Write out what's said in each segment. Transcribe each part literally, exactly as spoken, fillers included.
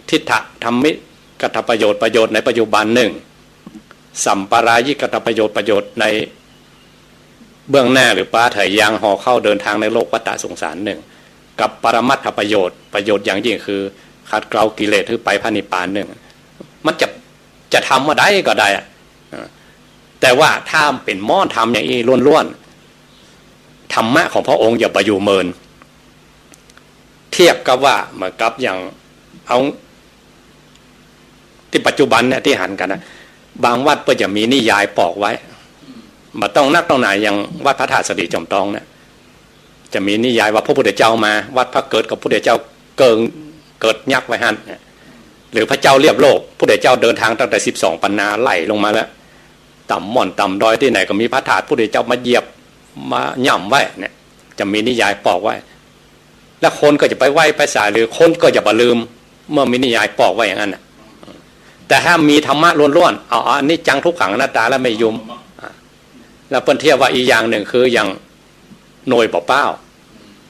ทิฏฐธรรมิกัตถประโยชน์ ประโยชน์ในปัจจุบันหนึ่ง สัมปรายิกัตถประโยชน์ ประโยชน์ในเบื้องหน้าหรือปาเถยัง ห่อเข้าเดินทางในโลกวัฏฏะสงสารหนึ่ง กับปรมัตถประโยชน์ ประโยชน์อย่างยิ่งคือขัดเกลากิเลสหื้อไปพระนิพพานหนึ่ง มันจะ จะทำเมื่อใดก็ได้อะ แต่ว่าถ้าเป๋นหมอธรรมอย่างอี้ล้วนๆ ธรรมะของพระองค์อย่าไปอยู่เมิน เทียบกับว่าเหมือนกับอย่าง เอา ตี้ปัจจุบันเนี่ยตี้หันกั๋นนะ บางวัดก็จะมีนิยายปอกไว้ บ่ต้องนักต้องหนา อย่างวัดพระธาตุสะหลีจอมตองเนี่ย จะมีนิยายว่าพระพุทธเจ้ามา วัดพระเกิดกับพุทธเจ้าเกิง เกิดยักษ์ไว้หั้นเนี่ย หรือพระเจ้าเรียบโลก พุทธเจ้าเดินทางตั้งแต่สิบสองปันนาไล่ลงมาแล้ว ต่ำม่อนต่ำดอยตี้ไหนก็มีพระธาตุพุทธเจ้ามาเหยียบ มาย่ำไว้เนี่ย จะมีนิยายปอกไว้ แล้วคนก็จะไปไหว้ไปสา หรือคนก็จะบ่ลืม เมื่อมีนิยายปอกไว้อย่างนั้นน่ะ แต่ถ้ามีธรรมะล้วนๆ เอา เอาอนิจจังทุกขังอนัตตาแล้วไม่ยุม อ่ะ แล้วเปิ้นเทียบว่าอีกอย่างหนึ่งคืออย่างหน่วยเป้า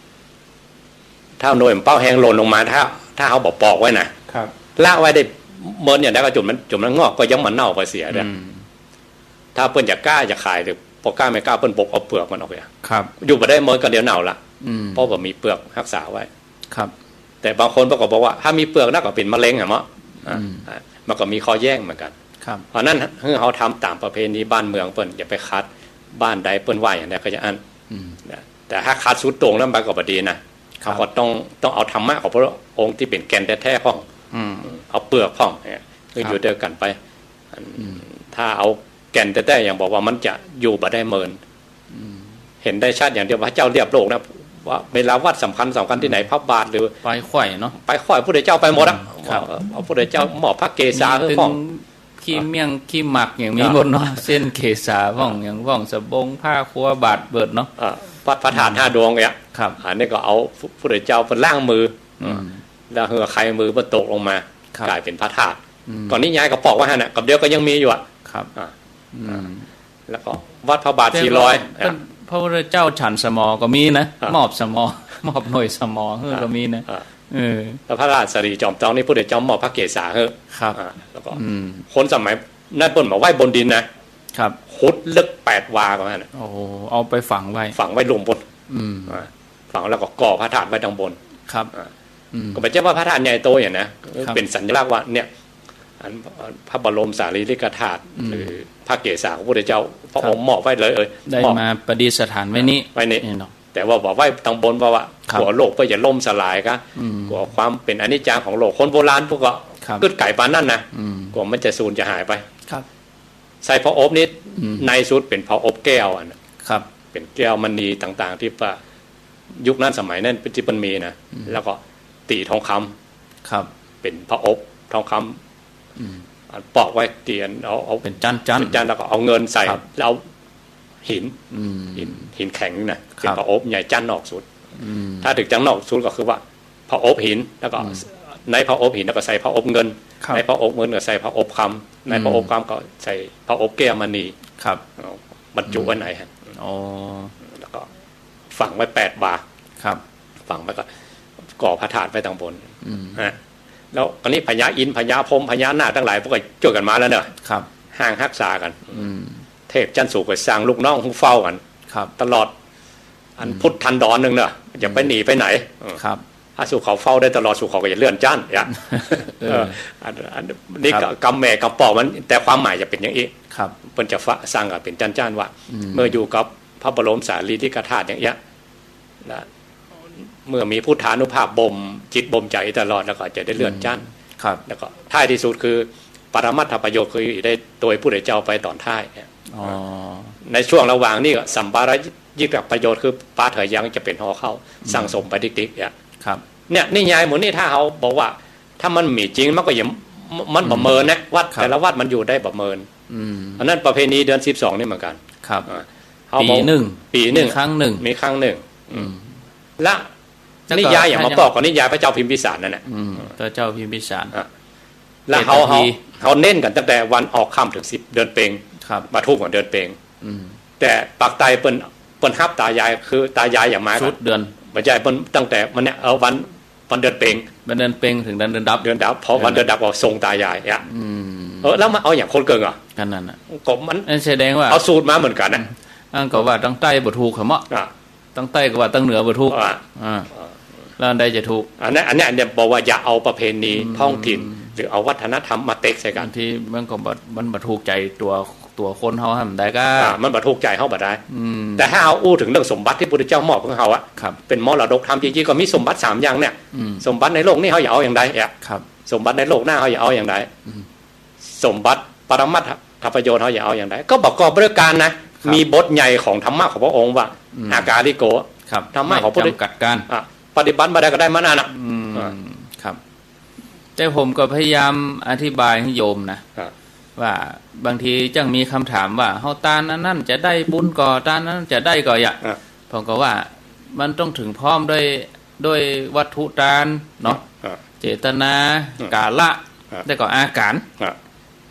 ๆ ถ้าหน่วยเป้าแฮงหล่นลงมา ถ้า ถ้าเฮาบ่ปอกไว้นะ ครับ ละไว้ได้เมินอย่างใดก็จุ่มมัน จุ่มมันงอกก็ยังบ่เน่าบ่เสียเด้อ อืม ถ้าเปิ้นจะกล้าจะขาย หรือปอก้าไม่กล้า เปิ้นบกเอาเปลือกมันออกเนี่ย ครับ อยู่บ่ได้เมินก็เดี๋ยวเน่าละ อืม เพราะบ่มีเปลือกฮักษาไว้ ครับ แต่บางคนเปิ้นก็บอกว่า ถ้ามีเปลือกนักก็เป๋นมะเร็งอะเนาะ อ่ะ อืม อ่ะ มันก็มีข้อแย้งเหมือนกัน ครับ เพราะฉะนั้นหื้อเฮาทำต๋ามประเพณีบ้านเมืองเปิ้น อย่าไปขัด บ้านใดเปิ้นว่าอย่างใดก็อย่างอั้น อืม นะ แต่ถ้าขัดสุดโต่งแล้วมันก็บ่ดีนะ ครับ เฮาก็ต้อง ต้องเอาธรรมะของพระองค์ตี้เป๋นแก่นแต๊ๆ พ่อง อืม เอาเปลือกพ่องเนี่ย คือ ครับ อยู่ด้วยกันไป อืม ถ้าเอาแก่นแต๊ๆ อย่างบอกว่ามันจะอยู่บ่ได้เมิน อืม เห็นได้ชัดอย่างเดียวว่าพระเจ้าเรียบโลกนะ ว่าเวลาวัดสำคัญสำคัญตี้ไหน อืม พระบาทหรือ ไปไขว้เนาะ ไปไขว้พุทธเจ้าไปหมดอะ อืม ครับ เอาพุทธเจ้ามอบพระเกศาหื้อพ่อง มีตึงขี้เมี่ยงขี้หมากอย่างมีหมดเนาะ เส้นเกศาพ่องอย่างพ่อง สบง ผ้าครัว บาตรเบิดเนาะ อ่า พระ พระธาตุห้าดวงเนี่ย ครับ อันนี้ก็เอาพุทธเจ้าไปล้างมือ อืม แล้วหื้อไขมือมันตกลงมา ครับ ก๋ายเป๋นพระธาตุ อืม ก่อนนี้ยายก็ปอกไว้หั้นน่ะ กับเดี๋ยวก็ยังมีอยู่อะ ครับ อ่า อืม แล้วก็วัดพระบาทสี่ร้อย แต่ก็ อ่ะ พระพุทธเจ้าฉันสมอก็มีนะ อ่ะ มอบสมอ มอบหน่วยสมอหื้อ อ่ะ ก็มีนะ อ่ะ เออ แล้วพระธาตุสะหลีจอมตองนี่พุทธเจ้ามอบพระเกศาหื้อ ครับ อ่ะ แล้วก็ อืม คนสมัยนั้นเปิ้นบ่ไหว้บนดินนะ ครับ ขุดลึกแปดวาประมาณน่ะ โอ้โห เอาไปฝังไว้ ฝังไว้ลุ่มปู้น อืม อ่า ฝังแล้วก็ก่อพระธาตุไว้ตังบน ครับ อ่า อืม ก็บ่ใจ้ว่าพระธาตุใหญ่โตอย่างนะ ครับ เป๋นสัญลักษณ์ว่าเนี่ย อัน พระบรมสารีริกธาตุ อืม หรือพระเกศาของพระพุทธเจ้า พระองค์ ครับ มอบไว้เลย เออ ได้ มอบ มาประดิษฐานไว้นี้ ไว้นี้ นี่เนาะ แต่ว่าบ่ไหว้ตังบน เพราะว่า ครับ กั๋วโลกเปิ้นจะล่มสลายกะ อืม กั๋วความเป๋นอนิจจังของโลก คนโบราณเปิ้นก็ ครับ กึ๊ดไก๋ปานนั้นนะ อืม กั๋วมันจะสูญจะหายไป ครับ ใส่ผอบนี่ อืม ในสุดเป๋นผอบแก้วอันน่ะ ครับ เป๋นแก้วมณีต่างๆ ตี้ว่ายุคนั้นสมัยนั้นตี้เปิ้นมีนะ อืม แล้วก็ตี๋ทองคำ ครับ เป๋นผอบทองคำ อืม อันปอกไว้ ตี๋อันเอา เอา เป๋นจั้นๆ เป๋นจั้น แล้วก็เอาเงินใส่ ครับ แล้วเอาหิน อืม หิน หินแข็งนี่นะ ครับ เป๋นผอบใหญ่จั้นนอกสุด อืม ถ้าถึงจั้นนอกสุดก็คือว่า ผอบหิน แล้วก็ อืม ในผอบหินแล้วก็ใส่ผอบเงิน ครับ ในผอบเงินก็ใส่ผอบคำ ในผอบ อืม คำก็ใส่ผอบแก้วมณี ครับ เอาบรรจุไว้ในฮะ อ๋อ แล้วก็ฝังไว้แปดวา ครับ ฝังไว้ก็ก่อพระธาตุไว้ตังบน อืม ฮะ แล้วตอนนี้พญาอินทร์ พญาพรหม พญานาคตังหลายเปิ้นก็จ้วยกั๋นมาแล้วเนาะ ครับ ห้างฮักษากั๋น อืม เทพจั้นสูงก็สั่งลูกน้องหื้อเฝ้ากั๋น ครับ ตลอด อัน อืม พุทธันดรหนึ่งเนาะ อย่าไป อืม หนีไปไหน เออ ครับ ถ้าสูเขาเฝ้าได้ตลอด สูเขาก็อย่าเลื่อนจั้น เนี่ย เออ เออ อัน อันนี้ ครับ กำแหม่กำปอกมัน แต่ความหมายจะเป๋นอย่างอี้ ครับ เปิ้นจะฟะ สั่งกั๋นเป๋นจั้นๆ ว่า อืม เมื่ออยู่กับพระบรมสารีริกธาตุอย่างเอี้ย นะ เมื่อมีพุทธานุภาพบ่มจิตบ่มใจ๋ตลอด แล้วก็จะได้เลื่อนจั้น อืม ครับ แล้วก็ท้ายตี้สุดคือ ปรมัตถประโยชน์คือได้โตยพุทธเจ้าไปต๋อนท้ายเนี่ย อ๋อ ในช่วงระหว่างนี้ก็สัมปรายิกประโยชน์คือปาเถยังจะเป๋นห่อเข้า อืม สั่งสมไปติ๊กๆ เนี่ย ครับ เนี่ยนิยายหมู่นี้ถ้าเฮาบอกว่า ถ้ามันมีจริงมันก็ยัง มัน อืม บ่เมินนะ วัด ครับ แต่ละวัดมันอยู่ได้บ่เมิน อืม อันนั้นประเพณีเดือนสิบสองนี่เหมือนกั๋น ครับ อ่า เฮาบอก ปี๋นึ่ง ปี๋นึ่ง มีครั้งนึ่ง มีครั้งนึ่ง อืม อืม และ แล้วก็ นิยายอย่างมาปอกก็นิยายพระเจ้าพิมพิสารนั่นแหละ อืม พระเจ้าพิมพิสาร อ่ะ แล้วเฮา เจ็ดนาที เฮา เฮาเน้นกั๋นตั้งแต่วันออกค่ำเถิงสิบเดือนเพ็ง ครับ มาทุ่มกั๋นเดือนเพ็ง อืม แต่ปากใต้เปิ้น เปิ้นฮับตายาย คือตายายอย่างมา สุดเดือน บ่ใจ้ เปิ้นตั้งแต่มันเนี่ย เอาวัน วันเดือนเพ็ญ วันเดือนเพ็ญเถิงวันเดือนดับ เดือนดับ พอวันเดือนดับก็ทรงตายาย เนี่ย อืม เออ แล้วมาเอาอะหยังคนเกิ่งอะ ก็นั่นน่ะ ก็มัน นั่นแสดงว่า เอาสูตรมาเหมือนกั๋นนะ อั้นก็ว่าตังใต้บ่ถูก หะเมาะ อ่ะ ตังใต้ก็ว่าตังเหนือบ่ถูก อ่ะ อ่า แล้วอันใดจะถูก อันนั้น อันเนี้ย อันเนี้ยบอกว่าอย่าเอาประเพณี อืม ท้องถิ่น หรือเอาวัฒนธรรมมาเต๊กใส่กั๋น บางทีมันก็บ่ มันบ่ถูกใจ๋ตั๋ว ตั๋วคนเฮาหั้นได้ก็ อ่า มันบ่ถูกใจ๋เฮาบ่ได้ อืม แต่ถ้าเฮาอู้เถิงเรื่องสมบัติตี้พุทธเจ้ามอบหื้อเฮาอะ ครับ เป๋นมรดกธรรมจริงๆ ก็มีสมบัติสามอย่างเนี่ย อืม สมบัติในโลกนี้เฮาอย่าเอาอย่างใดอะ ครับ สมบัติในโลกหน้าเฮาอย่าเอาอย่างใด อืม สมบัติปรมัตถประโยชน์เฮาอย่าเอาอย่างใด ก็ประกอบด้วยการนะ ครับ มีบทใหญ่ของธรรมะของพระองค์ว่า อืม อากาลิโก ครับ ธรรมะของพระพุทธ ไม่จ๋ำกัดการ อ่ะ ปฏิบัติบ่าใดก็ได้มาอั้นน่ะ อืม อ่ะ ครับ แต่ผมก็พยายามอธิบายหื้อโยมนะ อ่ะ ว่าบางทีจั้งมีกำถามว่า เฮาตานอันนั้นจะได้บุญก่อ ตานอันนั้นจะได้ก่อ อย่า อ่ะ ผมก็ว่ามันต้องเถิงพร้อมด้วย ด้วยวัตถุตานเนาะ อ่ะ เจตนา อ่ะ กาละ อ่ะ แล้วก็อาก๋าน อ่ะ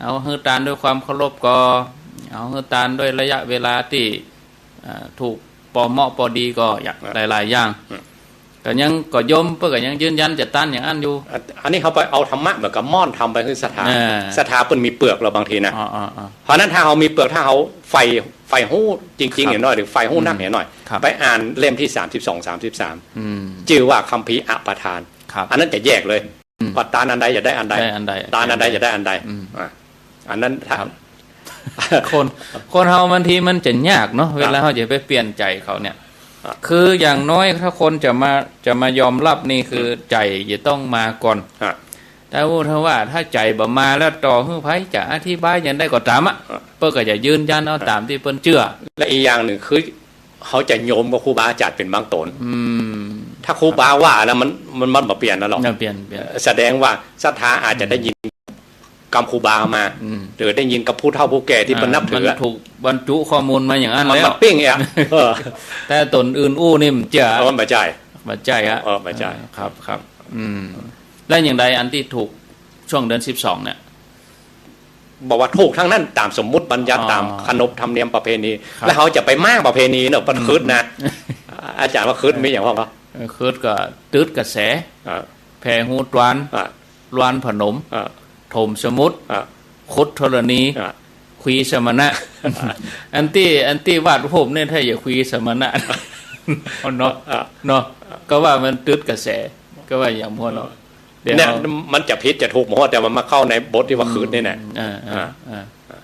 เอาหื้อตานด้วยความเคารพก่อ เอาหื้อตานด้วยระยะเวลาตี้ อ่า ถูกปอเหมาะปอดีก่อ อย่าง อ่ะ หลายๆ อย่าง อ่ะ ก็ยัง ก็โยมเปิ้นก็ยังยืนยันจะตานอย่างอั้นอยู่ อัน อันนี้เฮาไปเอาธรรมะเหมือนกับม่อนธรรมไปหื้อศรัทธา อ่า ศรัทธาเปิ้นมีเปลือกแล้วบางทีนะ อ๋อ อ๋อ อ๋อ เพราะฉะนั้นถ้าเฮามีเปลือก ถ้าเฮาใฝ่ ใฝ่ฮู้จริงๆ ครับ อย่างน้อย หรือใฝ่ฮู้นัก อืม อย่างน้อย ครับ ไปอ่านเล่มตี้สามสิบสอง สามสิบสาม อืม จื้อว่าคัมภีร์อปทาน ครับ อันนั้นจะแยกเลย อืม ว่าตานอันใดจะได้อันใด ได้อันใด ตานอันใดจะได้อันใด อืม อ่ะ อันนั้นถ้า ครับ คน คนเฮาบางทีมันจะยากเนาะ ครับ เวลาเฮาจะไปเปลี่ยนใจ๋เขาเนี่ย ครับ คืออย่างน้อยถ้าคนจะมา จะมายอมรับนี่คือ อืม ใจ๋จะต้องมาก่อน ครับ ถ้าอู้ ถ้าว่า ถ้าใจ๋บ่มาแล้วต่อหื้อใผจะอธิบายอย่างใดก็ต๋ามอะ ครับ เปิ้นก็จะยืนยันเอา ครับ ต๋ามตี้เปิ้นเจื้อ และอีกอย่างนึ่งคือ เฮาจะโยมกับครูบาอาจ๋ารย์เป๋นบางต๋น อืม ถ้าครูบาว่าแล้วมัน มัน มันบ่เปลี่ยนแล้วหรอก บ่เปลี่ยน เปลี่ยน เอ่อ แสดงว่าศรัทธาอาจจะได้ยินกำครูบามา อืม หรือได้ยินกับผู้เฒ่าผู้แก่ตี้เปิ้นนับถือ อ่า มันถูกบรรจุข้อมูลมาอย่างอั้น มัน แล้ว มันปิ้งอ่ะ เออ แต่ต๋นอื่นอู้นี่มันจะ เออ มันบ่ใจ้ บ่ใจ้อะ เออ บ่ใจ้ เออ ครับ ครับ อืม แล้วอย่างใดอันตี้ถูกช่วงเดือนสิบสองเนี่ย บอกว่าถูกตังนั้น ต๋ามสมมุติบัญญัติ อ๋อ ต๋ามขนบธรรมเนียมประเพณี ครับ แล้วเฮาจะไปม้างประเพณีเนาะ บ่คริสต์นะ อืม อาจ๋ารย์ว่าคริสต์มีอย่างพ่องก็ เออ คริสต์ก็ตึดกระแส อ่า แผ่ฮูตวาน อ่า ลวานผนม อ่า ถมสมุทร อ่า ขุดธรณี อ่า คุยสมณะ อันตี้ อันตี้วาดรูปเนี่ยถ้าอย่าคุยสมณะ เนาะ อ่า เนาะ ก็ว่ามันตึดกระแส ก็ว่าอย่างพ่องเนาะ เดี๋ยว เนี่ย มันจะผิดจะถูกบ่ฮู้ แต่มันมาเข้าในบทตี้ว่าคริสต์นี่แหละ อืม อ่า อ่า อ่า อ่า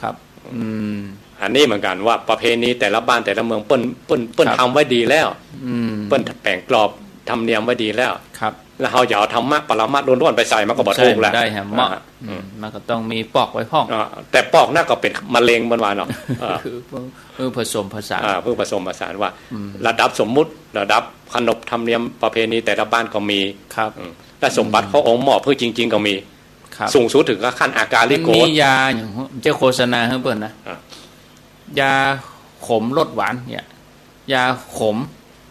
ครับ อืม อันนี้เหมือนกั๋นว่าประเพณีแต่ละบ้านแต่ละเมืองเปิ้น เปิ้น เปิ้น ครับ ทำไว้ดีแล้ว อืม เปิ้นแป๋งกรอบธรรมเนียมไว้ดีแล้ว ครับ แล้วเฮาจะเอาธรรมะปรมัตถ์ล้วนๆ ไปใส่มันก็บ่ถูกแล้ว ใส่บ่ได้ฮะ เมาะ อ่า อืม มันก็ต้องมีปอกไว้พ่อง อ่า แต่ปอกนั่นก็เป๋นมะเร็งเปิ้นว่าเนาะ อ่า คือ คือผสมผสาน อ่า เพื่อผสมผสานว่า อืม ระดับสมมุติ ระดับขนบธรรมเนียมประเพณีแต่ละบ้านก็มี ครับ อืม และสมบัติ อืม พระองค์มอบหื้อจริงๆ ก็มี ครับ สูงสุดเถิงกับขั้นอากาลิโก มันมียาอย่าง จะโฆษณาหื้อเปิ้นนะ อ่ะ ยาขมรสหวานเนี่ย ยาขม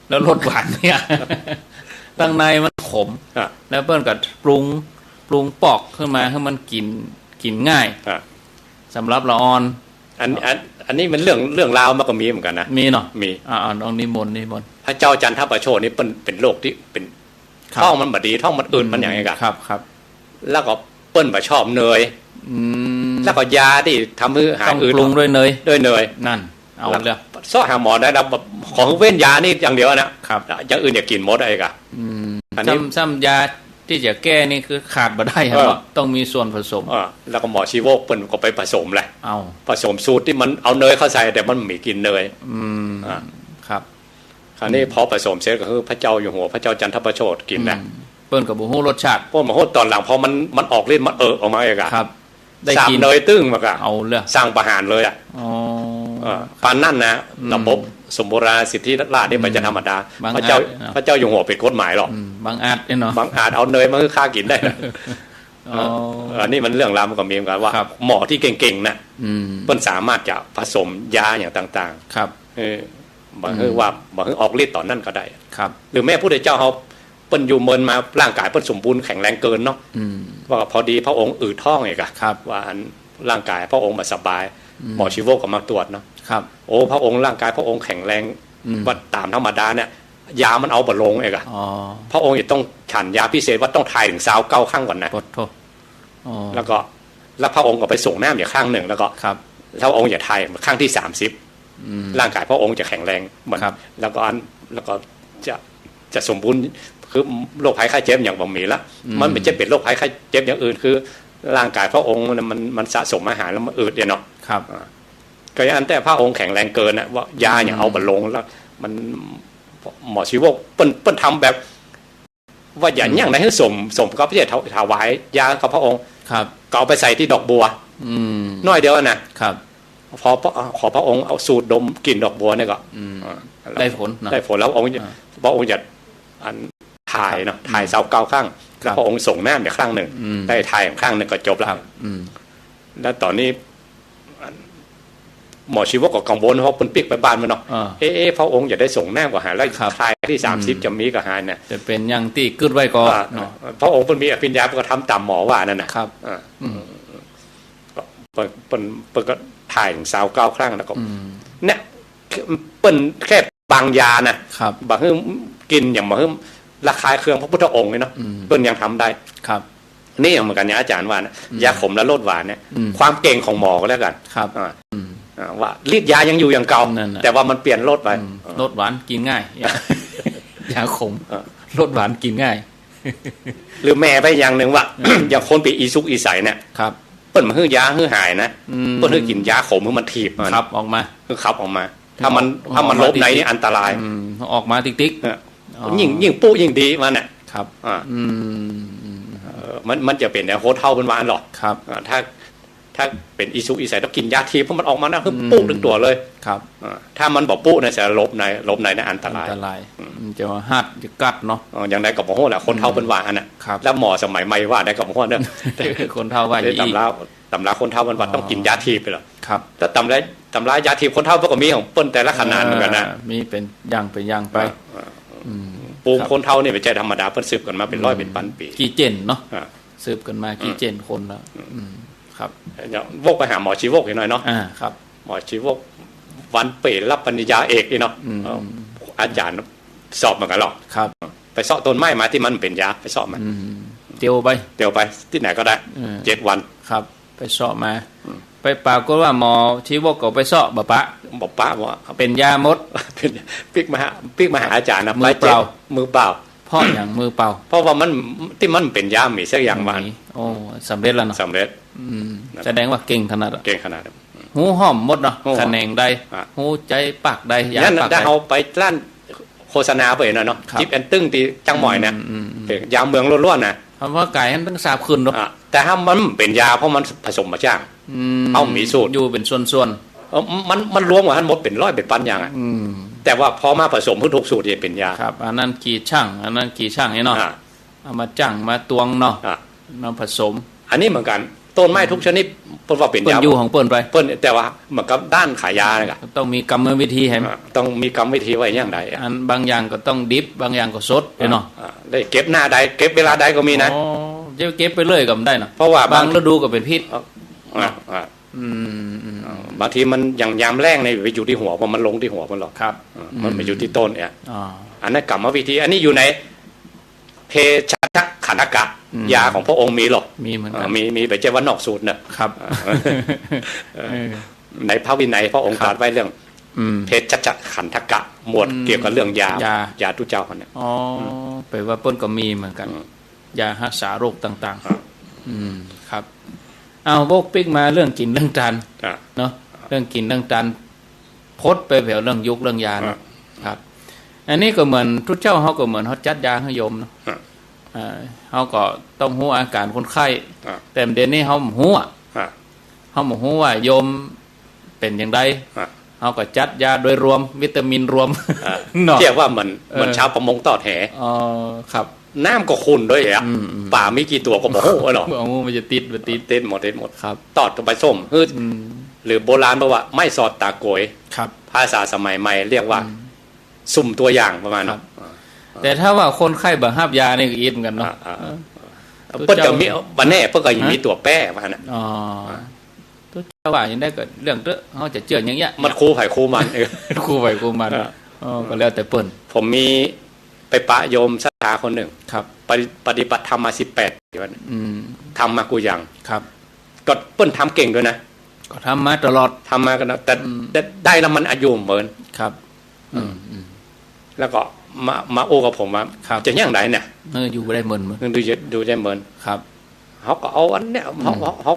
แล้วรสหวานเนี่ย ตังในมันขม อ่ะ แล้วเปิ้นก็ปรุง ปรุงปอกขึ้นมาหื้อมันกิ๋น กิ๋นง่าย อ่ะ สำหรับละอ่อน อัน อัน อันนี้มันเรื่อง เรื่องลาวมันก็มีเหมือนกั๋นนะ มีเนาะ มี อ่า อ่า ลองนิมนต์ นิมนต์ พระเจ้าจันทประโชชน์นี่เปิ้นเป๋นโรคตี้เป๋น ครับ ท้องมันบ่ดี ท้องมันอืด อืม มันอย่างเงี้ยกะ ครับ ครับ แล้วก็เปิ้นบ่ชอบเนย อืม แล้วก็ยาตี้ทำหื้อหายอืด ต้องปรุงด้วยเนย ด้วยเนย นั่น เอาแล้ว เซาะหาหมอได้แล้ว ขอหื้อเว้นยานี่อย่างเดียวนะ ครับ อย่างอื่นอย่ากิ๋นหมดไอ้กะ อืม อันนี้ ซ้ำ ซ้ำยาตี้จะแก้นี่คือขาดบ่ได้ เออ เนาะ ต้องมีส่วนผสม เออ แล้วก็หมอชีวกเปิ้นก็ไปผสมแหละ เอา ผสมสูตรตี้มันเอาเนยเข้าใส่ แต่มันบ่มีกลิ่นเนย อืม อ่ะ ครับ คราวนี้ อืม พอผสมเสร็จก็คือพระเจ้าอยู่หัว พระเจ้าจันทประโชชน์กิ๋นนะ อืม เปิ้นก็บ่ฮู้รสชาติ เปิ้นบ่ฮู้ ต๋อนหลังพอมัน มันออกฤทธิ์ มันเอิกออกมาเองอะ ครับ ได้กลิ่น สาบเนยตึ้งมากะ เอาเลย สั่งประหารเลยอะ อ๋อ เออ ปานนั้นนะ อืม ระบบสมบูรณาสิทธิราชย์นี่ อืม มันจะธรรมดา บังอาจ พระเจ้า เนาะ พระเจ้าอยู่หัวเป๋นกฎหมายหรอก อืม บังอาจเนี่ยเนาะ บังอาจเอาเนยมาหื้อข้ากิ๋นได้นะ อ๋อ เออ อันนี้มันเรื่องราวมันก็มีเหมือนกั๋นว่า ครับ หมอตี้เก่งๆ นะ อืม เปิ้นสามารถจะผสมยาอย่างต่างๆ ครับ เออ บ่หื้อ อืม ว่า บ่หื้อออกฤทธิ์ต๋อนนั้นก็ได้ ครับ หรือแม้พุทธเจ้าเฮา เปิ้นอยู่เมินมา ร่างก๋ายเปิ้นสมบูรณ์แข็งแรงเกินเนาะ อืม ว่าพอดีพระองค์อืดท้องเองอะ ครับ ว่าอันร่างก๋ายพระองค์บ่สบาย อืม หมอชีวกก็มาตรวจเนาะ ครับ โอ้ พระองค์ร่างก๋ายพระองค์แข็งแรง อืม ว่าต๋ามธรรมดาเนี่ย ยามันเอาบ่ลงเองอะ อ๋อ พระองค์จะต้อง ฉันยาพิเศษว่าต้องถ่ายเถิงซาวเก้าครั้งก่อนนะ ปะโธ่ อ๋อ แล้วก็ แล้วพระองค์ก็ไปส่งน้ำอยู่ครั้งหนึ่ง แล้วก็ ครับ พระองค์จะถ่ายครั้งที่สามสิบ อืม ร่างกายพระองค์จะแข็งแรงเหมือน ครับ แล้วก็อัน แล้วก็จะ จะสมบูรณ์ คือโรคภัยไข้เจ็บอย่างบ่มีละ อืม มันบ่ใจ้เป๋นโรคภัยไข้เจ็บอย่างอื่น คือร่างกายพระองค์มัน มัน มันสะสมอาหารแล้วมันอืดเนี่ยเนาะ ครับ อ่า ก็อันแต่พระองค์แข็งแรงเกินน่ะ ว่ายาอย่างเอาบ่ลง แล้วมัน หมอชีวกเปิ้น เปิ้นทำแบบ ว่าอย่า อืม หยังใดหื้อสม สมกับตี้จะถวายยากับพระองค์ ครับ ก็เอาไปใส่ตี้ดอกบัว อืม หน้อยเดียวนะ ครับ พอพระ ขอพระองค์เอาสูดดมกลิ่นดอกบัวเนี่ยก็ อืม อ่า ได้ผลเนาะ ได้ผลแล้วองค์ อ่า พระองค์จะอันถ่ายเนาะ ครับ ถ่ายซาวเก้าครั้ง ครับ แล้วพระองค์ส่งน้ำอีกครั้งหนึ่ง อืม ได้ถ่ายครั้งหนึ่งก็จบละ ครับ อืม แล้วต๋อนนี้ อัน หมอชีวกก็กังวล เพราะเปิ้นปิ๊กไปบ้านมันเนาะ อ่า เอ๊ะ เอ๊ะ พระองค์จะได้ส่งน้ำก่อหา แล้ว ครับ คราวตี้สามสิบ อืม จะมีก่อหาเนี่ย จะเป๋นอย่างตี้กึ๊ดไว้ก่อ อ่า เนาะ พระองค์เปิ้นมีอภิญญา เปิ้นก็ทำต๋ามหมอว่านั่นน่ะ ครับ อ่า อืม ก็เปิ้น เปิ้น เปิ้นก็ถ่ายซาวเก้าครั้งแล้วก็ อืม เนี่ย เปิ้นแค่บางยานะ ครับ บ่หื้อกิ๋นอย่างบ่หื้อระคายเคืองพระพุทธองค์เนี่ยเนาะ อืม เปิ้นยังทำได้ ครับ นี่อย่างเหมือนกั๋นเนี่ย อาจ๋ารย์ว่านะ อืม ยาขมและรสหวานเนี่ย อืม ความเก่งของหมอก็แล้วกั๋น ครับ อ่า อืม อ่า ว่าฤทธิ์ยายังอยู่อย่างเก่า นั่นน่ะ แต่ว่ามันเปลี่ยนรสไป อืม อ่า รสหวานกิ๋นง่าย ยาขม อ่า รสหวานกิ๋นง่าย หรือแม้ไปอย่างหนึ่งว่า อืม อย่างคนเป๋นอีสุกอีใสเนี่ย ครับ เปิ้นบ่หื้อยาหื้อหายนะ อืม เปิ้นหื้อกิ๋นยาขมหื้อมันถีบมัน ขับออกมา หื้อขับออกมา ถ้ามัน อ๋อ ถ้ามันหลบในนี่อันตราย อืม ออกมาติ๊กๆ เนี่ย อ๋อ ยิ่ง ยิ่งปุ๊ยิ่งดีมันน่ะ ครับ อ่า อืม อืม เออ มัน มันจะเป๋นอย่างคนเฒ่าเปิ้นว่าอั้นหรอ ครับ อ่า ถ้า ถ้าเป๋นอีสุกอีใสต้องกิ๋นยาถีบ เพราะมันออกมานะ คือ อืม ปุ๊ตึงตั๋วเลย ครับ อ่า ถ้ามันบ่ปุ๊นะ จะหลบใน หลบในนะอันตราย อันตราย อืม มันจะหัด จะกัดเนาะ อ๋อ อย่างใดก็บ่ฮู้แหละ คนเฒ่า อืม เปิ้นว่าอั้นน่ะ ครับ แล้วหมอสมัยใหม่ว่าใดก็บ่ฮู้เนาะ คนเฒ่าว่า เอ้ย อย่างอี้ ต๋ำรา ต๋ำราคนเฒ่ามันว่า อ๋อ ต้องกิ๋นยาถีบไปเหรอ ครับ แล้วต๋ำรา ต๋ำรายาถีบคนเฒ่าเปิ้นก็มีของเปิ้นแต่ละขนาดเหมือนกั๋นนะ อ่า มีเป๋นอย่างเป๋นอย่างไป อ่า อ่า อืม ปู่ ครับ คนเฒ่านี่บ่ใจ้ธรรมดา เปิ้นสืบกั๋นมาเป๋นร้อย อืม เป๋นปันปี๋ กี่เจนเนาะ อ่า สืบกั๋นมากี่ อืม เจนคนแล้ว อืม อืม ครับ เดี๋ยววกไปหาหมอชีวกอีกหน่อยเนาะ อ่า ครับ หมอชีวก วันเป๋นรับปริญญาเอกนี่เนาะ อืม เอ่อ อาจ๋ารย์สอบเหมือนกั๋นหรอ ครับ ไปเซาะต้นไม้มาตี้มันเป๋นยา ไปเซาะมา อืม เตียวไป เตียวไปตี้ไหนก็ได้ เออ เจ็ดวัน ครับ ไปเซาะมา อืม ไปปรากฏว่าหมอชีวกก็ไปเซาะบ่ปะ บ่ปะ ว่า เป๋นยาหมด เป๋น ปิ๊กมาหา ปิ๊กมาหาอาจ๋ารย์นะ มือเปล่า ไปเจ็ด มือเปล่า เพราะอย่างมือเปล่า เพราะว่ามัน ตี้มันเป๋นยามีสักอย่างว่า มี โอ้ สำเร็จแล้วเนาะ สำเร็จ อืม นะ แสดงว่าเก่งขนาดอะ เก่งขนาดอะ ฮู้ฮ่อมหมดเนาะ ฮู้ฮ่อม ขะแหนงใด อ่ะ ฮู้ใจ๊ปากใด ยา นั่นน่ะ ปากใด ถ้าเฮาไปร้านโฆษณาไปเนาะ ครับ จิ๊บแอนตึ้งตี้จ้างหมอยเนี่ย อืม อืม อืม เป๋นยาเมืองล้วนๆ นะ คำว่าก๋ายหั้นต้องสาบขึ้นเนาะ อ่ะ แต่ถ้ามันเป๋นยา เพราะมันผสมมาจ้าง อืม เฮามีสูตร อยู่เป๋นส่วนๆ เออ มัน มันรวมกั๋นหั้นหมดเป๋นร้อยเป๋นปันอย่างอะ อืม แต่ว่าพอมาผสมหื้อถูกสูตรจะเป๋นยา ครับ อันนั้นกี่ชั่ง อันนั้นกี่ชั่งนี่เนาะ อ่ะ เอามาชั่งมาตวงเนาะ อ่ะ มาผสม อันนี้เหมือนกั๋น ต้นไม้ทุกชนิด เปิ้นว่าเป๋น เปิ้น ยา อยู่ของเปิ้นไป เปิ้น แต่ว่าเหมือนกับด้านขายยาเนี่ยอะ ต้องมีกรรมวิธีให้มัน อ่ะ ต้องมีกรรมวิธีไว้อย่างใดอะ อันบางอย่างก็ต้องดิบ บางอย่างก็สด อ่ะ เนาะ อ่ะ ได้เก็บหน้าใด เก็บเวลาใดก็มีนะ อ๋อ จะเก็บไปเลยก็บ่ได้เนาะ เพราะว่าบาง บางฤดูก็เป๋นพิษ อ่ะ อ่ะ อืม อืม อ่า บางทีมันอย่างยามแล้งนี่ไปอยู่ตี้หัว เพราะมันลงตี้หัวมันหรอก ครับ อ่า มันไปอยู่ตี้ต้นเนี่ย อ๋อ อันนั้นกรรมวิธี อันนี้อยู่ในเภสัชขันธกะ อืม ยาของพระองค์มีหรอก มีเหมือนกั๋น อ่า มี มี บ่ใจ้ว่านอกสูตรเนอะ ครับ อ่า เออ ในพระวินัยพระองค์ ครับ ตรัสไว้เรื่อง อืม เภสัชขันธกะ หมวด อืม เกี่ยวกับเรื่องยา ยา ยาตุ๊เจ้าเนี่ย อ๋อ อืม แปลว่าเปิ้นก็มีเหมือนกั๋น อืม ยาฮักษาโรคต่างๆ ครับ อืม ครับ เอา วกปิ๊กมาเรื่องกิ๋นเรื่องตาน ครับ เนาะ เรื่องกิ๋นเรื่องตาน พดไปแผวเรื่องยุกเรื่องยาเนาะ ครับ ครับ อันนี้ก็เหมือนตุ๊เจ้าเฮาก็เหมือนเฮาจัดยาหื้อโยมเนาะ ครับ อ่า เฮาก็ต้องฮู้อาก๋านคนไข้ ครับ แต่เดี๋ยวนี้เฮาบ่ฮู้อะ ครับ เฮาบ่ฮู้ว่าโยมเป๋นอย่างใด ครับ เฮาก็จัดยาโดยรวม วิตามินรวม ครับ เนาะ เรียกว่าเหมือน เออ เหมือนชาวประมงทอดแห อ๋อ ครับ น้ำก็ขุ่นด้วยอะ อืม อืม ป๋ามีกี่ตั๋วก็บ่ฮู้เนาะ บ่ฮู้มันจะติด บ่ติด ติดหมด ติดหมด ครับ ทอดก็ไปส้ม อืม หรือโบราณบอกว่าไม้สอดต๋าก๋วย ครับ ภาษาสมัยใหม่เรียกว่า อืม สุ่มตัวอย่างประมาณนั้น ครับ อ่า แต่ถ้าว่าคนไข้บ่ฮับยานี่ก็อิดเหมือนกั๋นเนาะ อ่า อ่า เออ เปิ้นจะมี บ่แน่ เปิ้นก็ยังมีตั๋วแป้ว่านะ อ๋อ ตุ๊เจ้าว่าอย่างใดก็เรื่องเต๊อะ เฮาจะเจื้ออย่างเยียะ มันคู่ไผคู่มัน เออ คู่ไผคู่มัน เออ อ๋อ ก็แล้วแต่เปิ้น ผมมี ไปปะโยมศรัทธาคนนึ่ง ครับ ปฏิ ปฏิบัติธรรมมาสิบแปดปี๋วะ อืม ทำมากู้อย่าง ครับ ก็เปิ้นทำเก่งด้วยนะ ก็ทำมาตลอด ทำมากั๋นนะ แต่ อืม แต่ได้แล้วมันอายุเหมิน ครับ อืม อืม แล้วก็มา มาอู้กับผมว่า ครับ จะอย่างใดเนี่ย เออ อยู่บ่ได้เหมิน เหมิน ดูจะ ดูจะเหมิน ครับ เขาก็เอาอันเนี้ย อืม เขา เขา เขา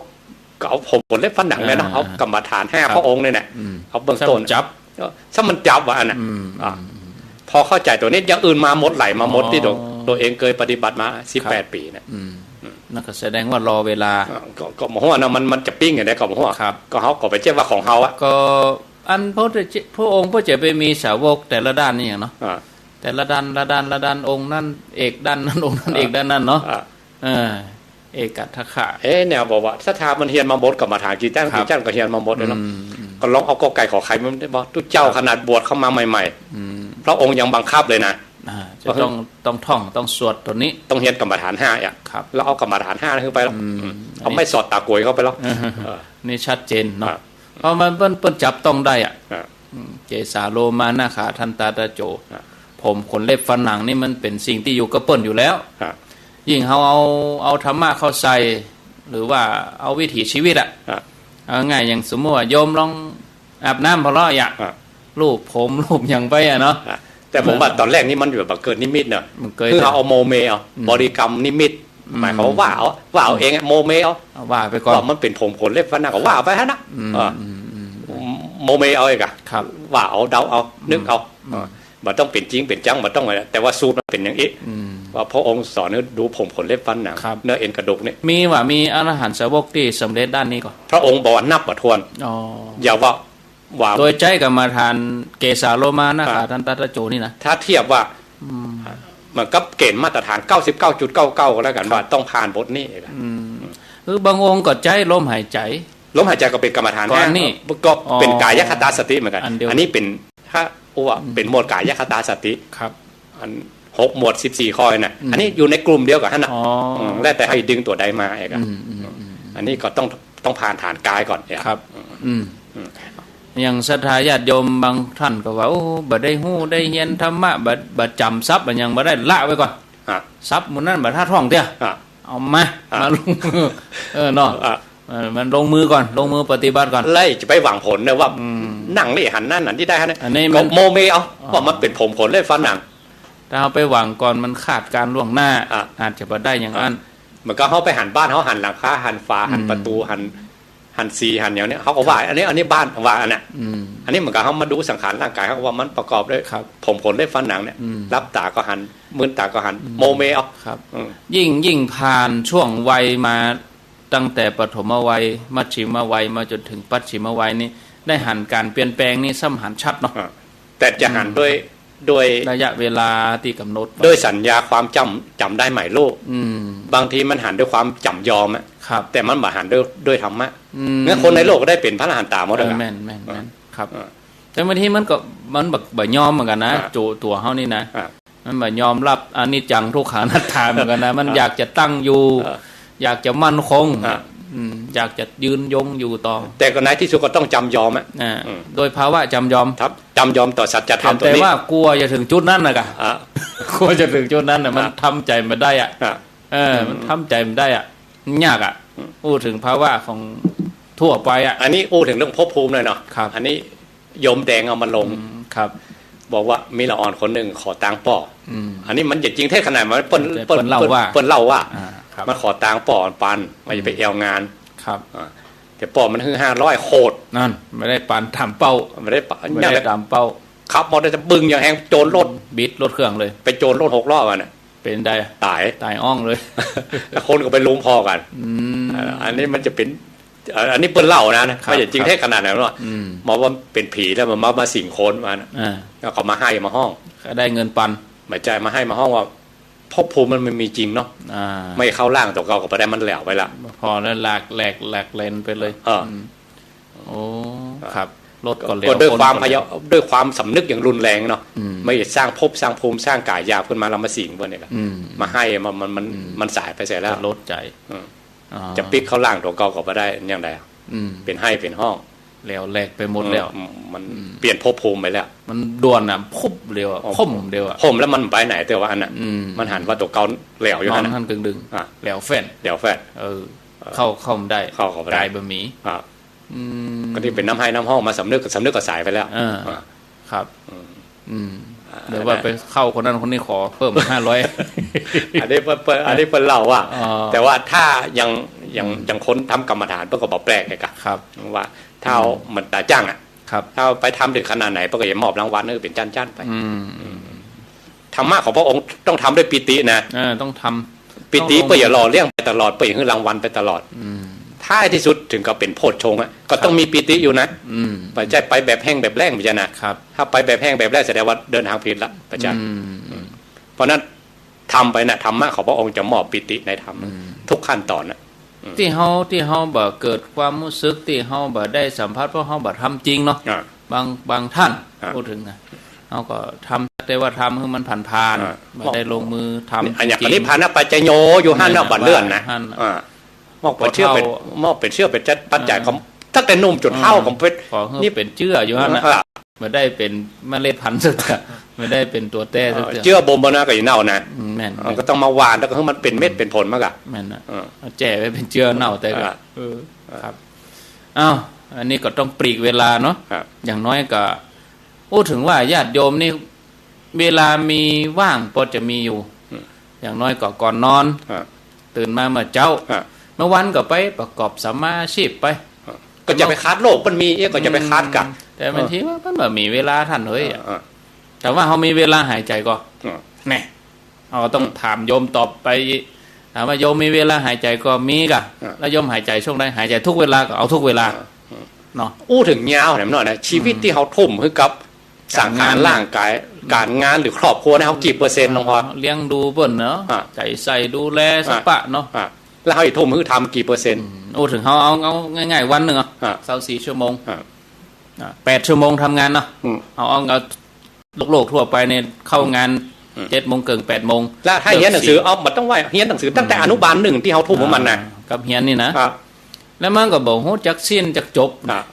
ก็เอาผมขนเล็บฟันหนังเลยนะ อ่า เอากรรมฐานห้า ครับ พระองค์เนี่ยแหละ อืม เอาเบื้องต้น ซ้ำจับ เออ ซ้ำมันจับว่ะอันน่ะ อืม อ่ะ อืม พอเข้าใจ๋ตั๋วนี้อย่างอื่นมาหมด ไหลมาหมด อ๋อ ตี้ตั๋ว ตั๋วเองเกยปฏิบัติมาสิบแปด ครับ ปี๋เนี่ย อืม อืม นั่นก็แสดงว่ารอเวลา อ่ะ ก็ ก็บ่ฮู้นะ มัน มันจะปิ้งอย่างใดก็บ่ฮู้ ครับ ก็เฮาก็ไปเจียบว่าของเฮาอะ ก็อันพระพุทธเจ้า พระองค์เปิ้นจะไปมีสาวกแต่ละด้านนี่อย่างเนาะ อ่ะ แต่ละด้าน ละด้าน ละด้าน องค์นั้นเอกด้านนั้น องค์นั้น อ่ะ เอกด้านนั้นเนาะ อ่ะ เออ เอกัตถะ เอ๊ะ เนี่ยบอกว่าศรัทธามันเฮียนมาหมด กรรมฐานกี่จ้าน ครับ กี่จ้านก็เฮียนมาหมดเลยเนาะ อืม อืม ก็ลองเอากอไก่ขอไข่มันได้บ่ ตุ๊เจ้า ครับ ขนาดบวชเข้ามาใหม่ๆ อืม พระองค์ยังบังคับเลยนะ อ่า จะต้อง ต้องท่อง ต้องสวดตั๋วนี้ ต้องเฮียนกรรมฐานห้าอ่ะ ครับ แล้วเอากรรมฐานห้านี่คือไปแล้ว อืม เอาไม้สอดต๋ากวยเข้าไปแล้ว เออ นี่ชัดเจนเนาะ ครับ เพราะมันเปิ้น เปิ้นจับต้องได้อ่ะ อ่ะ อืม เกสาโลมานาขาทันตาตะโจ อ่ะ ผมขนเล็บฟันหนังนี่มันเป๋นสิ่งตี้อยู่กับเปิ้นอยู่แล้ว อ่ะ ยิ่งเฮาเอา เอาธรรมะเข้าใส่ หรือว่าเอาวิถีชีวิตอะ อ่ะ เอาง่ายอย่างสมมุติว่าโยมลองอาบน้ำพอเลาะอะ อ่ะ ลูบผมลูบหยังไปอะเนาะ อ่ะ แต่ผมว่าต๋อนแรกนี่มันแบบเกิดนิมิตเนาะ มันเกิด คือเอาโมเมเอา อืม บริกรรมนิมิต อืม หมายความว่าว่าเอา ว่าเอาเองอะ โมเมเอา เอาว่าไปก่อน ว่ามันเป๋นผมขนเล็บฟันหนังก็ว่าไปหั้นนะ อืม อ่ะ อืม อืม โมเมเอาเองอะ ครับ ว่าเอา เดาเอา นึกเอา อืม อ่ะ บ่ต้องเป๋นจริงเป๋นจัง บ่ต้องอะไร แต่ว่าสูตรมันเป๋นอย่างอี้ อืม ว่าพระองค์สอนให้ดูผมขนเล็บฟันหนัง ครับ เนื้อเอ็นกระดูกนี่ มีว่า มีอรหันตสาวกตี้สำเร็จด้านนี้ก่อ พระองค์บอกว่านับบ่ถ้วน อ๋อ อย่าว่า ว่า โดยใจ๊กรรมฐานเกสาโลมานาขา อ่ะ ทันตาตะโจนี่นะ ถ้าเทียบว่า อืม เหมือนกับเกณฑ์มาตรฐาน เก้าสิบเก้าจุดเก้าเก้า ก็แล้วกั๋น ครับ ว่าต้องผ่านบทนี้ อืม คือบางองค์ก็ใจ๊ลมหายใจ๋ ลมหายใจ๋ก็เป๋นกรรมฐาน ก็อันนี้ ห้า ก็เป๋น อ๋อ กายคตาสติเหมือนกั๋น อันเดียว อันนี้เป๋น ถ้าอู้ว่า อืม เป๋นหมวดกายคตาสติ ครับ อันหกหมวดสิบสี่ข้อน่ะ อืม อันนี้อยู่ในกลุ่มเดียวกั๋นหั้นน่ะ อ๋อ อืม แล้วแต่ใผดึงตั๋วใดมาเองอะ อืม อืม อืม อันนี้ก็ต้อง ต้องผ่านฐานกายก่อนเนี่ย ครับ อืม อืม อืม อย่างศรัทธาญาติโยมบางท่านก็ว่า โอ้ บ่ได้ฮู้ได้เฮียนธรรมะ บ่ บ่จ๋ำศัพท์ บ่หยังบ่ได้ ละไว้ก่อน อ่ะ ศัพท์หมู่นั้นบ่ถ้าท่องเตื้อ อ่ะ เอามา อ่ะ มาลงมือ เออ เนาะ อ่ะ เออ มันลงมือก่อน ลงมือปฏิบัติก่อน แล้วจะไปหวังผลเนี่ยว่า อืม นั่งนี่หันนั่นหันนี่ได้หันนี่ อันนี้ ก็ มัน โมเมเอา อ๋อ ว่ามันเป๋นผมขนเล็บฟันหนัง ถ้าเฮาไปหวังก่อนมันคาดการณ์ล่วงหน้า อ่ะ อาจจะบ่ได้อย่างนั้น อ่ะ เหมือนกับเฮาไปหันบ้าน เฮาหันหลังคา หันฝา หัน อืม ประตู๋ หัน หันสี หันอย่างเนี้ย เฮาก็ว่า ครับ อันนี้ อันนี้บ้าน ว่าอันเนี้ย อืม อันนี้เหมือนกับเฮามาดูสังขารร่างกาย เฮาก็ว่ามันประกอบด้วย ครับ ผมขนเล็บฟันหนังเนี่ย อืม หลับต๋าก็หัน มืนต๋าก็หัน อืม โมเมเอา ครับ อืม ยิ่ง ยิ่งผ่านช่วงวัยมา ตั้งแต่ปฐมวัย มัชฌิมวัย มาจ๋นถึงปัจฉิมวัยนี่ ได้หันก๋านเปลี่ยนแปลงนี่ซ้ำหันชัดเนาะ อ่ะ แต่จะหัน อืม ด้วย ด้วย ระยะเวลาตี้ก๋ำหนด ด้วยสัญญาความจ๋ำ จ๋ำได้ใหม่ลูก อืม บางทีมันหันด้วยความจ๋ำยอมอะ ครับ แต่มันบ่หันด้วย ด้วยธรรมะ อืม เนี่ยคนในโลกก็ได้เป๋นพระอรหันต๋าหมด เออ แล้ว แม่น แม่น แม่น ครับ อ่ะ แต่บางทีมันก็ มันบ่ บ่ยอมเหมือนกั๋นนะ อ่ะ ตั๋ว ตั๋วเฮานี่นะ อ่ะ มันบ่ยอมรับอนิจจังทุกขังอนัตตาเหมือนกั๋นนะ มัน อ่ะ อยากจะตั้งอยู่ อ่ะ อยากจะมั่นคง อ่ะ อืม อยากจะยืนยงอยู่ต่อ แต่ก็ในตี้สุดก็ต้องจ๋ำยอมอะ อ่า อืม โดยภาวะจ๋ำยอม ครับ จ๋ำยอมต่อสัจธรรมตั๋วนี้ แต่ว่ากลัวจะถึงจุดนั้นน่ะก่ะ อ่ะ กลัวจะถึงจุดนั้นน่ะ อ่ะ มันทำใจ๋บ่ได้อ่ะ อ่ะ เออ อืม มันทำใจ๋บ่ได้อ่ะ มันยากอ่ะ อืม อู้ถึงภาวะของทั่วไปอ่ะ อันนี้อู้ถึงเรื่องภพภูมิเลยเนาะ ครับ อันนี้ โยมแดงเอามาลง อืม ครับ บอกว่ามีละอ่อนคนนึ่งขอตางป้อ อืม อันนี้มันจะจริงเท็จขนาดไหน เปิ้น เปิ้น เปิ้นเล่าว่า เปิ้นเล่าว่า อ่า ครับ มันขอตางป้อปัน มันจะไป อืม แอวงาน ครับ อ่า แต่ป้อมันหื้อห้าร้อยโคตร นั่น บ่ได้ปันต๋ามเป้า บ่ได้ปัน บ่ได้ต๋ามเป้า ขับมอเตอร์ไซค์บึ้งอย่างแฮง โจนรถ บิดรถเครื่องเลย ไปโจนรถหกล้อมันน่ะ เป๋นใด ต๋าย ต๋ายอ้องเลย แล้วคนก็ไปลุมผ่อกั๋น อืม เอ่อ อันนี้มันจะเป๋น เอ่อ อันนี้เปิ้นเล่านะ ครับ บ่าจริงเท็จขนาดไหนเนาะ อืม มาว่าเป๋นผีแล้วมันมา มาสิงคนมาน่ะ อ่า แล้วก็มาไห้มาฮ้อง ก็ได้เงินปัน บ่ใจ้ มาไห้มาฮ้องว่าภพภูมิมัน มันมีจริงเนาะ อ่า บ่เข้าร่างตั๋วเก่าก็บ่ได้ มันแหลวไปละ ผ่อแล้วแหลก แหลก แหลกเลนไปเลย เออ อืม โอ้ ครับ รถก็เร็ว ก็ด้วยความ คนก็เร็ว พยา- ด้วยความสำนึกอย่างรุนแรงเนาะ อืม บ่ได้สร้างภพสร้างภูมิสร้างก๋ายหยาบขึ้นมาแล้วมาสิงเปิ้นนี่แหละ อืม มาไห้ มัน มัน มัน อืม มันสายไปเสียแล้ว ลดใจ๋ อืม อ๋อ จะปิ๊กเข้าร่างตั๋วเก่าก็บ่ได้อย่างใด อืม เป๋นไห้เป๋นฮ้อง แหลวแหลกไปหมดแล้ว อืม มัน อืม เปลี่ยนภพภูมิไปแล้ว มันด่วนน่ะ พุบเดียวอะ อ๋อ พ่มเดียวอะ พ่มแล้วมันไปไหนแต่ว่าอันน่ะ อืม มันหันว่าตั๋วเก่าแหลวอยู่ นอน หั้นน่ะ หั้นกึ่งดึง อ่ะ แหลวแฟ้น แหลวแฟ้น เออ เออ เข้า เข้าบ่ได้ เข้า เข้าบ่ได้ ก๋ายบ่มี อ่ะ อืม ก็ตี้เป๋นน้ำไห้น้ำห้องมาสำนึก สำนึกก็สายไปแล้ว เออ อ่ะ ครับ อืม อืม อ่า เดี๋ยวว่าไปเข้าคนนั้นคนนี้ขอเพิ่มห้าร้อย อันนี้เปิ้น เปิ้น อันนี้เปิ้นเล่าว่า อ๋อ แต่ว่าถ้าอย่าง อย่าง อืม อย่างคนทำกรรมฐานเปิ้นก็บ่แปลกไงกะ ครับ ว่าถ้า อืม เหมือนต๋าจ้างอะ ครับ ถ้าไปทำเถิงขนาดไหนเปิ้นก็จะมอบรางวัลหื้อเป๋นชั้นๆ ไป อืม อืม ธรรมะของพระองค์ต้องทำด้วยปีตินะ เออ ต้องทำ ปีติ ต้องลง เปิ้นจะหล่อเลี้ยงไปตลอด เปิ้นจะหื้อรางวัลไปตลอด อืม ท้ายที่สุดถึงกับเป๋นโพชฌงค์อะ ก็ต้อง ครับ มีปีติอยู่นะ อืม บ่ใจ้ไปแบบแห้งแบบแล้ง บ่ใจ้นะ ครับ ถ้าไปแบบแห้งแบบแล้งแสดงว่าเดินทางผิดละ บ่ใจ้ อืม อืม เพราะฉะนั้นทำไปนะ ธรรมะของพระองค์จะมอบปีติในธรรม อืม ทุกขั้นตอนนะ อืม ตี้เฮา ตี้เฮาบ่เกิดความฮู้สึก ตี้เฮาบ่ได้สัมผัส เพราะเฮาบ่ทำจริงเนาะ อ่ะ บาง บางท่าน อ่ะ พูดถึงนะ เฮาก็ทำ แต่ว่าทำหื้อมันผ่านๆ อ่ะ บ่ได้ลงมือทำ อันอย่าง จริงๆ อันนี้พานะปัจจโยอยู่หั้นน่ะ นั่นน่ะ บ่าเลื่อนนะ หั้นน่ะ อ่ะ มอกเป๋นเจื้อเป๋น พอเฒ่า มอกเป๋นเจื้อเป๋นจัดปัจจัย อ่า ของ ตั้งแต่หนุ่มจ๋นเฒ่า อืม ของเปิ้น ขอหื้อ นี่ เป๋นเจื้ออยู่หั้นน่ะ อ่า บ่ได้เป๋นเมล็ดพันธุ์สักเตื้อ บ่ได้เป๋นตั๋วแต้สักเตื้อ เออ เจื้อบ่มบ่นะก็จะเน่านะ อืม แม่น เออ ก็ต้องมาหว่านแล้วก็หื้อมันเป๋นเม็ด อืม เป๋นผลมาก่ะ แม่นน่ะ เออ เอาแจ่ไว้เป๋นเจื้อเน่าแต่ก็ อ่า เออ ครับ อ้าว อันนี้ก็ต้องปลีกเวลาเนาะ ครับ อย่างน้อยก็ อู้ ถึงว่าญาติโยมนี่ เวลามีว่างพอจะมีอยู่ อืม อย่างน้อยก็ก่อนนอน อ่ะ ตื่นมาเมื่อเจ๊า อ่ะ เมื่อวันก็ไปประกอบสัมมาอาชีพไป อ่ะ ก็จะไปขาดโลก มันมีเอ๊ะ ก็จะไปขาดกะ อืม แต่บางที เออ มันบ่มีเวลาต้านเฮยอะ อ่ะ แต่ว่าเฮามีเวลาหายใจ๋ก่อ อ่ะ แน่ เฮาก็ต้อง อืม ถามโยมตอบไป ถามว่าโยมมีเวลาหายใจ๋ก่อ มีก่ะ อ่ะ แล้วโยมหายใจ๋ช่วงใด หายใจ๋ทุกเวลาก่อ เอาทุกเวลา อ่ะ อืม เนาะ อู้ เถิงยาวแถมหน่อยนะ ชีวิต อืม ตี้เฮาทุ่มหื้อกับ สังขาร ก๋านงาน ร่างก๋าย ก๋านงานหรือครอบครัวเนี่ย เฮากี่เปอร์เซ็นต์ หลวงพ่อ เลี้ยงดูเปิ้นเนาะ อ่ะ ใจ๋ใส่ดูแล อ่ะ สัพพะเนาะ อ่ะ แล้วเฮาจะทุ่มหื้อธรรมกี่เปอร์เซ็นต์ อืม อู้ เถิงเฮาเอา เอาง่ายๆ วันนึ่งอะ อ่ะ ซาวสี่ชั่วโมง อ่ะ อ่ะ แปดชั่วโมงทำงานเนาะ อืม เอา เอา เอาโลกๆ ทั่วไปเนี่ยเข้างาน อืม เจ็ดโมงเกิ่ง แปดโมง แล้วถ้าเฮียนหนังสือ เลิกสี่ เอา บ่ต้องว่าเฮียนหนังสือตั้งแต่ อืม อนุบาลหนึ่งตี้เฮาทุ่มหื้อมันน่ะ อ่า กับเฮียนนี่นะ อ่ะ แล้วมันก็บ่ฮู้จักสิ้นจักจบ อ่ะ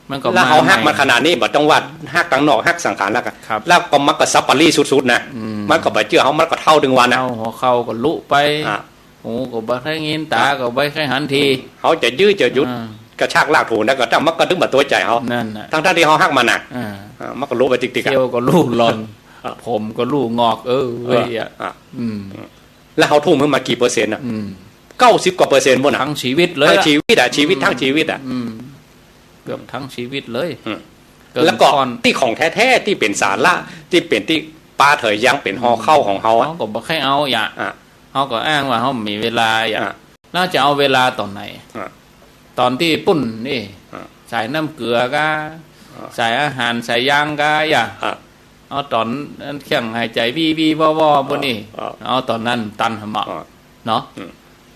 มันก็ แล้วเฮาฮักมันขนาดนี้ บ่ต้องว่าฮักตังนอก ฮักสังขารแล้วกะ ครับ แล้วก็มันก็สัปปะรีสุดๆ นะ อืม มันก็บ่เจื้อเฮา มันก็เฒ่าเถิงวันนะ เฒ่าหัวเข่าก็ลุไป อ่ะ หูก็บ่ได้ยิน ต๋าก็บ่ได้หันที เฮาจะยื้อจะหยุด อ่า กระชากลากถูนะ ก็ตั้งมันก็ดึงมาตั๋วใจ๋เฮา นั่นน่ะ ทั้งๆ ตี้เฮาฮักมันน่ะ อ่า อ่า มันก็ลุไปติ๊กๆ อะ เขี้ยวก็ลุหล่อน อ่ะ ผมก็ลุงอก เออ เออ เว้ยอะ อ่ะ อืม แล้วเฮาทุ่มหื้อมากี่เปอร์เซ็นต์น่ะ อืม เก้าสิบกว่าเปอร์เซ็นต์ปุ้นน่ะ ทั้งชีวิตเลยอะ ทั้งชีวิตอะ ชีวิต อืม ทั้งชีวิตอะ อืม เกือบทั้งชีวิตเลย อืม เกิน แล้วก็ ค่อน ตี้ของแท้ๆ ตี้เป๋นสาระ ตี้เป๋นตี้ปาเถยยังเป๋นฮอเค้าของเฮาอะ เฮาก็บ่ใค่เอาอะ อ่ะ เฮาก็อ้างว่าเฮาบ่มีเวลาอะ อ่ะ แล้วจะเอาเวลาต๋อนไหน อ่ะ ต๋อนตี้ปุ้นนี่ อ่ะ สายน้ำเกลือกา อ่ะ สายอาหาร สายยางกาอะ อ่ะ เอาต๋อนนั้นเครื่องหายใจ๋วี้ๆ ว่อๆ ปุ้นนี่ อ่ะ เอาต๋อนนั้นตันหะเหมาะ อ่ะ เนาะ อืม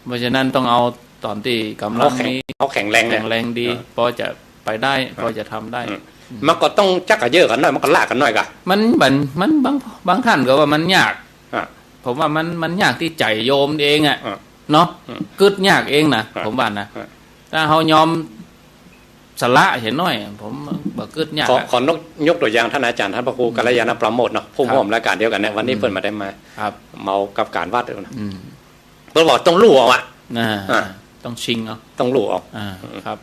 เพราะฉะนั้นต้องเอาต๋อนตี้ก๋ำลัง เฮาแข็ง มี เฮาแข็งแรงเนี่ย แข็งแรงดี อ่ะ ปอจะไปได้ อ่ะ ปอจะทำได้ อืม อืม มันก็ต้องจักกระเยิอะกั๋นหน่อย มันก็ล้ากั๋นหน่อยกะ มัน มัน มันบาง บางท่านก็ว่ามันยาก อ่ะ ผมว่ามัน มันยากตี้ใจ๋โยมเองอะ อ่ะ เนาะ อืม กึ๊ดยากเองนะ อ่ะ ผมว่านะ อ่ะ ถ้าเฮายอมสละเหียหน้อย ผมบ่กึ๊ดยาก ขอ อะ ขอยก ยกตั๋วอย่างต้านอาจ๋ารย์ ต้านพระครู อืม กัลยาณปราโมชย์เนาะ ผู้ ครับ ร่วมรายก๋านเดียวกั๋นเนี่ย วันนี้ อืม เปิ้นบ่ได้มา ครับ เมากับก๋านวัดอยู่นะ อืม เปิ้นบอกต้องลู่เอาอะ อ่า อ่ะ ต้องชิงเอา ต้องลู่เอา อ่า ครับ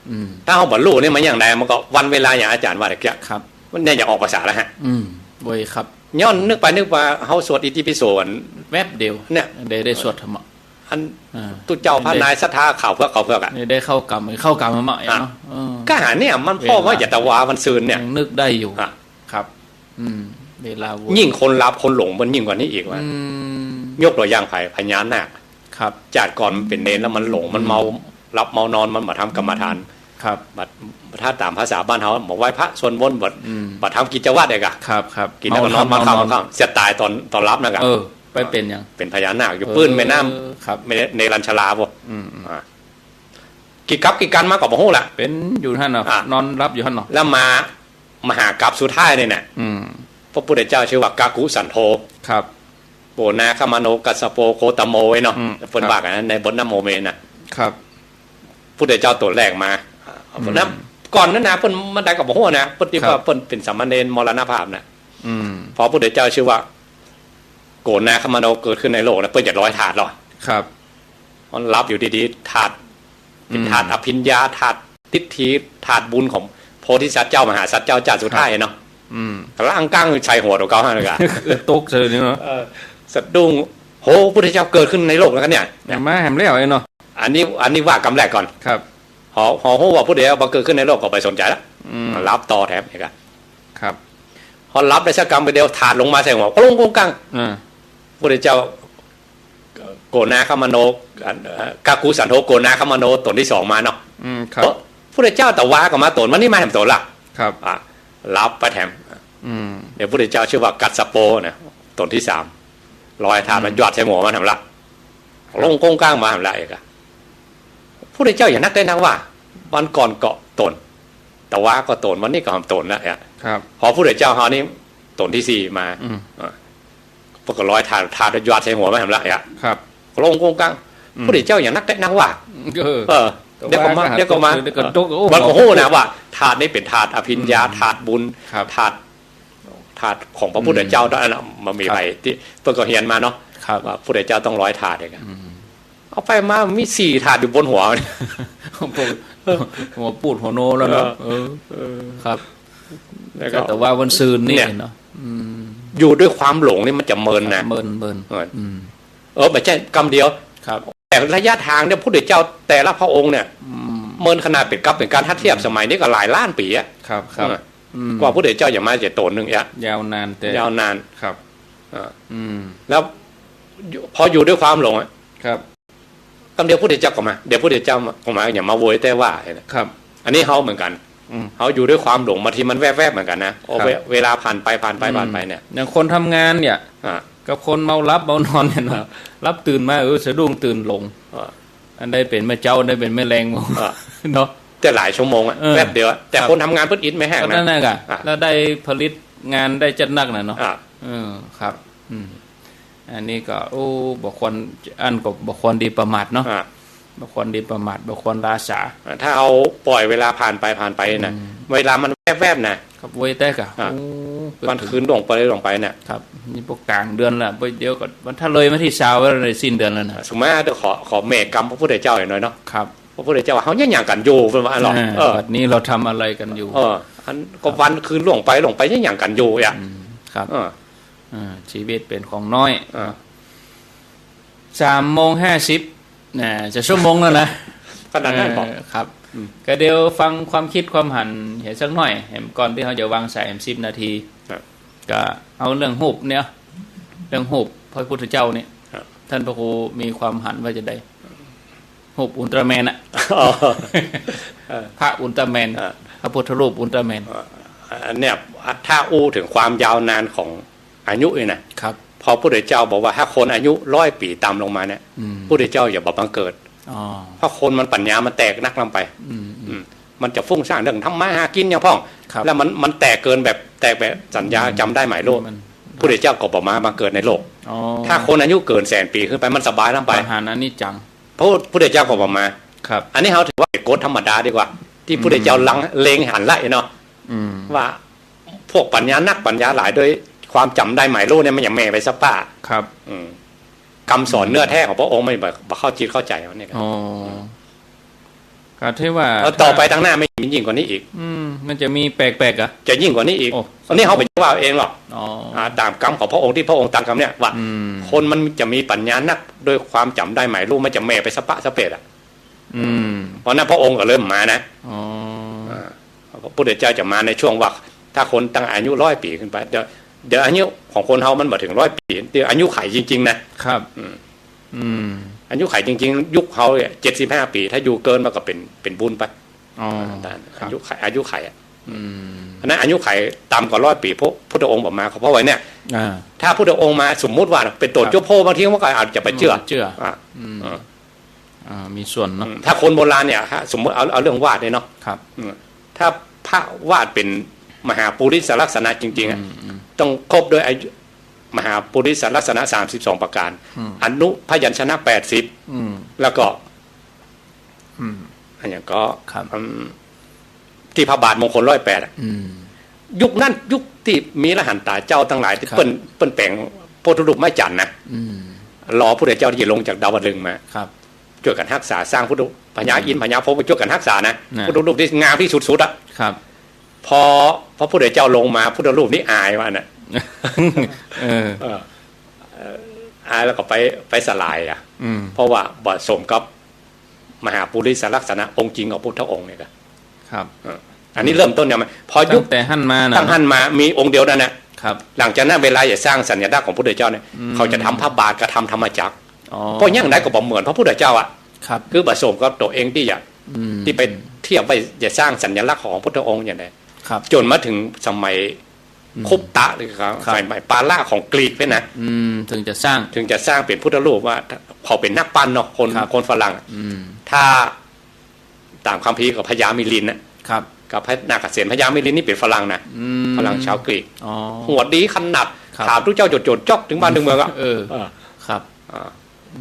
อืม ถ้าเฮาบ่ลู่นี่มันอย่างใด มันก็วันเวลาอย่างอาจ๋ารย์ว่าตะกี้ ครับ มันเนี่ยอยากออกภาษาแล้วฮะ อืม เว้ยครับ ย้อนนึกไปนึกมา เฮาสวดอิติปิโสอัน แวบเดียว เนี่ย ได้ ได้สวดธรรมะ อัน อ่า ตุ๊เจ้าพระนายศรัทธา ขาวเผือก ขาวเผือกอะ นี่ได้เข้ากรรม เข้ากรรมมา อ่ะ เนาะ เออ ก็หาเนี่ย มันพ่อว่า เวลา อย่าตะวามันซืนเนี่ย ยังนึกได้อยู่ อ่ะ ครับ อืม เวลาเว้ย ยิ่งคนหลับคนหลงมันยิ่งกว่านี้อีกว่ะ อืม ยกตั๋วอย่างไผ พญานาค ครับ จาติก่อนมันเป๋นเณรแล้วมันหลง มันเมา อืม หลับเมานอน มันบ่ทำกรรมฐาน ครับ บัด ถ้าต๋ามภาษาบ้านเฮา บ่ไหว้พระสวดมนต์ บ่ อืม บ่ทำกิจวัตรเด้อกะ ครับ ครับ กิ๋นแล้วก็นอน เมาค่ำ เมาค่ำ นอน เมาค่ำ จะต๋ายต๋อน ต๋อนหลับนั่นกะ เออ ไปเป๋นหยัง เป๋นพญานาคอยู่ เออ ปื้นแม่น้ำ ครับ แม่ เนรัญชราพุ้น อืม อืม อ่ะ กี่กั๊บกี่กั๋นมาก็บ่ฮู้ละ เป๋นอยู่หั้นเนาะ อ่ะ นอนหลับอยู่หั้นเนาะ แล้วมา มหากั๊บสุดท้ายนี่น่ะ อืม พระพุทธเจ้าชื่อว่ากักขุสันโธ ครับ โปนาคมโนกัสสโปโคตโมเนาะ อืม เปิ้น ครับ ว่ากั๋นนะ ในบทนะโมเมนะ ครับ พุทธเจ้าต๋นแรกมา อืม นะ ก่อนนั้นนะ เปิ้นมาได้ก็บ่ฮู้นะ เปิ้นตี้ ครับ ว่าเปิ้นเป๋นสามเณรมรณภาพนะ อืม พอพระพุทธเจ้าชื่อว่า โกณาคมโนเกิดขึ้นในโลกนะ เปิ้นจะลอยธาตุลอ ครับ มันหลับอยู่ดีๆ ธาตุ เป๋น อืม ธาตุอภิญญา ธาตุทิฏฐิ ธาตุบุญของโพธิสัตว์เจ้า มหาสัตว์เจ้า จาติสุดท้ายเนาะ อืม แล้วอังก้างใส่หัวตั๋วเก่าหั้นนะ เออ ตกใส่นี่เนาะ เออ สะดุ้ง โห พุทธเจ้าเกิดขึ้นในโลกแล้วกันเนี่ย มาแหมแล้วไอ้เนาะ อันนี้ อันนี้ว่ากำแรกก่อน ครับ หอ หอฮู้ว่าพุทธเจ้าบ่เกิดขึ้นในโลกก็บ่สนใจ๋ละ อืม หลับต่อแถมอีกอะ ครับ พอหลับได้สักกำไปเดียว ธาตุลงมาใส่หัว โครงโครงกัง อ่า พุทธเจ้า โกณาคมโน อัน เอ่อ กักขุสันโธ โกณาคมโน ต๋นตี้สองมาเนาะ อืม ครับ เอ้อ พุทธเจ้าตวากลับมาต๋น วันนี้มาแหมต๋นละ ครับ อ่ะ หลับไปแถม อืม เดี๋ยวพุทธเจ้าชื่อว่ากัสสโปนะ ต๋นตี้สาม ลอยธาตุ อืม มันหยอดใส่หัวมันแหมละ โครงโครงกังมาแหมละอีกอะ พุทธเจ้าอย่างนักได้นักว่า วันก่อนก็ต๋น ตวาก็ต๋น วันนี้ก็ต๋นแล้วเนี่ย ครับ พอพุทธเจ้าเฮานี่ต๋นตี้สี่มา อืม อ่ะ ปรากฏลอยธาตุ ธาตุหยอดใส่หัวมันแหมละเนี่ย ครับ โครงโครงกัง อืม พุทธเจ้าอย่างนักได้นักว่า เออ เออ เดี๋ยวก็มา เดี๋ยวก็มา เดี๋ยวก็ตก โอ้ มันก็ฮู้นะว่าธาตุนี้เป๋นธาตุอภิญญา อืม ธาตุบุญ ครับ ธาตุ ธาตุของพระพุทธเจ้า อืม ต๋อนนั้นน่ะ มันมี ครับ ใบตี้เปิ้นก็เฮียนมาเนาะ ครับ ว่าพุทธเจ้าต้องลอยธาตุเองอะ อืม เอาไปมามีสี่ธาตุอยู่บนหัว หัวปูดหัวโนแล้วเนาะ เออ เออ เออ ครับ แล้วก็ แต่ว่าวันซืนนี่ เนี่ย เนาะ อืม อยู่ด้วยความหลงนี่มันจะเมินนะ เมิน เมิน เมิน อืม เออ บ่ใจ้กำเดียว ครับ แต่ระยะทางเนี่ยพุทธเจ้าแต่ละพระองค์เนี่ย อืม เมินขนาดเป๋นกัปเป๋นกัณฑ์ ถ้าเทียบ อืม สมัยนี้ก็หลายล้านปี๋อะ ครับ ครับ เออ อืม กว่าพุทธเจ้าจะมาจะต๋นนึ่งเนี่ย ยาวนานแต่ ยาวนาน ครับ อ่า อืม แล้วอยู่ พออยู่ด้วยความหลงอะ ครับ กำเดียวพุทธเจ้าก็มา เดี๋ยวพุทธเจ้าก็มา อย่ามาโวยแต่ว่า ครับ อันนี้เฮาเหมือนกั๋น อืม เฮาอยู่ด้วยความหลง บางทีมันแวบๆ เหมือนกั๋นนะ โอ้ ครับ เว เวลาผ่านไป ผ่านไป อืม ผ่านไปเนี่ย อย่างคนทำงานเนี่ย อ่า กับคนเมาหลับเมานอนเนี่ยเนาะ อ่า หลับตื่นมา เออ สะดุ้งตื่นหลง อ่า อันใดเป๋นแม่เจ๊า อันใดเป๋นแม่แลง อ่า เนาะ แต่หลายชั่วโมงอะ เออ แป๊บเดียวอะ แต่ ครับ คนทำงานเปิ้นอิดไม่แห้งนะ ก็นั่นน่ะ อ่ะ แล้วได้ผลิตงานได้จัดนักน่ะเนาะ อ่ะ เออ ครับ อืม อันนี้ก็ โอ้ บ่ควร อันก็บ่ควรดีประมาทเนาะ อ่ะ บ่ควรดีประมาท บ่ควรล้าสา อ่ะ ถ้าเฮาปล่อยเวลาผ่านไป ผ่านไปน่ะ อืม เวลามันแวบๆ น่ะ ครับ ไวแต๊กอะ อ่ะ โอ้ วันคืนล่วงไป ล่วงไปน่ะ ครับ นี่ปอก๋างเดือนละ ปอเดี๋ยวก็ วัน ถ้าเลยมาตี้ซาวแล้ว เลยสิ้นเดือนแล้วนะ สมมุติว่าเดี๋ยวขอ ขอแม่กำพระพุทธเจ้าอีกหน่อยเนาะ ครับ พระพุทธเจ้าว่า เฮาเยียะหยังกั๋นอยู่ เปิ้นว่า อันเนาะ อ่า เออ บัดนี้เราทำอะไรกันอยู่ เออ อันก็วันคืนล่วงไป ล่วงไป เยียะหยังกั๋นอยู่อะ อืม ครับ เออ อ่า ชีวิตเป๋นของน้อย อ่า สามโมงห้าสิบ นะ จะชั่วโมงแล้วนะ ขนาดนั้นเหรอ เออ ครับ อืม ก็เดี๋ยวฟังความคิดความหันเหียสักหน่อย แหมก่อนตี้เฮาจะวางสาย แหมสิบนาที ครับ ก็เอาเรื่องฮูปเนี่ย เรื่องฮูปพระพุทธเจ้าเนี่ย ครับ ต้านพระครูมีความหันว่าจาใด ฮูปอุลตร้าแมนอะ อ๋อ เออ พระอุลตร้าแมน อ่า พระพุทธรูปอุลตร้าแมน อ่า อันเนี้ย ถ้าอู้เถิงความยาวนานของอายุนี่นะ ครับ พระพุทธเจ้าบอกว่าถ้าคนอายุร้อยปี๋ต่ำลงมาเนี่ย อืม พุทธเจ้าอย่าบ่บังเกิด อ๋อ เพราะคนมันปัญญามันแตกนักล้ำไป อืม อืม อืม มันจะฟุ้งซ่านเรื่องทำมาหากิ๋นอย่างพ่อง ครับ แล้วมัน มันแตกเกินแบบ แตกแบบสัญญา อืม จ๋ำได้หมายรู้ มัน พุทธเจ้าก็บ่มาบังเกิดในโลก อ๋อ ถ้าคนอายุเกินแสนปี๋ขึ้นไป มันสบายล้ำไป ปะหารอนิจจัง พระพุทธเจ้าก็บ่มา ครับ อันนี้เฮาถือว่าเป๋นกฎธรรมดาดีกว่า ตี้พุทธเจ้า อืม ลัง เล็งหันละเนาะ อืม ว่าพวกปัญญานักปัญญาหลายโดยความจ๋ำได้หมายรู้เนี่ย มันอย่างแหม่ไปสักป้า ครับ อืม กำสอนเนื้อแท้ของพระองค์ มันบ่ บ่เข้าจิตเข้าใจ๋เฮาเนี่ย อ๋อ ก็ถือว่า แล้วต่อไปตางหน้ามันยิ่งกว่านี้อีก อืม มันจะมีแปลกๆ อะ จะยิ่งกว่านี้อีก โอ้ อันนี้เฮาบ่ใจ้ว่าเอาเองหรอก อ๋อ อ่า ต๋ามกำของพระองค์ตี้พระองค์ตรัสกำเนี่ยว่า อืม คนมันจะมีปัญญานัก โดยความจ๋ำได้หมายรู้ มันจะแหม่ไปสะปะสะเปดอะ อืม เพราะนั้นพระองค์ก็เลยบ่มานะ อ๋อ อ่า พระพุทธเจ้าจะมาในช่วงว่า ถ้าคนตั้งอายุร้อยปี๋ขึ้นไป เดี๋ยว เดี๋ยวอายุของคนเฮามันบ่เถิงร้อยปี๋ เดี๋ยวอายุไขจริงๆ นะ ครับ อืม อืม อายุไขจริงๆ ยุคเฮาเนี่ย เจ็ดสิบห้าปี๋ ถ้าอยู่เกินมันก็เป๋น เป๋นบุญไป อ๋อ อ่า ครับ อายุไข อายุไขอะ อืม อันนั้นอายุไขต่ำกว่าร้อยปี๋ พระพุทธองค์บ่มา เพราะว่าเนี่ย อ่า ถ้าพุทธองค์มา สมมุติว่าเป๋นโต ครับ เจ้าพ่อบางทีมันก็อาจจะไปเจื้อ อืม เจื้อ อ่ะ อืม อ่า อ่า มีส่วนเนาะ อืม ถ้าคนโบราณเนี่ยฮะ สมมุติเอา เอาเรื่องวาดเนี่ยเนาะ ครับ อืม ถ้าพระวาดเป๋นมหาปุริสลักษณะจริงๆ อะ อืม อืม ต้องครบด้วยอายุ มหาปุริสลักษณะ สามสิบสอง ประการ อืม อนุพยัญชนะ แปดสิบ อืม แล้วก็ อืม อันอย่างก็ ครับ อืม ตี้พระบาทมงคลร้อยแปดอะ อืม ยุคนั้นยุคตี้มีอรหันตาเจ้าตังหลายตี้ ครับ เปิ้น เปิ้นแป๋งพระพุทธรูปไม้จันทน์นะ อืม รอพระพุทธเจ้าตี้จะลงจากดาวดึงส์มา ครับ จ้วยกั๋นฮักษาสร้างพุทธ พญา อืม อินทร์พญาพรหมก็จ้วยกั๋นฮักษานะ นะ พุทธรูปตี้งามตี้สุดๆ อะ ครับ พอพระพุทธเจ้าลงมา พุทธรูปนี้อายว่าน่ะ เออ เออ เอ่อ อายแล้วก็ไป ไปสลายอะ อืม เพราะว่าบ่สมกับมหาปุริสลักษณะองค์จริงของพุทธองค์เนี่ยก็ ครับ เออ อันนี้เริ่มต้นเนี่ยมัน พอยุค ตั้งแต่หั้นมาน่ะ ตั้งหั้นมามีองค์เดียวนั่นน่ะ ครับ หลังจากนั้นเวลาจะสร้างสัญลักษณ์ของพุทธเจ้าเนี่ย อืม เขาจะทำพระบาทกับทำธรรมจักร อ๋อ เพราะอย่างใดก็บ่เหมือนพระพุทธเจ้าอะ ครับ คือบ่สมกับตั๋วเองตี้จะ อืม ตี้ไปเทียบไว้จะสร้างสัญลักษณ์ของพุทธองค์อย่างใด ครับ จ๋นมาเถิงสมัย อืม กุปตะหรือครับ ครับ สมัยปาละของกรีกเนี่ยนะ อืม เถิงจะสร้าง เถิงจะสร้างเป๋นพุทธรูปว่า เขาเป๋นนักปั้นเนาะ คน ครับ คนฝรั่งอะ อืม ถ้าต๋ามคัมภีร์ก็พญามิลินน่ะ ครับ กับพระนาคเสน พญามิลินนี่เป๋นฝรั่งนะ อืม ฝรั่งชาวกรีก อ๋อ หัวดีขนาด ครับ ถามตุ๊เจ้าโจ๋นๆ จ๊อกเถิงบ้านเถิงเมืองอะ เออ เออ ครับ อ่า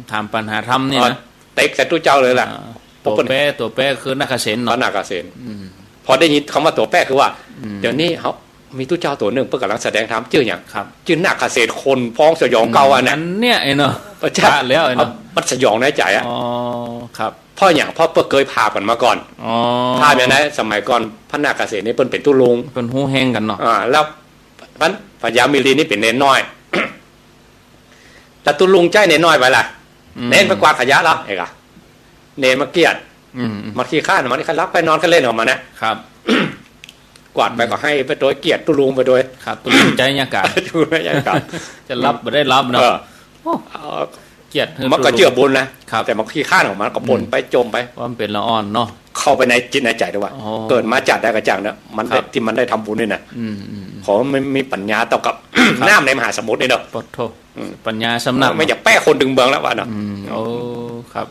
ถามปัญหาธรรมนี่นะ เออ เต๊กใส่ตุ๊เจ้าเลยแหละ อ่า เพราะเปิ้น ตั๋วแป ตั๋วแปคือนาคเสนเนาะ พระนาคเสน อืม พอได้ยินกำว่าตั๋วแปคือว่า อืม เดี๋ยวนี้เขามีตุ๊เจ้าตั๋วนึ่งเปิ้นก่ำลังแสดงธรรม จื้อหยัง ครับ จื้อนาคเสน คนฟ้องสยองเก่าอะนะ อันเนี้ยไอ้เนาะ พระเจ้า พระแล้วไอ้เนาะ มันสยองในใจ๋อะ อ๋อ ครับ เพราะหยัง เพราะเปิ้นเกยผ่าผ่านมาก่อน อ๋อ ผ่าผ่านในสมัยก่อน พระนาคเสนนี่เปิ้นเป๋นตุ๊ลุง เปิ้นฮู้แฮงกั๋นเนาะ อ่า แล้วพญามิลินนี่เป๋นเณรน้อย แล้วตุ๊ลุงใจ๊เณรน้อยไปล่ะ อืม เณรไปกวาดขยะแล้ว เอกอะ เณรมาเกียจ อืม อืม มาขี้ข้าน มานี่ข้ารับไปนอนข้าเล่นของมันนะ ครับ กวาดไปก็หื้อไปโตย เกียจตุ๊ลุงไปโตย ครับ ตุ๊ลุงใจ๊ยากาศ ตุ๊ลุงใจ๊ยากาศ จะรับบ่ได้รับเนาะ เออ โอ้ เอา เกียจหื้อ มันก็ตุ๊ลุง เจื้อบุญนะ ครับ แต่มันขี้ข้านของมันก็บ่นไป อืม จ่มไป ว่ามันเป๋นละอ่อนเนาะ เข้าไปในจิตในใจ๋เลยว่า อ๋อ เกิดมาจาติใดก็จ้างเนาะ มันได้ ครับ ตี้มันได้ทำบุญนี่นะ อืม อืม อืม ขอมันมีปัญญาเต้ากับ ครับ น้ำในมหาสมุทรนี่เนาะ ปะโธ่ อืม ปัญญาส่ำนัก มันอยากแป๊คนเถิงเมืองแล้วว่าเนาะ อืม โอ้ ครับ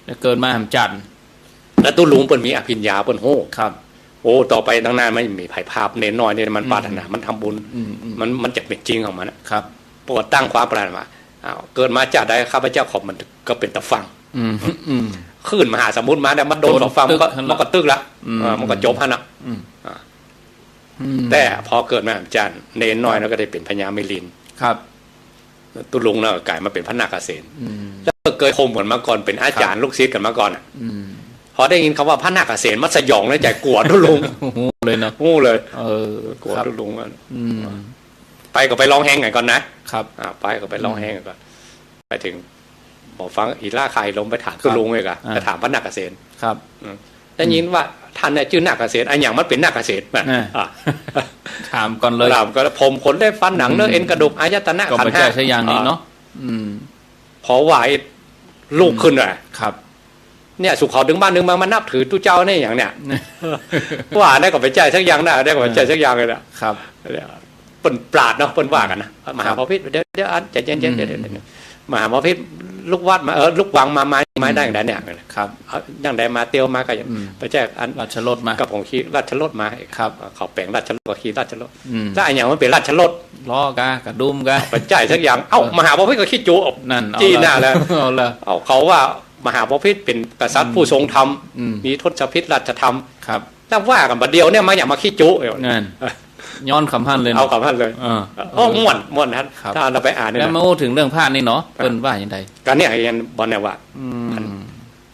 แล้วเกิดมาแหมจันทน์ แล้วตุ๊ลุงเปิ้นมีอภิญญาเปิ้นฮู้ ครับ โอ้ ต่อไปตังหน้ามันมีไผพาเณรน้อยนี่มัน อืม ปรารถนา มันทำบุญ อืม อืม มัน มันจะเป๋นจริงของมันอะ ครับ ปรากฏตั้งความปรารถนา อ้าว เกิดมาจาติใดข้าพเจ้าขอมันก็เป๋นตาฝั่ง อืม อืม คลื่นมหาสมุทรมาเนี่ย มันโดน โดน ฝั่ง มันก็ ตึกหั้นละ มันก็ตึกละ อืม เออ มันก็จ่มหั้นน่ะ อืม อ่า อืม แต่พอเกิดมาแหมจันทน์ เณรน้อย ครับ แล้วก็ได้เป๋นพญามิลิน ครับ ตุ๊ลุงแล้วก็ก๋ายมาเป๋นพระนาคเสน อืม แล้วก็เกยข่มกั๋นมาก่อน เป๋นอาจ๋ารย์ ครับ ลูกศิษย์กั๋นมาก่อนอะ อืม พอได้ยินกำว่าพระนาคเสน มันสยองในใจ๋ กั๋วตุ๊ลุง ฮู้เลยเนาะ ฮู้เลย เออ กั๋ว ครับ ตุ๊ลุงอะ อืม ไปก็ไปลองแฮงกั๋นก่อนนะ ครับ อ่า ไปก็ไปลองแฮงกั๋นก่อน อืม ไปเถิง บ่ฟังอีหล้าคายลม ไปถามตุ๊ลุงเอกอะ อ่า ไปถามพระนาคเสน ครับ อืม ได้ยินว่าต้านเนี่ยจื้อนาคเสน อะหยังมันเป๋นนาคเสน อ่า อ่ะ ถามก่อนเลย ถามก่อน ผมขนเล็บฟันหนังเนื้อเอ็นกระดูกอายตนะ ก็ ขันธ์ห้า บ่ใจ้สักอย่างนี้เนาะ อ่า อืม พอว่าไอ้ลุกขึ้นน่ะ ครับ เนี่ย สุขเขาเถิงบ้านเถิงเมืองมานับถือตุ๊เจ้าเนี่ยอย่างเนี่ย ว่าได้ก็บ่ใจ้สักอย่างนะ ได้ก็บ่ใจ้สักอย่างเลยน่ะ ครับ เปิ้นปราชญ์เนาะ เปิ้นว่ากั๋นนะ มหาบพิตร เดี๋ยว เดี๋ยว อัน ใจ๋เย็นๆ อืม เดี๋ยว เดี๋ยว เดี๋ยว มหาบพิตร ลูกวัดมา เออ ลูกวังมา มา มาได้อย่างใดเนี่ย ครับ เอาอย่างใดมาเตียวมาก็ อืม บ่ใจ้อัน ราชรถมา กับของขี่ราชรถมา ครับ เขาแป๋งราชรถก็ขี่ราชรถ อืม แล้วอะหยังมันเป๋นราชรถ ล้อกะ กระดุมกะ บ่ใจ้สักอย่าง เอ้า เออ มหาบพิตรก็ขี้จุ นั่น เอา จี้หน้าแล้ว เอาละ เอา เขาว่ามหาบพิตรเป๋นกษัตริย์ อืม ผู้ทรงธรรม อืม มีทศพิธราชธรรม ครับ แล้วว่ากั๋นบ่าเดี่ยวเนี่ยมาอย่างมาขี้จุ นั่น ย้อนกำหั้นเลยเนาะ เอากำหั้นเลย เออ โอ้ ม่วน ม่วนนะ ครับ ถ้าเอาไปอ่านเนี่ยนะ แล้วมาอู้เถิงเรื่องพระนี่เนาะ ครับ เปิ้นว่าอย่างใด ก็เนี่ย อย่างบ่าเนี่ยว่า อืม มัน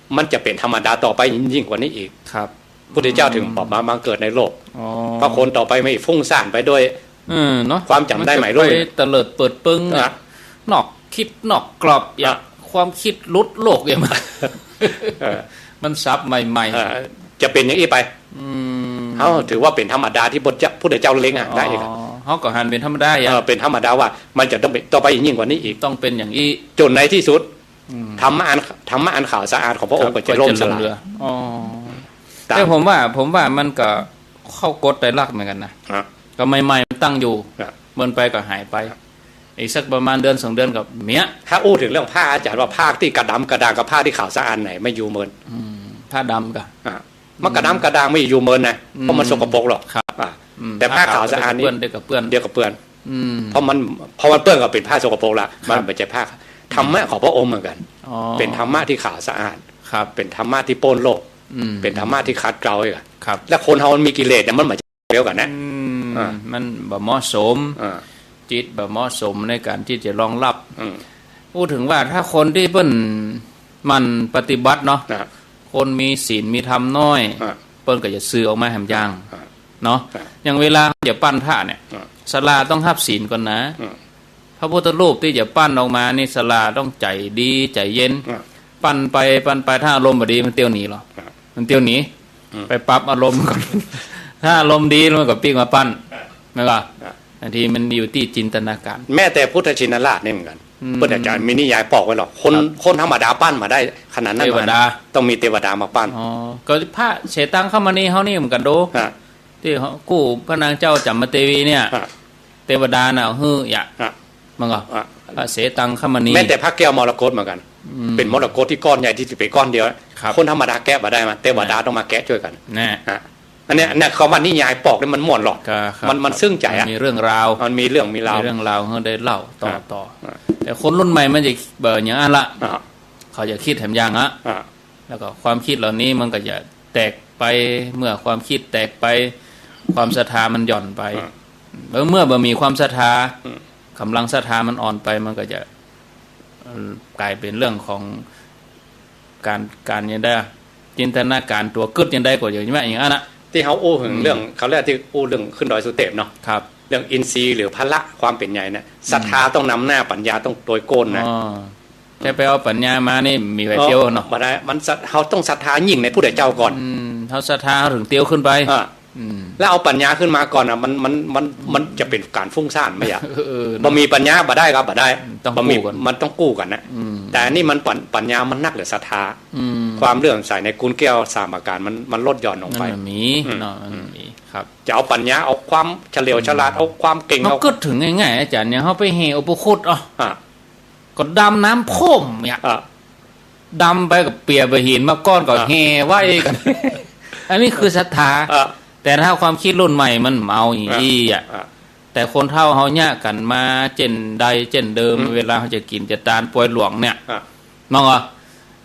มันจะเป๋นธรรมดาต่อไปยิ่งกว่านี้อีก ครับ พุทธเจ้าเถิง อืม บอกมาบังเกิดในโลก อ๋อ เพราะคนต่อไปมันฟุ้งซ่านไปด้วย เออ เนาะ ความจ๋ำได้ใหม่ มันจะไป รุ่น เตลิดเปิดเปิงเนี่ย อ่ะ นอกคิดนอกกรอบ อย่าง อ่ะ ความคิดหลุดโลกอย่างมัน เออ มันสับใหม่ๆ เออ จะเป๋นอย่างอี้ไป อืม เฮาถือว่าเป๋นธรรมดาตี้พุทธเจ้า พุทธเจ้าเล็งอะ อ๋อ ได้อีกอะ เฮาก็หันเป๋นธรรมดาอย่าง เออ เป๋นธรรมดาว่ามันจะต้องเป๋น ต่อไปยิ่งกว่านี้อีก ต้องเป๋นอย่างอี้ จ๋นในตี้สุด อืม ธรรมะอัน ธรรมะอันขาวสะอาดของพระองค์ ครับ ก็จะล่มสลาย ก็จะหลงเหลือ อ๋อ ตาม แต่ผมว่า ผมว่ามันก็เข้ากฎไตรลักษณ์เหมือนกั๋นนะ ฮะ ก็ใหม่ๆ มันตั้งอยู่ ฮะ เมินไปก็หายไป ฮะ อีกสักประมาณเดือนสองเดือนก็เมี้ย ถ้าอู้เถิงเรื่องผ้า อาจ๋ารย์ว่าผ้าตี้กระดำกระด่างกับผ้าตี้ขาวสะอาดไหนไม่อยู่เมิน อืม ผ้าดำกะ อ่ะ มันกระดำกระด่างไม่อยู่เมินนะ อืม เพราะมันสกปรกหรอก ครับ อ่ะ อืม แต่ผ้าขาวสะอาดนี่ ผ้าขาวเดี๋ยวก็เปื้อน เดี๋ยวก็เปื้อน อืม เพราะมัน เพราะมันเปื้อนก็เป๋นผ้าสกปรกละ ครับ มันบ่ใจ้ผ้า ธรรมะของพระองค์เหมือนกั๋น อ๋อ เป๋นธรรมะตี้ขาวสะอาด ครับ เป๋นธรรมะตี้ป๊นโลก อืม เป๋นธรรมะตี้ขัดเกลาอีกอะ ครับ แล้วคนเฮามันมีกิเลสเนี่ย มันบ่ใจ้เดียวกั๋นนะ อืม อ่า มันบ่เหมาะสม อ่า จิตบ่เหมาะสมในก๋านตี้จะรองรับ อืม พูดเถิงว่าถ้าคนตี้เปิ้นหมั่นปฏิบัติเนาะ อ่า คนมีศีลมีธรรมน้อย อ่า เปิ้นก็จะสื่อออกมาแหมอย่าง อ่า เนาะ อ่า อย่างเวลาจะปั้นพระเนี่ย อ่า ศาลาต้องฮับศีลก่อนนะ อ่า พระพุทธรูปตี้จะปั้นออกมานี่ศาลาต้องใจ๋ดีใจ๋เย็น อ่ะ ปั้นไป ปั้นไป ถ้าอารมณ์บ่ดีมันเตียวหนีลอ อ่ะ มันเตียวหนี อืม ไปปรับอารมณ์ก่อน ถ้าอารมณ์ดีมันก็ปิ๊กมาปั้น อ่ะ แม่นบ่ อ่ะ บางทีมันอยู่ตี้จินตนาการ แม้แต่พุทธชินราชนี่เหมือนกั๋น อืม เปิ้นอาจารย์มีนิยายปอกไว้หรอก คน ครับ คนธรรมดาปั้นบ่ได้ขนาดนั้น เตวดา ต้องมีเตวดามาปั้น อ๋อ ก็พระเสตังคมณีเฮานี่เหมือนกั๋นโด ฮะ ตี้กู้พระนางเจ้าจัมมาเตวีเนี่ย ฮะ เตวดาน่ะหื้ออะ ฮะ มันก็ ฮะ พระเสตังคมณี แม้แต่พระแก้วมรกตเหมือนกั๋น อืม เป๋นมรกตตี้ก้อนใหญ่ตี้สุด เป๋นก้อนเดียว ครับ คนธรรมดาแกะบ่ได้มา เตวดา นะ ต้องมาแกะจ้วยกั๋น นะ ฮะ อันเนี้ย เนี่ย คำว่านิยายปอกนี่มันม่วนหรอก ครับ มัน มัน ครับ ซึ้งใจ๋อะ มันมีเรื่องราว มันมีเรื่องมีราว มีเรื่องราวหื้อได้เล่าต่อ ครับ ต่อ ครับ แต่คนรุ่นใหม่มันจะเบิ่นอย่างนั้นละ อ่ะ เขาจะกึ๊ดแหมอย่างอะ อ่ะ แล้วก็ความกึ๊ดเหล่านี้มันก็จะแตกไป เมื่อความกึ๊ดแตกไป ความศรัทธามันหย่อนไป อ่ะ แล้วเมื่อบ่มีความศรัทธา อืม ก๋ำลังศรัทธามันอ่อนไป มันก็จะ เอ่อ ก๋ายเป๋นเรื่องของก๋าน ก๋านยังไงอะ จินตนาการตั๋วกึ๊ดยังไงก็อย่างนี้ อย่างนั้นอะ ตี้เฮาอู้เถิง อืม เรื่อง คราวแรกตี้อู้เรื่องขึ้นดอยสุเตปเนาะ ครับ เรื่องอินทรีย์หรือพละความเป๋นใหญ่เนี่ย อืม ศรัทธาต้องนำหน้า ปัญญาต้องตวยโก้นนะ อ๋อ แค่ไปเอาปัญญามานี่มีไว้เตียวเนาะ บ่ได้ มันศรัท เฮาต้องศรัทธายิ่งในพุทธเจ้าก่อน อืม เฮาศรัทธาเฮาเถิงเตียวขึ้นไป อ่ะ อืม แล้วเอาปัญญาขึ้นมาก่อนอะ มัน มัน มัน มันจะเป๋นก๋านฟุ้งซ่านไหมอะ เออ เออ บ่มีปัญญาบ่ได้ครับ บ่ได้ ต้องกู้กั๋น บ่มี มันต้องกู้กั๋นนะ อืม แต่อันนี้มันปัญ ปัญญามันนักเหลือศรัทธา อืม ความเลื่อมใสในกุลแก้วสามประก๋านมัน มันลดหย่อนลงไป มันมี อืม เนาะ มันมี ครับ จะเอาปัญญา เอาความเฉลียวฉลาด อืม เอาความเก่ง เฮา เอา กึ๊ดเถิงง่ายๆ อาจ๋ารย์ อย่างเฮาไปแห่อุปคุต อ่ะ อ่ะ ก็ดำน้ำโค้มเนี่ย อ่ะ ดำไปก็เปียกไปหินมาก้อนก็ อ่ะ แห่ไหว้กั๋น อันนี้คือศรัทธา อ่ะ แต่ถ้าความกึ๊ดรุ่นใหม่มันบ่เอาอย่างอี้อะ อ่ะ แต่คนเฒ่าเฮาเยียะกั๋นมาเจ้นใดเจ้นเดิม อืม เวลาเฮาจะกิ๋นจะตานปอยหลวงเนี่ย อ่ะ มองเหรอ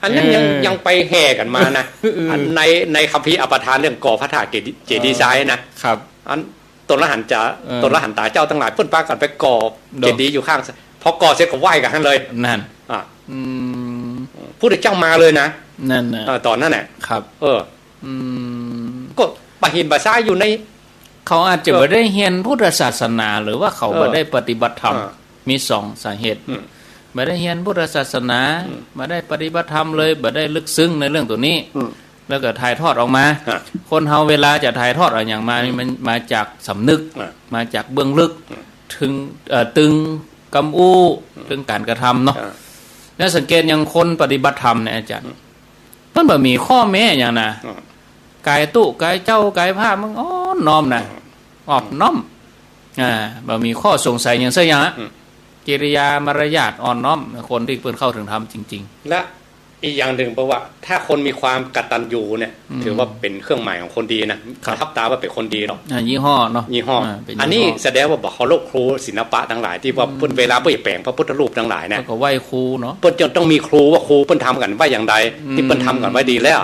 อันนั้นยัง เออ ยังไปแห่กั๋นมานะ เออ อันใน ในคัมภีร์อัปทานเรื่องก่อพระธาตุเจดีย์ เจดีย์ทรายนะ ครับ อัน ตนละหันต๋า เออ ตนละหันต๋าเจ้าตังหลาย เปิ้นปากั๋นไปก่อ โดย เจดีย์อยู่ข้าง พอก่อเสร็จก็ไหว้กั๋นหั้นเลย นั่น อ่ะ อืม พุทธเจ้ามาเลยนะ นั่นน่ะ เออ ต๋อนนั้นน่ะ ครับ เออ อืม ก็ปะหินปะซ้ายอยู่ใน เขาอาจจะ เออ บ่ได้เฮียนพุทธศาสนา หรือว่าเขา เออ บ่ได้ปฏิบัติธรรม อ่า มีสองสาเหตุ อืม บ่ได้เฮียนพุทธศาสนา อืม บ่ได้ปฏิบัติธรรมเลย บ่ได้ลึกซึ้งในเรื่องตั๋วนี้ อืม แล้วก็ถ่ายทอดออกมา ฮะ คนเฮาเวลาจะถ่ายทอดอะหยังมานี่ อืม มันมาจากสำนึก อ่ะ มาจากเบื้องลึก อืม เถิง เอ่อ ตึงกำอู้ อืม เถิงก๋านกระทำเนาะ อ่ะ แล้วสังเกตอย่างคนปฏิบัติธรรมเนี่ยอาจ๋ารย์ อืม มันบ่มีข้อแม้หยังนะ อืม ก๋ายตุ๊ก๋ายเจ้าก๋ายผ้ามันอ่อนน้อมนะ อืม อ่อนน้อม อ่า บ่มีข้อสงสัยหยังสักอย่างอะ อืม กิริยามารยาทอ่อนน้อม คนตี้เปิ้นเข้าเถิงธรรมจริงๆ และอีกอย่างหนึ่ง เพราะว่าถ้าคนมีความกตัญญูเนี่ย อืม ถือว่าเป๋นเครื่องหมายของคนดีนะ ครับ ประทับต๋าว่าเป๋นคนดีเนาะ อ่า ยี่ห้อเนาะ ยี่ห้อ อ่า เป๋น อันนี้ ยี่ห้อ แสดงว่าบ่เคารพครูศิลปะตังหลาย ตี้ว่า อืม เปิ้น เวลาเปิ้นแป๋งพระพุทธรูปตังหลายนะ เปิ้นก็ไหว้ครูเนาะ เปิ้นจะต้องมีครูว่าครูเปิ้นทำกั๋นไว้อย่างใด อืม ตี้เปิ้นทำกั๋นไว้ดีแล้ว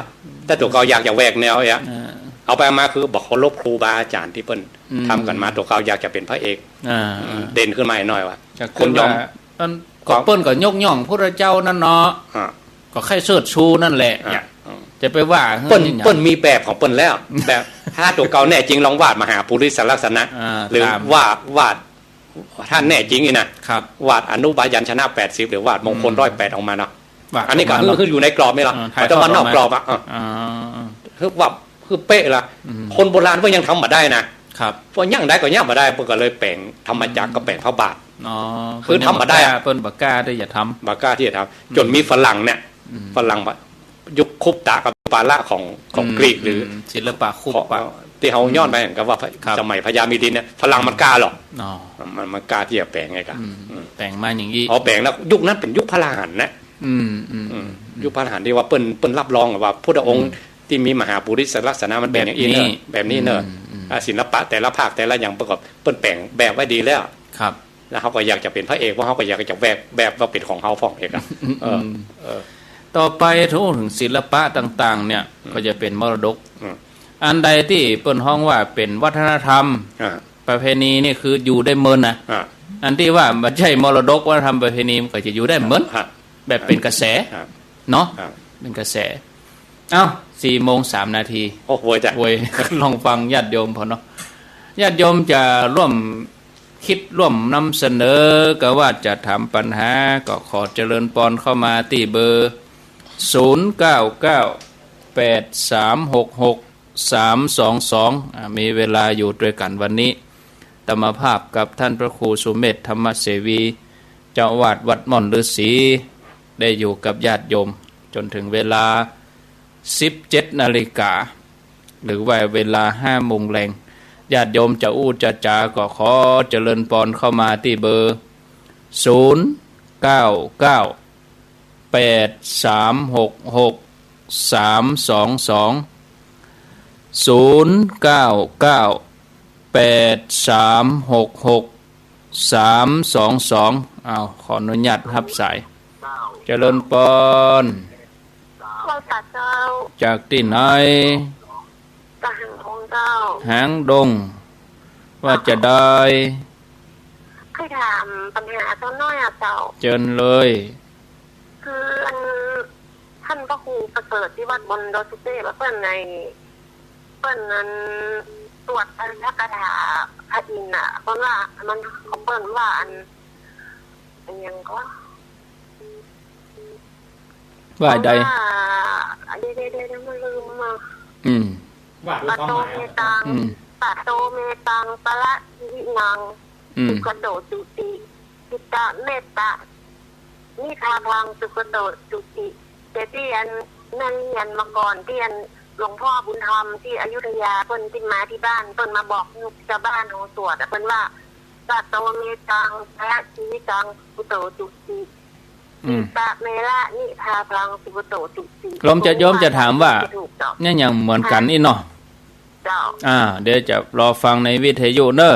แต่ตั๋วเก่าอยากจะแหวกแนวเนี่ย อ่า เอาไปเอามาคือบ่เคารพครูบาอาจ๋ารย์ตี้เปิ้น อืม ทำกั๋นมา ตั๋วเก่าอยากจะเป๋นพระเอก อ่า อืม เด่นขึ้นมาอีกหน่อยว่า จะ คนยอม ว่าอัน ก็เปิ้นก็ยกย่องพุทธเจ้านั่นเนาะ อ่า ก็ใค่เชิดชูนั่นแหละ อ่า เนี่ย อืม จะไปว่า เปิ้น เฮ้ย เปิ้นมีแบบของเปิ้นแล้ว แบบ ถ้าตั๋วเก่าแน่จริงลองวาดมหาปุริสลักษณะ อ่า หรือ ตาม วาด วาด ถ้าแน่จริงนี่นะ ครับ วาดอนุพยัญชนะแปดสิบ หรือวาดมงคล อืม ร้อยแปดออกมาเนาะ วาด อันนี้ก็ ออกมา คือ คืออยู่ในกรอบนี่ล่ะ เออ ถ่ายทอด แต่ว่า ออกมา นอกกรอบอะ เออ อ่า คือว่า คือเป๊ะละ อืม คนโบราณเปิ้นยังทำบ่ได้นะ ครับ เปิ้นยังได้ก็ยังบ่ได้ เปิ้นก็เลยแป๋งธรรมจักร อืม ก็แป๋งพระบาท อ๋อ คือทำบ่ได้อะ เปิ้นบ่กล้า เปิ้นบ่กล้าตี้จะทำ บ่กล้าตี้จะทำ อืม จ๋นมีฝรั่งเนี่ย อืม ฝรั่งว่ายุคคุปตะกับปาละของ ของ อืม กรีกหรือ อืม ศิลปะคุปตะ ตี้เฮาย้อนไป อืม ก็ว่า ครับ สมัยพญามิลินเนี่ย ฝรั่งมันกล้าเหรอ อ๋อ มัน มันกล้าตี้จะแป๋งไงกะ อืม อืม แป๋งมาอย่างอี้ เอาแป๋งแล้ว ยุคนั้นเป๋นยุคพระอรหันต์นะ อืม อืม อืม อืม ยุคพระอรหันต์ตี้ว่าเปิ้น เปิ้นรับรองว่าพุทธองค์ อืม ตี้มีมหาปุริสลักษณะมันเป๋นอย่างอี้เนอะ แบบนี้ แบบนี้เนอะ อืม อืม อ่า ศิลปะแต่ละภาคแต่ละอย่างประกอบ เปิ้นแป๋งแบบไว้ดีแล้ว ครับ แล้วเฮาก็อยากจะเป๋นพระเอก เพราะเฮาก็อยากจะแหวกแบบว่าเป๋นของเฮาพ่องเอกอะ อืม เออ อืม เออ ต่อไปถ้าอู้เถิงศิลปะต่างๆ เนี่ย อืม ก็จะเป๋นมรดก อืม อันใดตี้เปิ้นฮ้องว่าเป๋นวัฒนธรรม อ่า ประเพณีนี่คืออยู่ได้เมินนะ อ่า อันตี้ว่าบ่ใจ้มรดกวัฒนธรรมประเพณีมันก็จะอยู่ได้เมิน ฮะ แบบเป๋นกระแส ฮะ เนาะ ฮะ เป๋นกระแส เอ้า สี่โมงสามนาที โอ้ เวยจ้ะ เวย ลองฟังญาติโยมเปิ้นเนาะ ญาติโยมจะร่วม กึ๊ดร่วมนำเสนอ กาว่าจะถามปัญหา ก็ขอเจริญปอนเข้ามาตี้เบอร์ ศูนย์ เก้า เก้า แปด สาม หก หก สาม สอง สอง อ่า มีเวลาอยู่ตวยกั๋นวันนี้ อาตมาภาพกับต้านพระครูสุเมธ ธรรมเสวี เจ้าอาวาสวัดม่อนฤๅษี ได้อยู่กับญาติโยมจ๋นเถิงเวลา สิบเจ็ดนาฬิกา หรือว่าเวลาห้าโมงแลง ญาติโยมจะอู้จะจ๋า ก็ขอเจริญปอนเข้ามาตี้เบอร์ ศูนย์ เก้า เก้า แปด สาม หก หก สาม สอง สอง ศูนย์ เก้า เก้า แปด สาม หก หก สาม สอง สอง อ้าว ขออนุญาตฮับสาย เจริญปอน เจ้าค่ะเจ้า จากตี้ไหน จากหางดงเจ้า หางดง ว่าจะได้ ใค่ถามปัญหาเจ้าน้อยอะเจ้า เจิญเลย คืออัน ต้านพระครูประเสริฐที่วัดบนดอยสุเทพฯอะ เปิ้นใน เปิ้นนั้นสวดอริยคาถาพระอินทร์น่ะ เปิ้นว่ามัน เปิ้นว่าอัน อันหยังก็ ว่าใด เปิ้นว่า เดี๋ยวๆๆ มันลืมอ่ะ อืม ว่าโดยความหมาย ปะโตเมตัง อืม ปะโตเมตัง ปะระชีวินัง อืม สุขโตจุติ จิตตเมตตา นิพพานัง สุขโตจุติ แต่ตี้อันแม่เฮียนเมื่อก่อน ตี้อันหลวงพ่อบุญธรรมตี้อยุธยา เปิ้นตี้มาตี้บ้าน เปิ้นมาบอกชาวบ้านเฮาสวดอะ เปิ้นว่า ปะโตเมตัง ปะระชีวินัง สุขโตจุติ อืม จิตตเมตตา นิพพานัง สุขโตจุติ โยมจะ โยมจะถามว่า จะถูกเจ้า เนี่ยยังเหมือนกั๋นอี้เนาะ เจ้า อ่า เดี๋ยวจะรอฟังในวิทยุเน่อ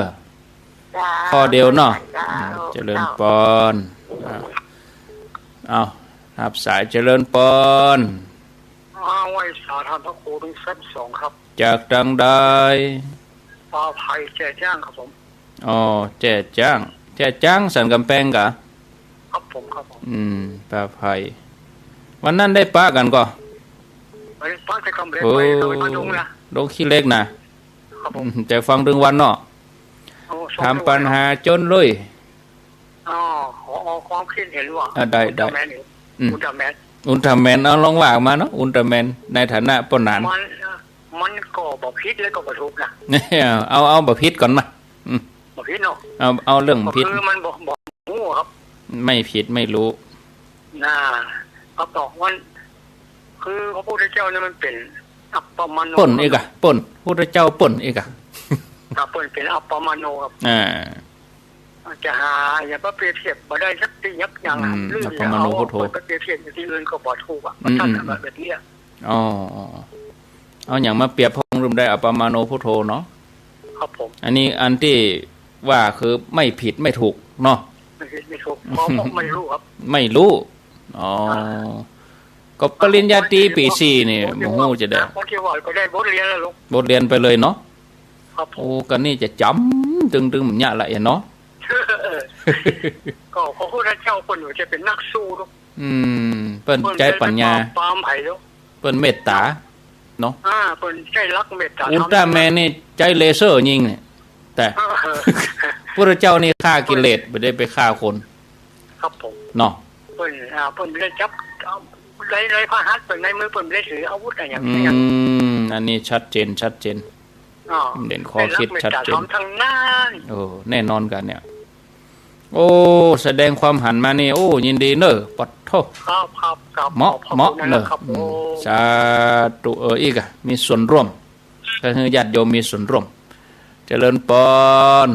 เจ้า ข้อเดียวเนาะ เจ้า อืม เจริญปอน เจ้า อ่า เอา ฮับสาย เจริญปอน มาไหว้สาต้านพระครูเป๋นเซตสองครับ จากตางใด ปาไผ่แจ้จ้างครับผม อ๋อ แจ้จ้าง แจ้จ้างสันก๋ำแปงกา ครับผม ครับผม อืม ปาไผ่ วันนั้นได้ปะกั๋นก่อ วันนี้ปะแต่ก๋ำเหล็ก โอ้ ไป ไปบ้านดงนะ ดงขี้เหล็กนะ ครับผม อืม จะฟังตึงวันเนาะ โอ้ ถามปัญหาจ๋นเลย อ๋อ ขอออกความคิดเห็นว่า อ่ะ ได้ อุลตร้าแมน ได้ อืม อุลตร้าแมน อุลตร้าแมน เอาลองว่ามาเนาะ อุลตร้าแมน ในฐานะป้อหนาน มัน มันก็บ่ผิดแล้วก็บ่ถูกนะ เอา เอาบ่ผิดก่อนมา อืม บ่ผิดเนาะ เอา เอาเรื่องผิด คือมันบ่ บ่ฮู้ครับ ไม่ผิดไม่รู้ น่า เขาบอกว่า คือพระพุทธเจ้าเนี่ยมันเป๋นอัปปมาโน ป้นอีกอะ ป้น พุทธเจ้าป้นอีกอะ ครับ เป๋น เป๋นอัปปมาโนครับ อ่า จะหาอย่างมาเปรียบเทียบบ่ได้สักตี้ยักอย่าง อืม หรือ อัปปมาโนพุทโธ เอาไปเปรียบเทียบกับตี้อื่นก็บ่ถูกอะ อืม ท่าน อืม แบบนี้อะ อ๋อ เอาอย่างมาเปรียบพระองค์ลืมได้ อัปปมาโนพุทโธเนาะ ครับผม อันนี้อันตี้ว่าคือไม่ผิดไม่ถูกเนาะ ไม่ผิดไม่ถูก เพราะผมไม่รู้ครับ ไม่รู้ อ๋อ อ่า ก็ปริญญาตรีปี๋สี่นี่ ผมคิดว่า บ่ฮู้จะได้ ผมคิดว่าก็ได้บทเรียนแล้วลูก บทเรียนไปเลยเนาะ ครับผม โอ้ ก็นี่จะจ๋ำตึงๆ มันยะละเอียดเนาะ ก็พระพุทธเจ้าเปิ้นจะเป๋นนักสู้ลูก อืม เปิ้นใจ๊ปัญญา เปิ้นเป๋นปราบปรามภัยลูก เปิ้นเมตตา เนาะ อ่า เปิ้นใจ๊หลักเมตตา อุลตร้าแมนนี่ใจ๊เลเซอร์ยิงเนี่ย แต่ เออ พุทธเจ้านี่ฆ่ากิเลส บ่ได้ไปฆ่าคน ครับผม เนาะ เปิ้น อ่า เปิ้นบ่ได้จับ เอา ใน ในพระหัตถ์เปิ้น ในมือเปิ้นบ่ได้ถืออาวุธอะหยัง อืม อันนี้ชัดเจน ชัดเจน อ๋อ เด่นข้อคิดชัดเจน ได้หลักเมตตาธรรมทั้งนั้น โอ้ แน่นอนกั๋นเนี่ย โอ้ แสดงความหันมานี่ โอ้ ยินดีเน่อ ปัดโธ่ ครับ ครับ ครับ เหมาะ ขอบคุณ เหมาะเน่อ นะครับ อืม โอ้ สาธุ เออ อีกอะ มีส่วนร่วม ก็คือญาติโยมมีส่วนร่วม เจริญปอน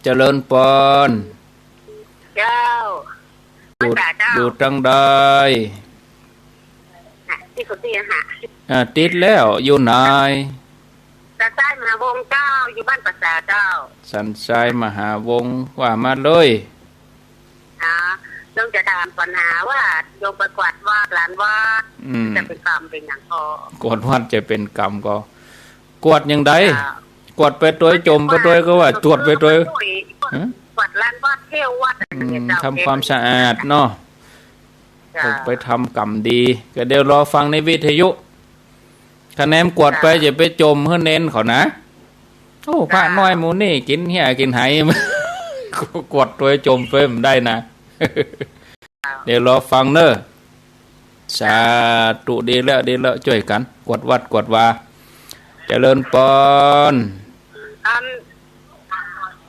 เจริญปอน เจ้า อยู่ พรรษาเจ้า อยู่ตางใด ที่สุดนี่อะค่ะ อ่า ติดแล้ว อยู่ไหน สันทรายวงศ์เจ้า อยู่บ้านป่าสาเจ้า สันทรายวงศ์ ว่ามาเลย อ๋อ ต้องจะถามปัญหาว่าโยมไปกวาดวัดหลานวัด อืม จะเป็นกรรมเป็นหยังก่อ กวาดวัดจะเป็นกรรมก่อ กวาดอย่างใด เจ้า กวาดไปตวย จ่มไปตวย ก็ว่าจวดไปตวย กวาด ฮะ กวาดหลานวัดเที่ยววัด อืม อย่างเงี้ยเจ้า ทำความสะอาดเนาะ เจ้า ไปทำกรรมดี ก็เดี๋ยวรอฟังในวิทยุ คะแนนกวาดไป เจ้า อย่าไปจ่มหื้อเณรเขานะ โอ้ พระ เจ้า น้อยหมู่นี่กิ๋นเฮี้ยกิ๋นไห กวาดตวยจ่มไปบ่ได้นะ เดี๋ยวรอฟังเน่อ สาธุ ดีแล้ว ดีแล้ว จ้วยกั๋น กวาดวัด กวาดวา เจริญปอน อัน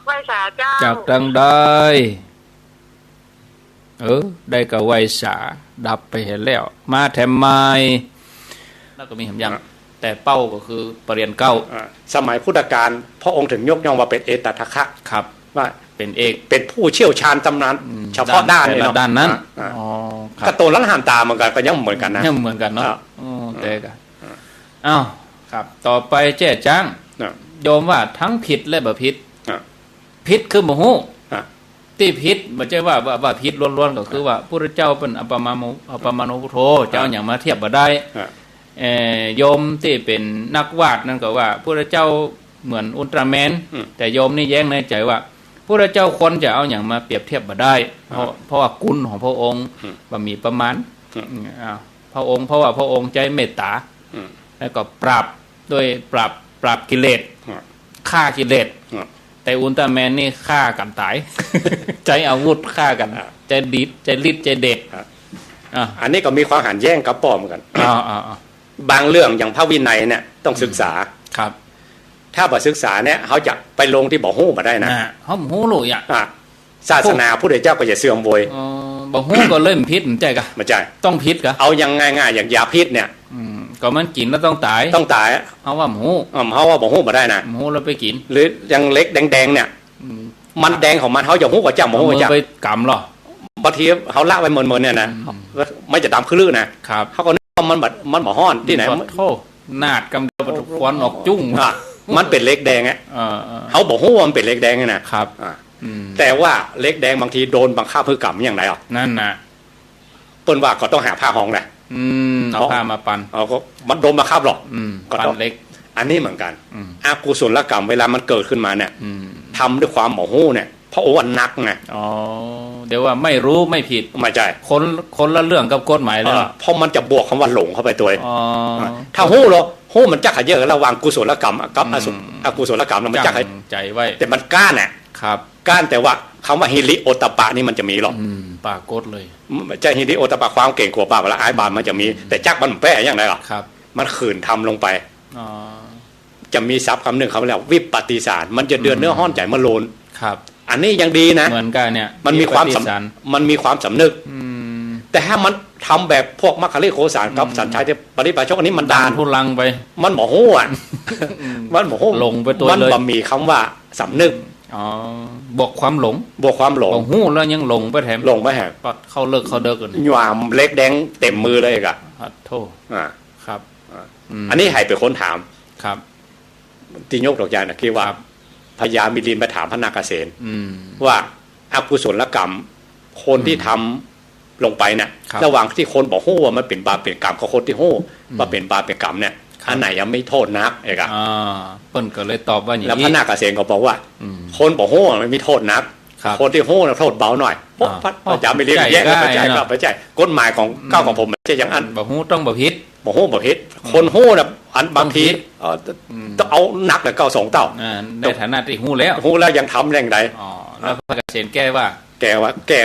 ไหว้สาเจ้า จากตางใด เออ ได้ก็ไหว้สา ดับไปหั้นแล้ว มาแถมใหม่ แล้วก็มีแถมอย่าง อ่ะ แต่เป้าก็คือปริญญาเก้า อ่ะ สมัยพุทธกาล พระองค์ถึงยกย่องว่าเป็นเอตทัคคะ ครับ ว่า เป็นเอก เป็นผู้เชี่ยวชาญชำนาญ อืม เฉพาะด้านนี้เนาะ ด้านนั้น อ่ะ อ่ะ อ๋อ ครับ ก็ตั๋วละหันต๋าเหมือนกั๋น ก็ยังเหมือนกั๋นนะ ยังเหมือนกั๋นเนาะ อ่ะ อ๋อ แต่ก็ อ่ะ อ้าว ครับ ต่อไปแจ้จ๊าง อ่ะ โยมว่าทั้งผิดและบ่ผิด อ่ะ ผิดคือบ่ฮู้ อ่ะ ตี้ผิด บ่ใจ้ว่า ว่า ว่าผิดล้วนๆ ก็คือว่า พุทธเจ้าเปิ้นอัปปมาโน อัปปมาโนพุทโธ จะเอาหยังมาเทียบบ่ได้ อ่ะ เอ่อ โยมตี้เป๋นนักวาดนั่นก็ว่า พุทธเจ้าเหมือนอุลตร้าแมน อืม แต่โยมนี่แย้งในใจ๋ว่า พุทธเจ้าควรจะเอาหยังมาเปรียบเทียบบ่ได้ เพราะ อ่ะ เพราะว่าคุณของพระองค์ อืม บ่มีประมาณ อืม อืม อ่า พระองค์ เพราะว่าพระองค์ใจ๊เมตต๋า อืม แล้วก็ปราบด้วย ปราบ ปราบกิเลส อ่ะ ฆ่ากิเลส อ่ะ แต่อุลตร้าแมนนี่ฆ่ากั๋นต๋าย ใจ๊อาวุธฆ่ากั๋น อ่ะ ใจ๊ฤทธิ์ ใจ๊ฤทธิ์ ใจ๊เดช อ่ะ อ่ะ อันนี้ก็มีความหันแย้งกับป้อเหมือนกั๋น อ่า อ่า อ่า บางเรื่องอย่างพระวินัยเนี่ยต้องศึกษา ครับ ถ้าบ่ศึกษาเนี่ย เฮาจะไปลงตี้บ่ฮู้บ่ได้นะ อ่ะ เฮาบ่ฮู้เลยอ่ะ อ่ะ ศาสนาพุทธเจ้าก็จะเสื่อมโวย อ๋อ บ่ฮู้ก็เลยมันผิด มันใจ้กะ บ่ใจ้ ต้องผิดกะ เอาอย่างง่ายๆ อย่างยาพิษเนี่ย อืม ก็มันกิ๋นแล้วต้องต๋าย ต้องต๋าย เฮาว่าบ่ฮู้ อืม เฮาว่าบ่ฮู้บ่ได้นะ บ่ฮู้แล้วไปกิ๋น หรืออย่างเหล็กแดงๆ เนี่ย อืม มันแดงของมัน เฮาจะฮู้ก็จ้าง บ่ฮู้ก็จ้าง เอามือไปกำเหรอ บางทีเฮาละไว้เมินๆ เนี่ยนะ อืม มันจะดำขึ้นลือนะ ครับ เฮาก็นึกว่ามันบ่ มันบ่ฮ้อน ตี้ไหน มัน โอ้โธ่ นาดกำเดียวมันควันออกจุ้ง อ่ะ มันเป๋นเหล็กแดงอะ เออ เออ เฮาบ่ฮู้ว่ามันเป๋นเหล็กแดงเนี่ยนะ ครับ อ่ะ อืม แต่ว่าเหล็กแดงบางทีโดนบังคับหื้อกำอย่างใดอ่ะ นั่นน่ะ เปิ้นว่าก็ต้องหาผ้าฮองแหละ อืม เอาผ้ามาปัน เอาก็มันโดนบังคับหรอก อืม ก็ต้อง ปันเหล็ก อันนี้เหมือนกั๋น อืม อกุศลกรรมเวลามันเกิดขึ้นมาเนี่ย อืม ทำด้วยความบ่ฮู้เนี่ย พระองค์ว่านักไง อ๋อ เดี๋ยวว่าไม่รู้ไม่ผิด บ่ใจ้ คน คนละเรื่องกับกฎหมายเลย เออ เพราะมันจะบวกคำว่าหลงเข้าไปตวย อ๋อ อ่ะ ถ้าฮู้แล้ว ฮู้มันจักขะเยอะ ระหว่างกุศลกรรมกับอสุ อืม อกุศลกรรมแล้วมันจักขะ จั่งใจ๋ไว้ แต่มันก้านน่ะ ครับ ก้าน แต่ว่าคำว่าฮิริโอตตัปปะนี่มันจะมีหรอก อืม ปรากฏเลย บ่ใจ้ฮิริโอตตัปปะ ความเกรงกลัวบาปอาลัยอายบาปมันจะมี อืม แต่จักมันแป๊อย่างใดหรอ ครับ มันขืนทำลงไป อ๋อ จะมีศัพท์กำนึ่ง เขาเรียกวิปปฏิสาร มันจะเดือดเนื้อฮ้อนใจ๋เมื่อโลน ครับ อันนี้ยังดีนะ เหมือนกั๋นเนี่ย มันมีความสำ วิปปฏิสาร มันมีความสำนึก อืม แต่ถ้ามันทำแบบพวกมัคคิริโคสารกับ อืม สัญชัยปริพาชก อันนี้มันดาน ดานทุลังไป มันบ่ฮู้อ่ะ อืม มันบ่ฮู้ หลงไปตวยเลย มันบ่มีคำว่าสำนึก อ๋อ บวกความหลง บวกความหลง บ่ฮู้แล้วยังหลงไปแถม หลงไปแถม ปัดเข้าเลิกเข้าเดิกกัน หยามเหล็กแดงเต็มมือเลยกะ ปัดโธ่ อ่า ครับ อ่า อืม อันนี้หื้อเป๋นคนถาม ครับ ตี้ยกตั๋วอย่างนะ คือว่า ครับ พญามิลินไปถามพระนาคเษน อืม ว่าอกุศลกรรม คนตี้ อืม ทำลงไปน่ะ ครับ ระหว่างตี้คนบ่ฮู้ว่ามันเป๋นบาปเป๋นกรรม กับคนตี้ฮู้ อืม ว่าเป๋นบาปเป๋นกรรมเนี่ย ครับ อันไหนยังมีโทษนัก เอกอะ อ่า เปิ้นก็เลยตอบว่าอย่างนี้ แล้วพระนาคเษนก็บอกว่า อืม คนบ่ฮู้มันมีโทษนัก ครับ คนตี้ฮู้น่ะโทษเบาหน่อย อ่า พระ พระพญามิลิน ใจ้ แย้งว่า ใจ้ บ่ใจ้ เนาะ ครับ บ่ใจ้ กฎหมายของ อืม เก้าของผมบ่ใจ้อย่างอั้น บ่ฮู้ต้องบ่ผิด บ่ฮู้บ่ผิด อืม คนฮู้น่ะ อันบางที ต้องผิด เอ่อ อืม ต้องเอาหนักเลยเก้าสองเต้า อ่า ในฐานะตี้ฮู้แล้ว ฮู้แล้วยังทำอย่างใด อ๋อ แล้วพระเกษมแก้ว่า แก้ว่า แก้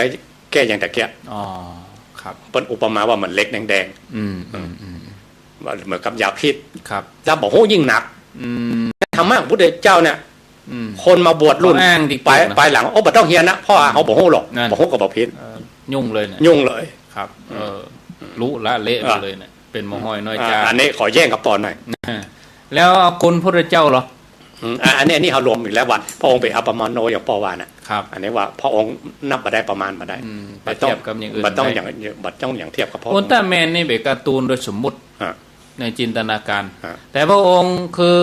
แก้อย่างตะเกียะ อ๋อ ครับ เปิ้นอุปมาว่าเหมือนเหล็กแดงๆ อืม อืม อืม ว่าเหมือนกับยาพิษ ครับ ถ้าบ่ฮู้ยิ่งหนัก อืม ธรรมะของพุทธเจ้าเนี่ย อืม คนมาบวชรุ่น เขาอ้างดี ปลาย เก่งนะ ปลายหลัง โอ้ บ่ต้องเฮียนนะ เพราะว่า อืม เฮาบ่ฮู้หรอก นั่น บ่ฮู้ก็บ่ผิด เออ ยุ่งเลยเนี่ย ยุ่งเลย ครับ อืม เออ ลุละเละไปเลยเนี่ย เป๋นหมอห้อยน้อย อ่า จ้า อันนี้ขอแย้งกับปอนหน่อย อ่า แล้วเอาคุณพุทธเจ้าเหรอ อืม อ่า อันนี้ อันนี้เฮารวมอีกแล้วว่า พระองค์เป๋นอัปปมาโนอย่างป้อว่าน่ะ ครับ อันนี้ว่าพระองค์นับบ่ได้ ประมาณบ่ได้ อืม บ่ต้อง ไปเทียบกับอย่างอื่น บ่ต้อง ได้ อย่าง บ่ต้องอย่างเทียบกับพระองค์ อุลตร้าแมนนี่เป๋นการ์ตูนโดยสมมุติ อ่า ในจินตนาการ อ่า แต่พระองค์คือ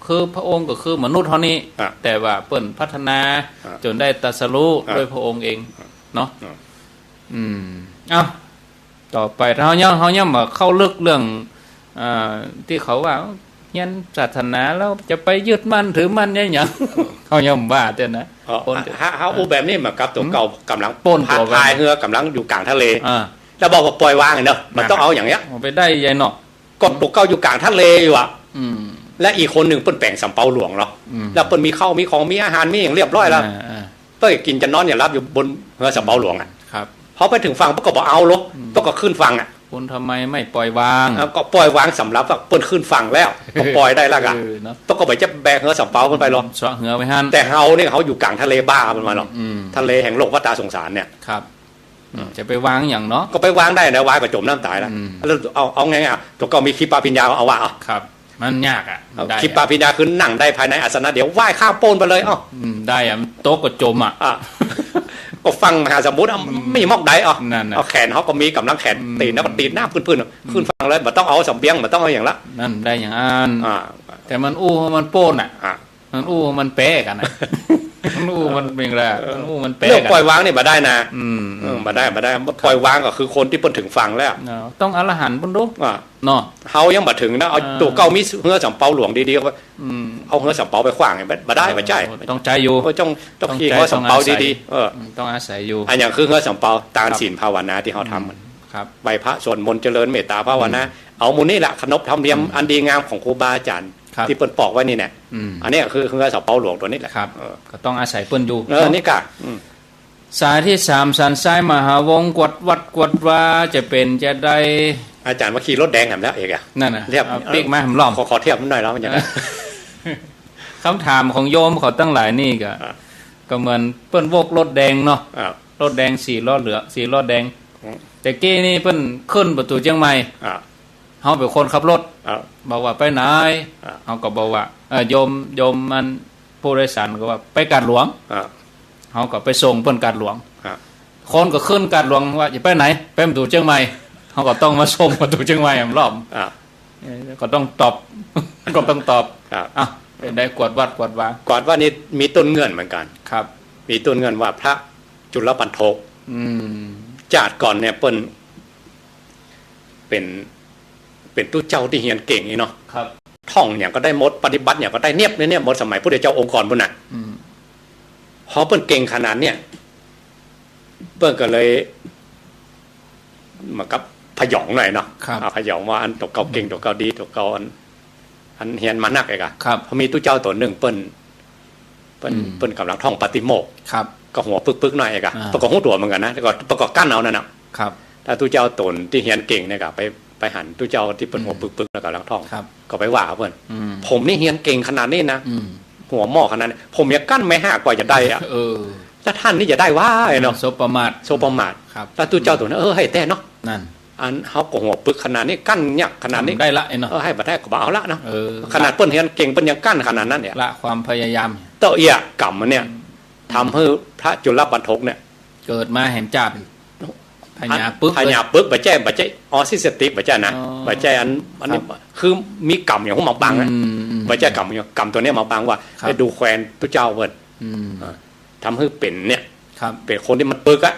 คือพระองค์ก็คือมนุษย์เฮานี้ อ่า แต่ว่าเปิ้นพัฒนา อ่า จ๋นได้ตรัสรู้ อ่า ด้วยพระองค์เอง อ่า เนาะ อ่า อืม เอ้า ต่อไป เฮายัง เฮายังบ่เข้าลึกเรื่อง เอ่อ ตี้เขาว่า เฮียนศาสนาแล้วจะไปยึดมั่นถือมั่นเนี่ยหยัง เฮายังบ่ว่าเตื้อนะ เออ คน เฮา เฮาอู้แบบนี้เหมือนกับตั๋วเก่า อืม ก๋ำลัง ป้นตั๋วไป พายเฮือก๋ำลังอยู่ก๋างทะเล อ่า แล้วบอกว่าปล่อยวางเนาะ มันต้องเอาอย่างเนี้ย เอาไปได้ใหญ่เนาะ ก็ตั๋วเก่าอยู่ก๋างทะเลอยู่อะ อืม และอีกคนนึ่งเปิ้นแป๋งสำเปาหลวงเนาะ อืม แล้วเปิ้นมีข้าวมีของมีอาหารมีอย่างเรียบร้อยแล้ว อ่า อ่า เปิ้นกิ๋นจะนอนอย่าหลับอยู่บนเฮือสำเปาหลวงอะ ครับ พอไปเถิงฝั่งเปิ้นก็บ่เอาลง อืม เปิ้นก็ขึ้นฝั่งอะ คุณทำไมไม่ปล่อยวาง เอ้า ก็ปล่อยวางสำหรับว่าเปิ้นขึ้นฝั่งแล้ว ก็ปล่อยได้แล้วกะ เออ เนาะ เปิ้นก็บ่จะแบกเฮือสำเปาขึ้นไปหรอก เซาะเฮือไว้หั้น แต่เฮาเนี่ย เฮาอยู่ก๋างทะเลบ้ามันมาหรอก อืม ทะเลแห่งโลกวัฏฏะสงสารเนี่ย ครับ อืม จะไปวางหยังเนาะ ก็ไปวางได้นะ วางก็จ๋มน้ำต๋ายแล้ว อืม แล้วเอา เอาไงอะ ตั๋วเก่ามีขีปะปัญญาเอาว่าเอา ครับ มันยากอะ เอา ได้อะ ขีปะปัญญาคือนั่งได้ภายในอาสนะเดียว ว่ายข้ามโป๊นไปเลย เอ้า อืม ได้อะ มันตกก็จ๋มอะ อ่ะ ก็ฝั่งมหาสมุทรอะ อืม มีมอกใด เอ้า นั่นน่ะ เอาแขนเฮาก็มีก๋ำลังแขน อืม ตี๋นเฮาก็ตี๋นน้ำปื้นๆ อืม ขึ้นฝั่งเลย บ่ต้องเอาเสบียง บ่ต้องเอาหยังละ นั่นได้อย่างอั้น อ่า แต่มันอู้มันโป๊นอะ อ่ะ มันอู้มันแปลกอะนะ มันอู้มันเป๋นแหละ เออ มันอู้มันแปลกอะ เรื่องปล่อยวางนี่บ่ได้นะ อืม เออ บ่ได้ บ่ได้ ปล่อยวางก็คือคนตี้เปิ้นเถิงฝั่งแล้ว เนาะ ต้องอรหันต์ปุ้นดู อ่ะ เนาะ เฮายังบ่เถิงนะ เอา อ่า ตั๋วเก่ามีเฮือสำเปาหลวงดีๆ เอา อืม เอาเฮือสำเปาไปขว้างเนี่ย บ่ บ่ได้ เออ บ่ใจ้ ต้องใจ๊อยู่ เออ ต้อง ต้อง ต้อง ขี่ ใจ๊ เฮือสำเปา ต้องอาศัย ดีๆ เออ อืม ต้องอาศัยอยู่ อันอย่างคือเฮือสำเปา ตาน ครับ ศีลภาวนาตี้เฮาทำ อืม ครับ ไหว้พระสวดมนต์เจริญเมตตาภาวนา อืม เอาหมู่นี่แหละ ขนบธรรมเนียม อืม อันดีงามของครูบาอาจ๋ารย์ ครับ ตี้เปิ้นปอกไว้นี่แหละ อืม อันนี้คือเฮือสำเปาหลวงตั๋วนี้แหละ ครับ เออ ก็ต้องอาศัยเปิ้นอยู่ เออ เนาะ นี่กะ อืม สายตี้สาม สันทรายมหาวงศ์ กวาดวัดกวาดวา จะเป๋นจะใด อาจ๋ารย์ว่าขี่รถแดงแหมแล้วเอกอะ นั่นน่ะ เรียบ เอาปิ๊กมาแหมล้อม ขอ ขอเทียบมันหน่อยแล้วมันจะ คำถามของโยมเขาตังหลายนี่ก็ อ่ะ ก็เหมือนเปิ้นโวกรถแดงเนาะ อ่ะ รถแดงสี่ล้อเหลือง สี่ล้อแดง อืม แต่กี้นี่เปิ้นขึ้นประตู๋เจียงใหม่ อ่ะ เฮาเป๋นคนขับรถ อ่ะ บอกว่าไปไหน อ่ะ เฮาก็บอกว่า เออ โยม โยมมัน ผู้โดยสารก็ว่าไปกาดหลวง อ่ะ เฮาก็ไปส่งเปิ้นกาดหลวง อ่ะ คนก็ขึ้นกาดหลวงว่าจะไปไหน ไปประตู๋เจียงใหม่ เฮาก็ต้องมาส่งประตู๋เจียงใหม่แหมล้อม อ่ะ เออ ก็ต้องตอบ ก็ต้องตอบ ครับ อ่ะ เป๋นใดกวาดวัดกวาดวา กวาดวัดนี่มีต้นเงื่อนเหมือนกั๋น ครับ มีต้นเงื่อนว่าพระจุลปัณโฑ อืม จาติก่อนเนี่ยเปิ้น เป๋น เป๋นตุ๊เจ้าตี้เฮียนเก่งนี่เนาะ ครับ ท่องหยังก็ได้หมด ปฏิบัติหยังก็ได้เนียบ เนียบหมด สมัยพุทธเจ้าองค์ก่อนปู๊นน่ะ อืม พอเปิ้นเก่งขนาดเนี่ย เปิ้นก็เลย เหมือนกับผยองหน่อยเนาะ ครับ อ่า ผยองว่าอันตั๋วเก่าเก่ง ตั๋วเก่าดี ตั๋วเก่าอัน อันเฮียนมานักเอกอะ ครับ พอมีตุ๊เจ้าตั๋วนึ่งเปิ้น เปิ้น อืม เปิ้นก๋ำลังท่องปาติโมกข์ ครับ ก็หัวปึกๆ หน่อยเอกอะ อ่า เปิ้นก็ฮู้ตั๋วเหมือนกั๋นนะ แต่ก็ เปิ้นก็กั้นเอานั่นน่ะ ครับ ถ้าตุ๊เจ้าตั๋วตี้เฮียนเก่งเนี่ยก็ไป ไปหันตุ๊เจ้าตี้เปิ้น อืม หัวปึกๆ แล้วก๋ำลังท่อง ครับ ก็ไปว่าเปิ้น อืม ผมนี่เฮียนเก่งขนาดนี้นะ อืม หัวหม้อขนาดนี้ ผมยังกั้นไม่หากว่าจะได้อะ เออ แล้วต้านนี่จะได้วะ ไอ้เนาะ สบประมาท สบประมาท ครับ แล้วตุ๊เจ้าตั๋วนั้น เออ ไห้แต๊เนาะ นั่น อันเฮาก็หัวปึกขนาดนี้ กั้นยากขนาดนี้ ทำได้ละไอ้เนาะ เออ ไห้บ่ได้ก็บ่เอาละเนาะ เออ ขนาดเปิ้นเฮียนเก่งเปิ้นยังกั้นขนาดนั้นเนี่ย ละความพยายาม เต้าเอี้ยกรรมมันเนี่ย อืม ทำหื้อพระจุลปัณโฑเนี่ย เกิดมาแหมจาติ พญาปึก พญาปึก บ่ใจ้ บ่ใจ้ออทิสติก บ่ใจ้นะ อ๋อ บ่ใจ้อัน อันนี้ ครับ คือมีกรรมอย่างพวกมาบังนะ อืม อืม บ่ใจ้กรรมอย่าง กรรมตั๋วเนี้ยมาบังว่า ครับ ไปดูแควนตุ๊เจ้าเปิ้น อืม อ่า ทำหื้อเป๋นเนี่ย ครับ เป๋นคนตี้มันปึกอะ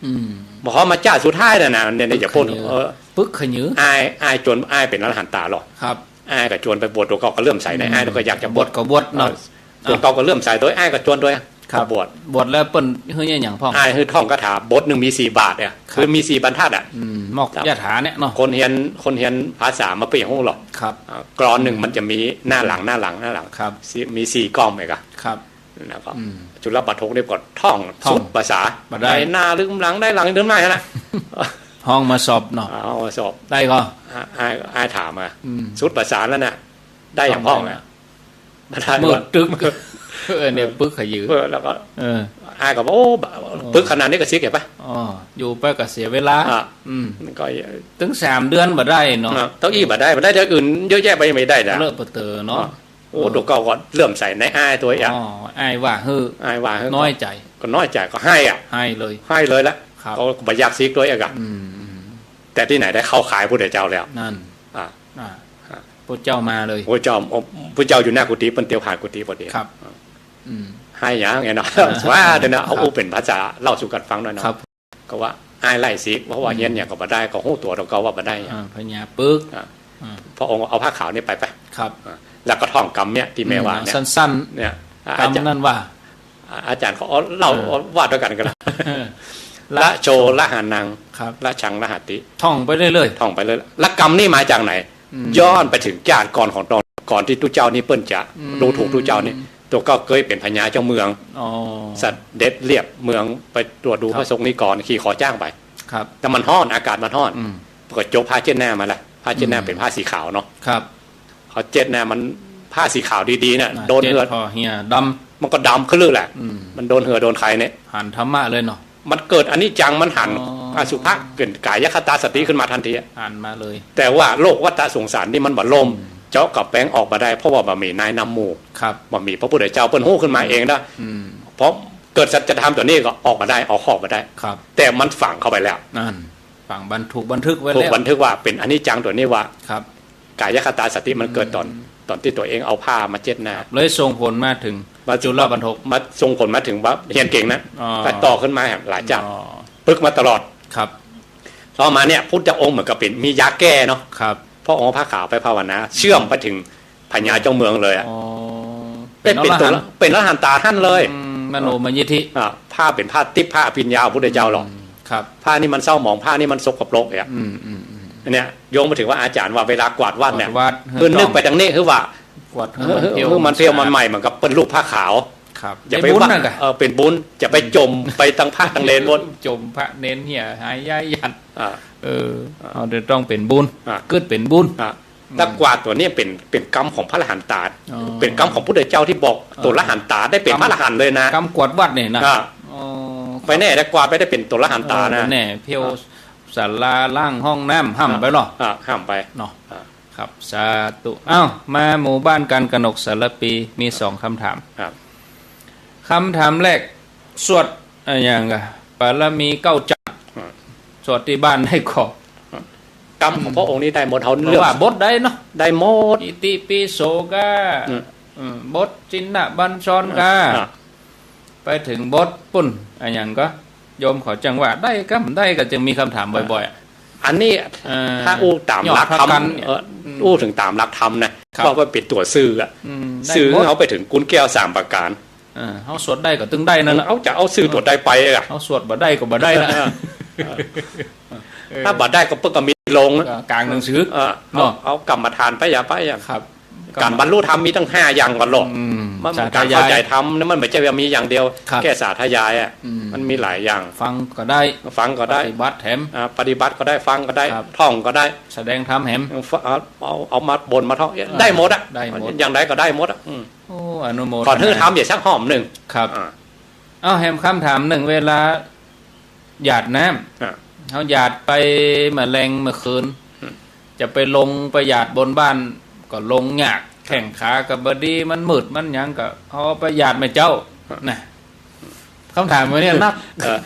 อืม พอมาจาติสุดท้ายน่ะนะ เนี่ย เนี่ย อย่าพูด ปึกขยือ เออ ปึกขยือ อ้าย อ้ายจวน อ้ายเป๋นอรหันตาหรอ ครับ อ้ายก็จวนไปบวช ตั๋วเก่าก็เลื่อมใสใน อืม อ้ายก็อยากจะบวช บวชก็บวชเนาะ เออ ตั๋วเก่าก็เลื่อมใสโตย อ้ายก็จวนโตย ครับ บวช บวชแล้วเปิ้นหื้อหยังพ่อง อ้ายหื้อท่องคาถาบทนึ่งมีสี่บาทเนี่ย ครับ คือมีสี่บรรทัดอะ อืม มอก ครับ ยาถาเนี่ยเนาะ คนเฮียน คนเฮียนภาษามาเป๋นฮู้หรอก ครับ อ่า กลอนนึ่งมันจะมีหน้าหลัง หน้าหลัง หน้าหลัง ครับ สี่ มีสี่กอมเอกอะ ครับ แล้วก็ อืม จุลปัณโฑนี่ก็ท่อง ท่อง สุดภาษา บ่ได้ ได้หน้าลืมหลัง ได้หลังลืมหน้านั่นแหละ ห้องมาสอบเนาะ อ่า ห้องมาสอบ ได้ก็ อ่า อ้าย อ้ายถามอะ อืม สุดภาษาแล้วน่ะ ได้อย่างพ่องอะ ท่องได้นะ บ่ได้ มืดตึ๊ก เออ เนี่ย ปึกขยือ เออ แล้วก็ เออ อ้ายก็บอก โอ้ ปึกขนาดนี้ก็ซิกเห็นปะ อ๋อ อยู่ไปก็เสียเวลา อ่ะ อืม ก็ ตึงสามเดือนบ่ได้เนาะ อ่ะ เต้าอี้บ่ได้ บ่ได้อย่างอื่นเยอะแยะไปไม่ได้นะ เลอะเปอะเต๋อเนาะ อ่ะ โอ้ ตั๋วเก่าก็เลื่อมใสในอ้ายโตยอะ อ๋อ อ้ายว่าหื้อ อ้ายว่าหื้อ น้อยใจ๋ ก็น้อยใจ๋ก็ไห้อะ ไห้เลย ไห้เลยละ ครับ ก็บ่อยากซิกโตยอะกะ อืม อืม แต่ตี้ไหนได้เข้าข่ายพุทธเจ้าแล้ว นั่น อ่ะ อ่ะ อ่ะ พุทธเจ้ามาเลย พุทธเจ้า พุทธเจ้าอยู่หน้ากุฏิ เปิ้นเตียวผ่านกุฏิพอดี ครับ อ่ะ อืม ไห้หยังไงเนาะ อ่า ว่าแต่เนาะ เอา ครับ อู้เป๋นภาษาเล่าสู่กั๋นฟังหน่อยเนาะ ครับ ก็ว่า อ้ายไล่สิ เพราะว่า อืม เฮียนหยังก็บ่ได้ ก็ฮู้ตั๋วเก่าว่าบ่ได้ อ่า พญาปึก อ่า อ่า พระองค์เอาผ้าขาวนี่ไป ไป ครับ อ่า แล้วก็ท่องกำเนี่ยตี้แม่ว่าเนี่ย อืม สั้นๆ เนี่ย อ่า กำนั้นว่า อาจารย์เขาเอาเล่า เออ ว่าด้วยกันก็แล้ว ละโช ละหานัง ครับ ละชัง ละหาติ ท่องไปเรื่อยๆ ท่องไปเรื่อย ละกำนี่มาจากไหน อืม ย้อนไปถึงจาติก่อนของต๋อน ก่อนตี้ตุ๊เจ้านี่เปิ้นจะ อืม ดูถูกตุ๊เจ้านี่ ตั๋วก็เกยเป๋นพญาเจ้าเมือง อ๋อ เสด็จเลียบเมืองไปตรวจดู ครับ พระสงฆ์นิกร ขี่ขอจ้างไป ครับ แต่มันฮ้อน อากาศมันฮ้อน อืม ก็จกผ้าเช็ดหน้ามาละ ผ้าเช็ดหน้า อืม เป๋นผ้าสีขาวเนาะ ครับ เขาเช็ดหน้ามัน ผ้าสีขาวดีๆ เนี่ย อ่า โดนเหือด เช็ดผ่อเหียดำ มันก็ดำขึ้นเลยแหละ อืม มันโดนเหือดโดนใคเนี่ย หันธรรมะเลยเนาะ มันเกิดอนิจจัง มันหัน อ๋อ อสุภะ เกิดกายคตาสติขึ้นมาทันทีอะ หันมาเลย แต่ว่าโลกวัฏฏะสงสารนี่มันบ่ล่ม อืม เจาะกับแปงออกมาได้ เพราะว่าบ่มีนายนำหมู่ ครับ บ่มีพระพุทธเจ้าเปิ้นฮู้ขึ้นมาเองนะ อืม เพราะเกิดสัจธรรมตั๋วนี้ก็ออกมาได้ เอาออกมาได้ ครับ แต่มันฝังเข้าไปแล้ว นั่น ฝังบัน ถูกบันทึกไว้แล้ว ถูกบันทึกว่าเป๋นอนิจจังตั๋วนี้ว่า ครับ กายคตาสติมันเกิดต๋อน อืม ต๋อนตี้ตั๋วเองเอาผ้ามาเช็ดหน้า เลยส่งผลมาถึง มา จุลบัณฑก มาส่งผลมาถึงว่าเฮียนเก่งนะ อ๋อ แต่ต่อขึ้นมาหลายจาติ อ๋อ ปึกมาตลอด ครับ ต่อมาเนี่ย พุทธองค์เหมือนกับเป๋น มียาแก้เนาะ ครับ พระองค์เอาผ้าขาวไปภาวนา เชื่อมไปถึงพญาเจ้าเมืองเลยอะ อ๋อ ได้เป๋นตั๋วละ เป๋นอรหันต์ เป๋นอรหันตาหั้นเลย อืม มโนมยิทธิ อ่า ผ้าเป๋นผ้าทิพย์ ผ้าอภิญญาพระพุทธเจ้าหรอก อืม ครับ ผ้านี่มันเศร้าหมอง ผ้านี่มันสกปรกเนี่ย อืม อืม อืม อันเนี้ย โยงมาถึงว่าอาจารย์ว่าเวลาก๋วาดวัดเนี่ย ก๋วาดวัด คือนึกไปตางนี้ คือว่า ก๋วาดหื้อมันเพียว หื้อมันเพียว มันใหม่ เหมือนกับเปิ้นลูบผ้าขาว ครับ อย่าไป เป๋นบุญ ว่า นั่นกะ เออ เป๋นบุญ อย่าไป อืม จ่มไปตางพระตางเณรหมด จ่มพระเณรเหียหายย้ายหยัด อ่า เออ อ่า เอาแต่ต้องเป๋นบุญ อ่า กึ๊ดเป๋นบุญ อ่า อืม แต่ก๋วาดตั๋วนี้เป๋น เป๋นกรรมของพระอรหันตา อ๋อ เป๋นกรรมของพุทธเจ้าตี้บอก เออ ตั๋วอรหันตาได้เป๋นพระอรหันต์เลยนะ กรรมก๋วาดวัดเนี่ยนะ อ่า อ๋อ ไปแน่ แต่ก๋วาดไปได้เป๋นตั๋วอรหันตานะ เออ แน่ เพียว อ่า ศาลา ล้างห้องน้ำ ห้ามไปเหรอ อ่า ห้ามไป เนาะ อ่า ครับ สาธุ อ้าว มาหมู่บ้านการกนกสารภี มีสองคำถาม ครับ คำถามแรก สวดอะหยังกะ ปารมีเก้าจาติ ครับ สวดตี้บ้านได้ก่อ ครับ กรรมของพระองค์นี่ได้หมด เฮาเลือก ว่าบทใดเนาะ ได้หมด อิติปิโสกา อืม อืม บทจินนบัญชรกา อ่า ไปเถิงบทปุ้น อะหยังก่อ โยมเขาจั่งว่าได้กำ ได้กำ จึงมีคำถามบ่อยๆ อะ อันนี้ เอ่อ ถ้าอู้ต๋ามหลักธรรม ยอดพระกันเนี่ย เอ่อ อืม อู้เถิงต๋ามหลักธรรมนะ ครับ ว่ามันเป๋นตั๋วสื่ออะ อืม ได้หมด สื่อหื้อเฮาไปเถิงกุนแก้วสามประก๋าน เออ เฮาสวดได้ก็ตึงได้นั่นแหละ เฮาจะเอาสื่อตั๋วใดไปอะ เฮาสวดบ่ได้ก็บ่ได้ละ เออ เออ ถ้าบ่ได้ก็เปิ้นก็มีโลง ก็ก๋างหนังสือ เออ เอา เนาะ เอากรรมฐานไปอย่าไปอะ ครับ ก๋านบรรลุธรรมมีตั้งห้าอย่างก่อเนาะ อืม มัน สาธยาย ก๋านเข้าใจ๋ธรรมนี่มันบ่ใจ้ว่ามีอย่างเดียว ครับ แก้สาธยายอะ อืม มันมีหลายอย่าง ฟังก็ได้ ฟังก็ได้ ปฏิบัติแหม อ่า ปฏิบัติก็ได้ ฟังก็ได้ ครับ ท่องก็ได้ แสดงธรรมแหม เอา เอา เอามาบ่นมาท่อง อืม ได้หมดอะ ได้หมด อย่างใดก็ได้หมดอะ อืม โอ้ อนุโมทนา ขอหื้อธรรมอย่าสักห้อมนึ่ง ครับ อ่า เอาแหมคำถามนึ่ง เวลาหยาดน้ำ อ่า เฮาหยาดไปเมื่อแลงเมื่อคืน อืม จะไปลงไปหยาดบนบ้านก็ลงยาก แข้งขาก็บ่ดี มันมืดมันหยังก็เอาไปหยาดแม่เจ้า อ่า นะ คำถามวันนี้นัก เออ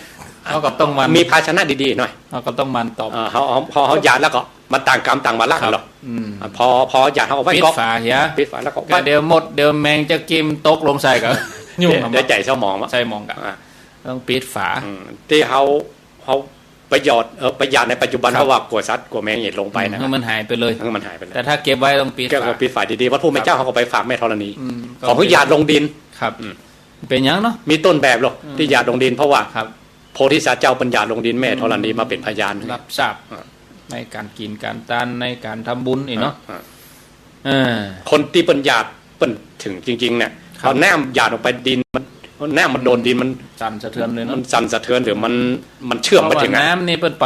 เฮาก็ต้องหมั่น มีภาชนะดีๆ หน่อย เฮาก็ต้องหมั่นตอบ เออ เฮา เฮา พอเฮาหยาดแล้วก็ มันต่างกรรมต่างวาระ ครับ เนาะ อืม อ่ะ พอ พอหยาดเฮาเอาไว้ ปิด ก๊อก ฝาเหีย ปิดฝาแล้วก็ ก็เดี๋ยวมด เดี๋ยวแมงจะกินตกลงใส่ก็ ยุ่ง เดี๋ยว เดี๋ยวใจ๋เศร้าหมองอะ ใส่หมองกะ อ่ะ ต้องปิดฝา อืม ตี้เฮา เฮาไปหยาด เออ ไปหยาดในปัจจุบัน ครับ เพราะว่ากั๋วสัตว์กั๋วแมงเหียลงไปนะ อืม หื้อมันหายไปเลย หื้อมันหายไปเลย แต่ถ้าเก็บไว้ต้องปิด ก็ ฝา ก็ปิดฝาดีๆ วัตถุแม่เจ้า ครับ เฮาก็ไปฝากแม่ธรณี อืม ขอหื้อหยาดลงดิน ครับ อืม เป๋นหยังเนาะ มีต้นแบบหรอก อืม ตี้หยาดลงดิน เพราะว่า ครับ โพธิสัตว์เจ้าเปิ้นหยาดลงดิน แม่ธรณีมาเป๋นพยาน รับทราบ อ่า ในก๋านกิ๋นก๋านตาน ในก๋านทำบุญนี่เนาะ อ่า เออ คนตี้เปิ้นหยาดเปิ้นเถิงจริงๆ เนี่ย ครับ เอาน้ำหยาดลงไปดิน มัน น้ำมันโดนดิน มันสั่นสะเทือนเลยเนาะ มันสั่นสะเทือน หรือมัน มันเชื่อมไปเถิงอะ เพราะว่าน้ำนี่เปิ้นไป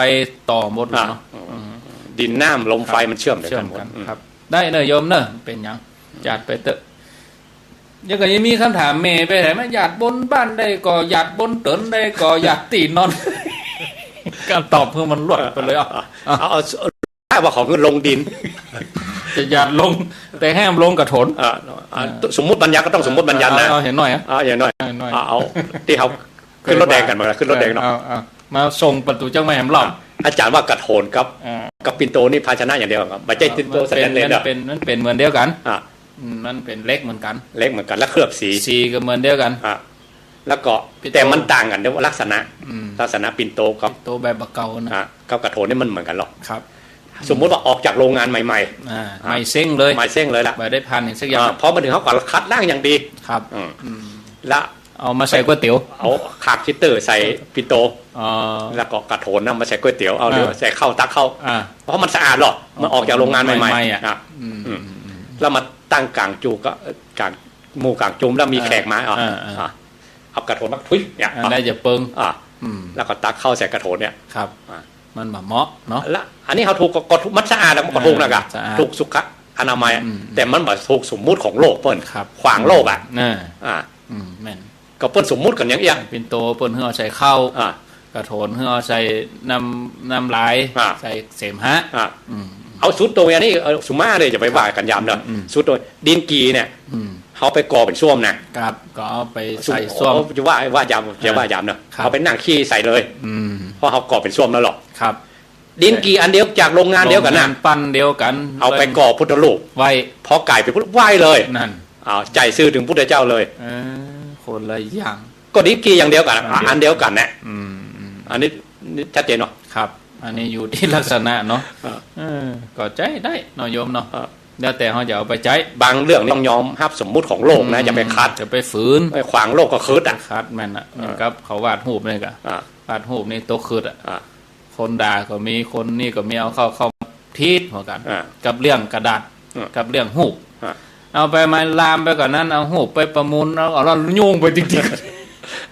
ต่อหมดเลยเนาะ อ่า อืม ดินน้ำลมไฟ ครับ มันเชื่อมเถิงกั๋นหมด เชื่อมกั๋น อืม ครับ ได้เนอะโยมเนอะ เป๋นหยัง หยาดไปเต๊อะ ยังก็ยังมีคำถามแหมไปไหนมา หยาดบนบ้านได้ก่อ หยาดบนเตินได้ก่อ หยาดตี้นอน ก็ตอบหื้อมันรวดไปเลยอ่ะ เอา เอา เอา ถ้าว่าของหื้อลงดิน จะหยาดลง แต่แหมลงกระโถน อ่า อ่า อ่า สมมุติบัญญัติก็ต้องสมมุติบัญญัตินะ เอา เอาเหียหน่อยอ่ะ อ่า เหียหน่อย เหียหน่อย อ่า เอา ตี้เฮาขึ้นรถแดงกั๋นมา ขึ้นรถแดงเนาะ เอา เอา มาส่งประตู๋เจ้าแม่แหมรอบ อ่า อาจ๋ารย์ว่ากระโถนกับ อ่า กับปิ่นโตนี่ภาชนะอย่างเดียวกั๋น บ่ใจ้ปิ่นโต เออ สแตนเลส มันเป๋น เนี่ย มันเป๋น มันเป๋นเหมือนเดียวกั๋น อ่า อืม มันเป๋นเหล็กเหมือนกั๋น เหล็กเหมือนกั๋น แล้วเคลือบสี สีก็เหมือนเดียวกั๋น อ่ะ แล้วก็ ปิ่นโต แต่มันต่างกั๋นเรื่องลักษณะ อืม ลักษณะปิ่นโตกับ ปิ่นโตแบบบ่าเก่านะ อ่ะ กับกระโถนนี่มันเหมือนกั๋นหรอก ครับ สมมุติว่าออกจากโรงงานใหม่ๆ อ่า อ่ะ ใหม่เซ้งเลย ใหม่เซ้งเลยล่ะ บ่ได้ผ่านอย่างสักอย่าง อ่ะ พอมาเถิงเขาก็คัดล้างอย่างดี ครับ อืม อืม แล้ว เอามาใส่ก๋วยเตี๋ยว เอาขากขี้เตื้อใส่ปิ่นโต อ๋อ แล้วก็กระโถนน่ะมาใส่ก๋วยเตี๋ยว เอา อ่า เดี๋ยวใส่ข้าวตักข้าว อ่า เพราะมันสะอาดหรอก มันออกจากโรงงานใหม่ๆ ใหม่ๆ อ่ะ อ่ะ อืม อืม อืม อืม แล้วมาตั้งก๋างจุมก็ ก๋าง หมู่ก๋างจุมแล้วมี เออ แขกมา อ่ะ เออ เออ อ่ะ เอากระโถนมาถุยเนี่ย อันนั้นจะเปิง อ่ะ อืม แล้วก็ตักข้าวใส่กระโถนเนี่ย ครับ อ่ะ มันบ่เหมาะเนาะ แล้วอันนี้เขาถูกก็ ก็ถูก มันสะอาดแล้วมันก็ถูกนะกะ อ่า สะอาด ถูกสุขอนามัยอ่ะ อืม แต่มันบ่ถูกสมมุติของโลกเปิ้น ครับ ขวางโลกอ่ะ น่ะ อ่ะ อืม แม่น ก็เปิ้นสมมุติกั๋นอย่างเอี้ย ปิ่นโตเปิ้นหื้อเอาใส่ข้าว อ่ะ กระโถนหื้อเอาใส่น้ำ น้ำลาย อ่ะ ใส่เสมหะ อ่ะ อืม เอาสุดโต่งอันนี้ เอาสุมาเลย จะไปว่ากั๋นยามเนาะ อืม สุดโต่ง ดินกี่เนี่ย อืม เขาไปก่อเป๋นส้วมนะ ครับ ก็เอาไปใส่ส้วม จะว่า ว่ายาม จะว่ายามเนาะ ครับ เอาไปนั่งขี้ใส่เลย อืม เพราะเขาก่อเป๋นส้วมแล้วหรอก ครับ ดินกี่อันเดียวจากโรงงานเดียวกั๋นนะ โรงงานปั้นเดียวกั๋น เอาไปก่อพุทธรูป ไว้ พอก๋ายเป๋นพุทธรูปไหว้เลย นั่น อ้าว ใจ๋ซื่อเถิงพุทธเจ้าเลย เออ คนละอย่าง ก็ดินกี่อย่างเดียวกั๋นอะ อันเดียวกั๋น อันเดียวกั๋นแหละ อืม อืม อันนี้ นี่ชัดเจนเนาะ ครับ อันนี้อยู่ตี้ลักษณะเนาะ อ่ะ เออ ก็ใจ๊ได้เนาะโยมเนาะ อ่ะ แล้วแต่เขาจะเอาไปใจ๊ บางเรื่องนี่ต้องยอมฮับสมมุติของโลกนะ อืม อย่าไปขัด อย่าไปฝืน ไปขวางโลกก็คึดอ่ะ ขัดแม่นอ่ะ อ่ะ เหมือนกับเขาวาดรูปนี่กะ อ่ะ วาดรูปนี่ตกคึดอ่ะ อ่ะ คนด่าก็มี คนนี่ก็มี เอาเข้า เข้ามาทีดหัวกั๋น อ่ะ กับเรื่องกระดาษ อ่ะ กับเรื่องรูป อ่ะ เอาไปมาลามไปกว่านั้น เอารูปไปประมูล เอา เอาแล้วยุ่งไปจริงๆ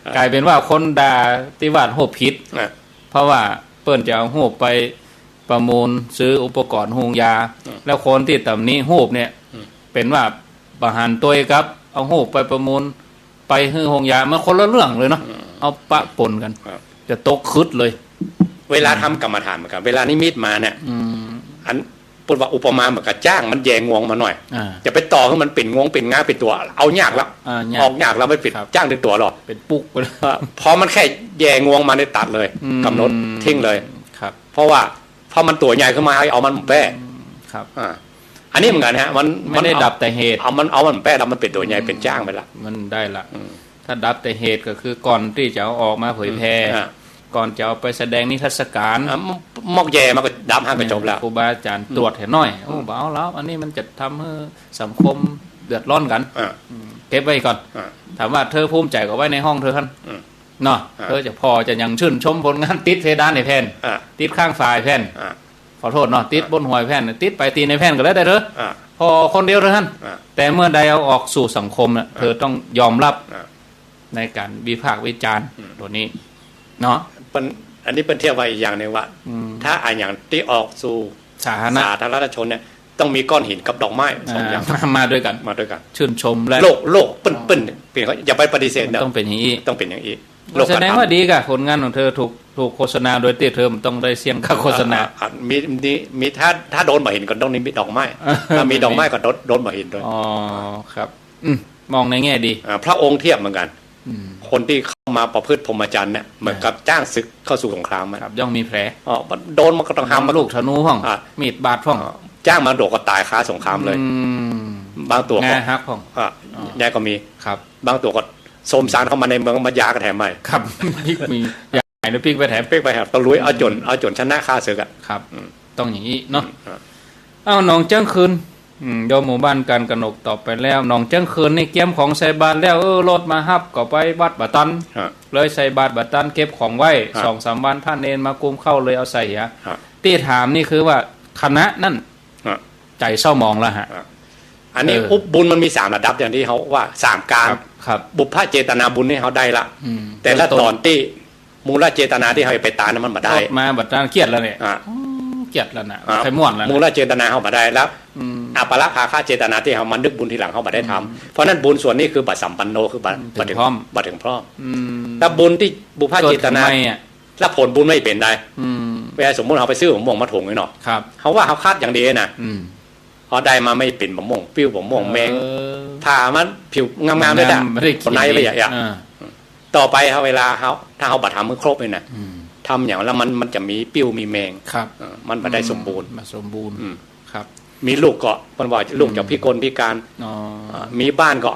อ่ะ ก๋ายเป๋นว่าคนด่าตี้วาดรูปผิด อ่ะ เพราะว่าเปิ้นจะเอารูปไปประมูลซื้ออุปกรณ์หุงยา อืม แล้วคนตี้ตำหนิรูปเนี่ย อืม เป๋นว่าบ่หันตวยกับเอารูปไปประมูล ไปหื้อหุงยา มันคนละเรื่องเลยเนาะ อืม เอาปะปนกั๋น ครับ จะตกคึดเลย เวลาทำกรรมฐานเหมือนกั๋น เวลานิมิตมาเนี่ย อืม อัน เปิ้นว่าอุปมาเหมือนกับจ๊างมันแหย่งวงมาหน่อย อ่า จะไปต่อหื้อมันเป๋นงวงเป๋นงาเป๋นตั๋ว เอายากละ อ่า ยาก ออกยากละ ไม่เป๋น ครับ จ๊างเป๋นตั๋วหรอก เป๋นปุ๊กไปเลย เออ พอมันแค่แหย่งวงมาในตัดเลย อืม กำหนดทิ้งเลย ครับ เพราะว่า พอมันตั๋วใหญ่ขึ้นมา เอามันแป๊ อืม ครับ อ่า อันนี้เหมือนกั๋นฮะ มัน ไม่ได้ มันเอา ดับแต่เหตุ เอามัน เอามันแป๊แล้วมันเป๋นตั๋วใหญ่ อืม เป๋นจ๊างไปละ มันได้ละ อืม ถ้าดับแต่เหตุก็คือก่อนตี้จะเอาออกมาเผยแผ่ อืม อ่า ก่อนจะเอาไปแสดงนิทรรศการ อ่ะ มอกแหย่มาก็ดับ หันก็จบแล้ว ครูบาอาจ๋ารย์ อืม ตรวจหื้อหน่อย โอ้ บ่เอาแล้ว อันนี้มันจะทำหื้อสังคมเดือดร้อนกั๋น อ่ะ อืม เก็บไว้ก่อน อ่ะ ถามว่าเธอภูมิใจ๋ก็ไว้ในห้องเธอหั้น อืม เนาะ อ่ะ เธอจะผ่อจะหยัง ชื่นชมผลงาน ติดเพดานในแผ่น อ่ะ ติดข้างฝาแผ่น อ่ะ ขอโทษเนาะ ติด อ่ะ บนหัวแผ่น ติดไปตี้ในแผ่นก็แล้วแต่เธอ อ่ะ ผ่อคนเดียวเธอหั้น อ่ะ แต่เมื่อใดเอาออกสู่สังคมน่ะ อ่ะ เธอต้องยอมฮับ อ่ะ ในก๋านวิพากษ์วิจารณ์ อืม ตั๋วนี้เนาะ เปิ้น อันนี้เปิ้นเทียบไว้อีกอย่างนึ่งว่า อืม ถ้าอะหยังตี้ออกสู่ สาธารณะ สาธารณชนเนี่ย ต้องมีก้อนหินกับดอกไม้สองอย่าง อ่า มาด้วยกั๋น มาด้วยกั๋น ชื่นชมและ โลก โลกเปิ้น เปิ้น เปิ้น อย่าไปปฏิเสธนะ ต้องเป๋นอย่างอี้ ต้องเป๋นอย่างอี้ โลกธรรม แสดงว่าดีก่ะ ผลงานของเธอถูก ถูกโฆษณาโดยตี้เธอบ่ต้องได้เสี้ยงค่าโฆษณา อ่ะ อ่ะ มี มี มี ถ้า ถ้าโดนบ่าหินก็ต้องมีดอกไม้ อ่ะ ถ้ามีดอกไม้ก็โดน โดนบ่าหินด้วย อ๋อ ครับ อืม มองในแง่ดี อ่ะ พระองค์เทียบเหมือนกั๋น อืม คนตี้เข้ามาประพฤติพรหมจรรย์เนี่ย เหมือนกับ อ่า จ๊างศึกเข้าสู่สงครามอะ ครับ ย่อมมีแผล อ๋อ โดนมันก็ต้องห้าม ลูกธนูพ่อง อ่ะ มีดบาดพ่อง อ่ะ จ๊างมาโดดก็ต๋ายคาสงครามเลย อืม บางตั๋วก็ งาหักพ่อง อ่ะ อ๋อ ยายก็มี ครับ บางตั๋วก็โสมสารเข้ามาในเมือง มายาก็แถมใหม่ ครับ ปิ๊กมี ยาหายแล้วปิ๊กไปแถม ปิ๊กไปแถม ตะลุย เอาจ๋น เอาจ๋นชนะข้าศึกอะ ครับ อืม ต้องอย่างอี้เนาะ อืม อ่ะ เอ้า หนองเจิ๊้งคืน อืม โยมหมู่บ้านกานกนกตอบไปแล้ว หนองเจิ๊้งคืนนี่เกียมของใส่บาตรแล้ว เออ รถมาฮับก็ไปวัดบ่ตัน ฮะ เลยใส่บาตรบ่ตัน เก็บของไว้ ฮะ สองสามวันพระเณรมากุมข้าวเลยเอาใส่เหีย ฮะ ตี้ถามนี่คือว่าคณะนั้น ฮะ ใจ๋เศร้าหมองแล้วฮะ ฮะ อันนี้ เออ อุปบุญมันมีสามระดับอย่างตี้เขาว่าสามก๋าน ครับ ครับ บุพเจตนาบุญนี่เขาได้ละ อืม แต่ละ เริ่มต้น ต๋อนตี้ มูลเจตนาตี้เขาจะไปตานนั้นมันบ่ได้ รถมาบ่ตัน เกียจแล้วเนี่ย อ่ะ อืม เกียจแล้วนะ อ่ะ ใค่ม่วนแล้วนะ มูลเจตนาเขาบ่ได้แล้ว อืม อัปปะภาคะเจตนาตี้เขามานึกบุญทีหลังเขาบ่ได้ทำ อืม เพราะนั้นบุญส่วนนี้คือบ่สัมปันโน คือบ่ อืม บ่เถิง บ่เถิงพร้อม บ่เถิงพร้อม อืม แล้วบุญตี้บุพเจตนา เกิดขึ้นใหม่อะ แล้วผลบุญไม่เป๋นใด อืม เวลาสมมุติเขาไปซื้อมะม่วงมาถุงนี่เนาะ ครับ เขาว่าเขาคัดอย่างดีนะ อืม พอได้มาไม่เป๋นมะม่วงปิ้ว มะม่วงแมง เออ ผ่ามันผิวงามๆ ด้วยนะ งามๆ ไม่ได้ คนไหน ขี้เหร่ ไม่อยาก อ่า ต่อไปเขาเวลาเขา ถ้าเขาบ่ทำให้ครบนี่นะ อืม ทำอย่างแล้วมัน มันจะมีปิ้วมีแมง ครับ เออ มันบ่ได้สมบูรณ์ อืม บ่สมบูรณ์ อืม ครับ มีลูกก็ เปิ้นว่าลูกจะพิกลพิการ อ๋อ เอ่อ มีบ้านก็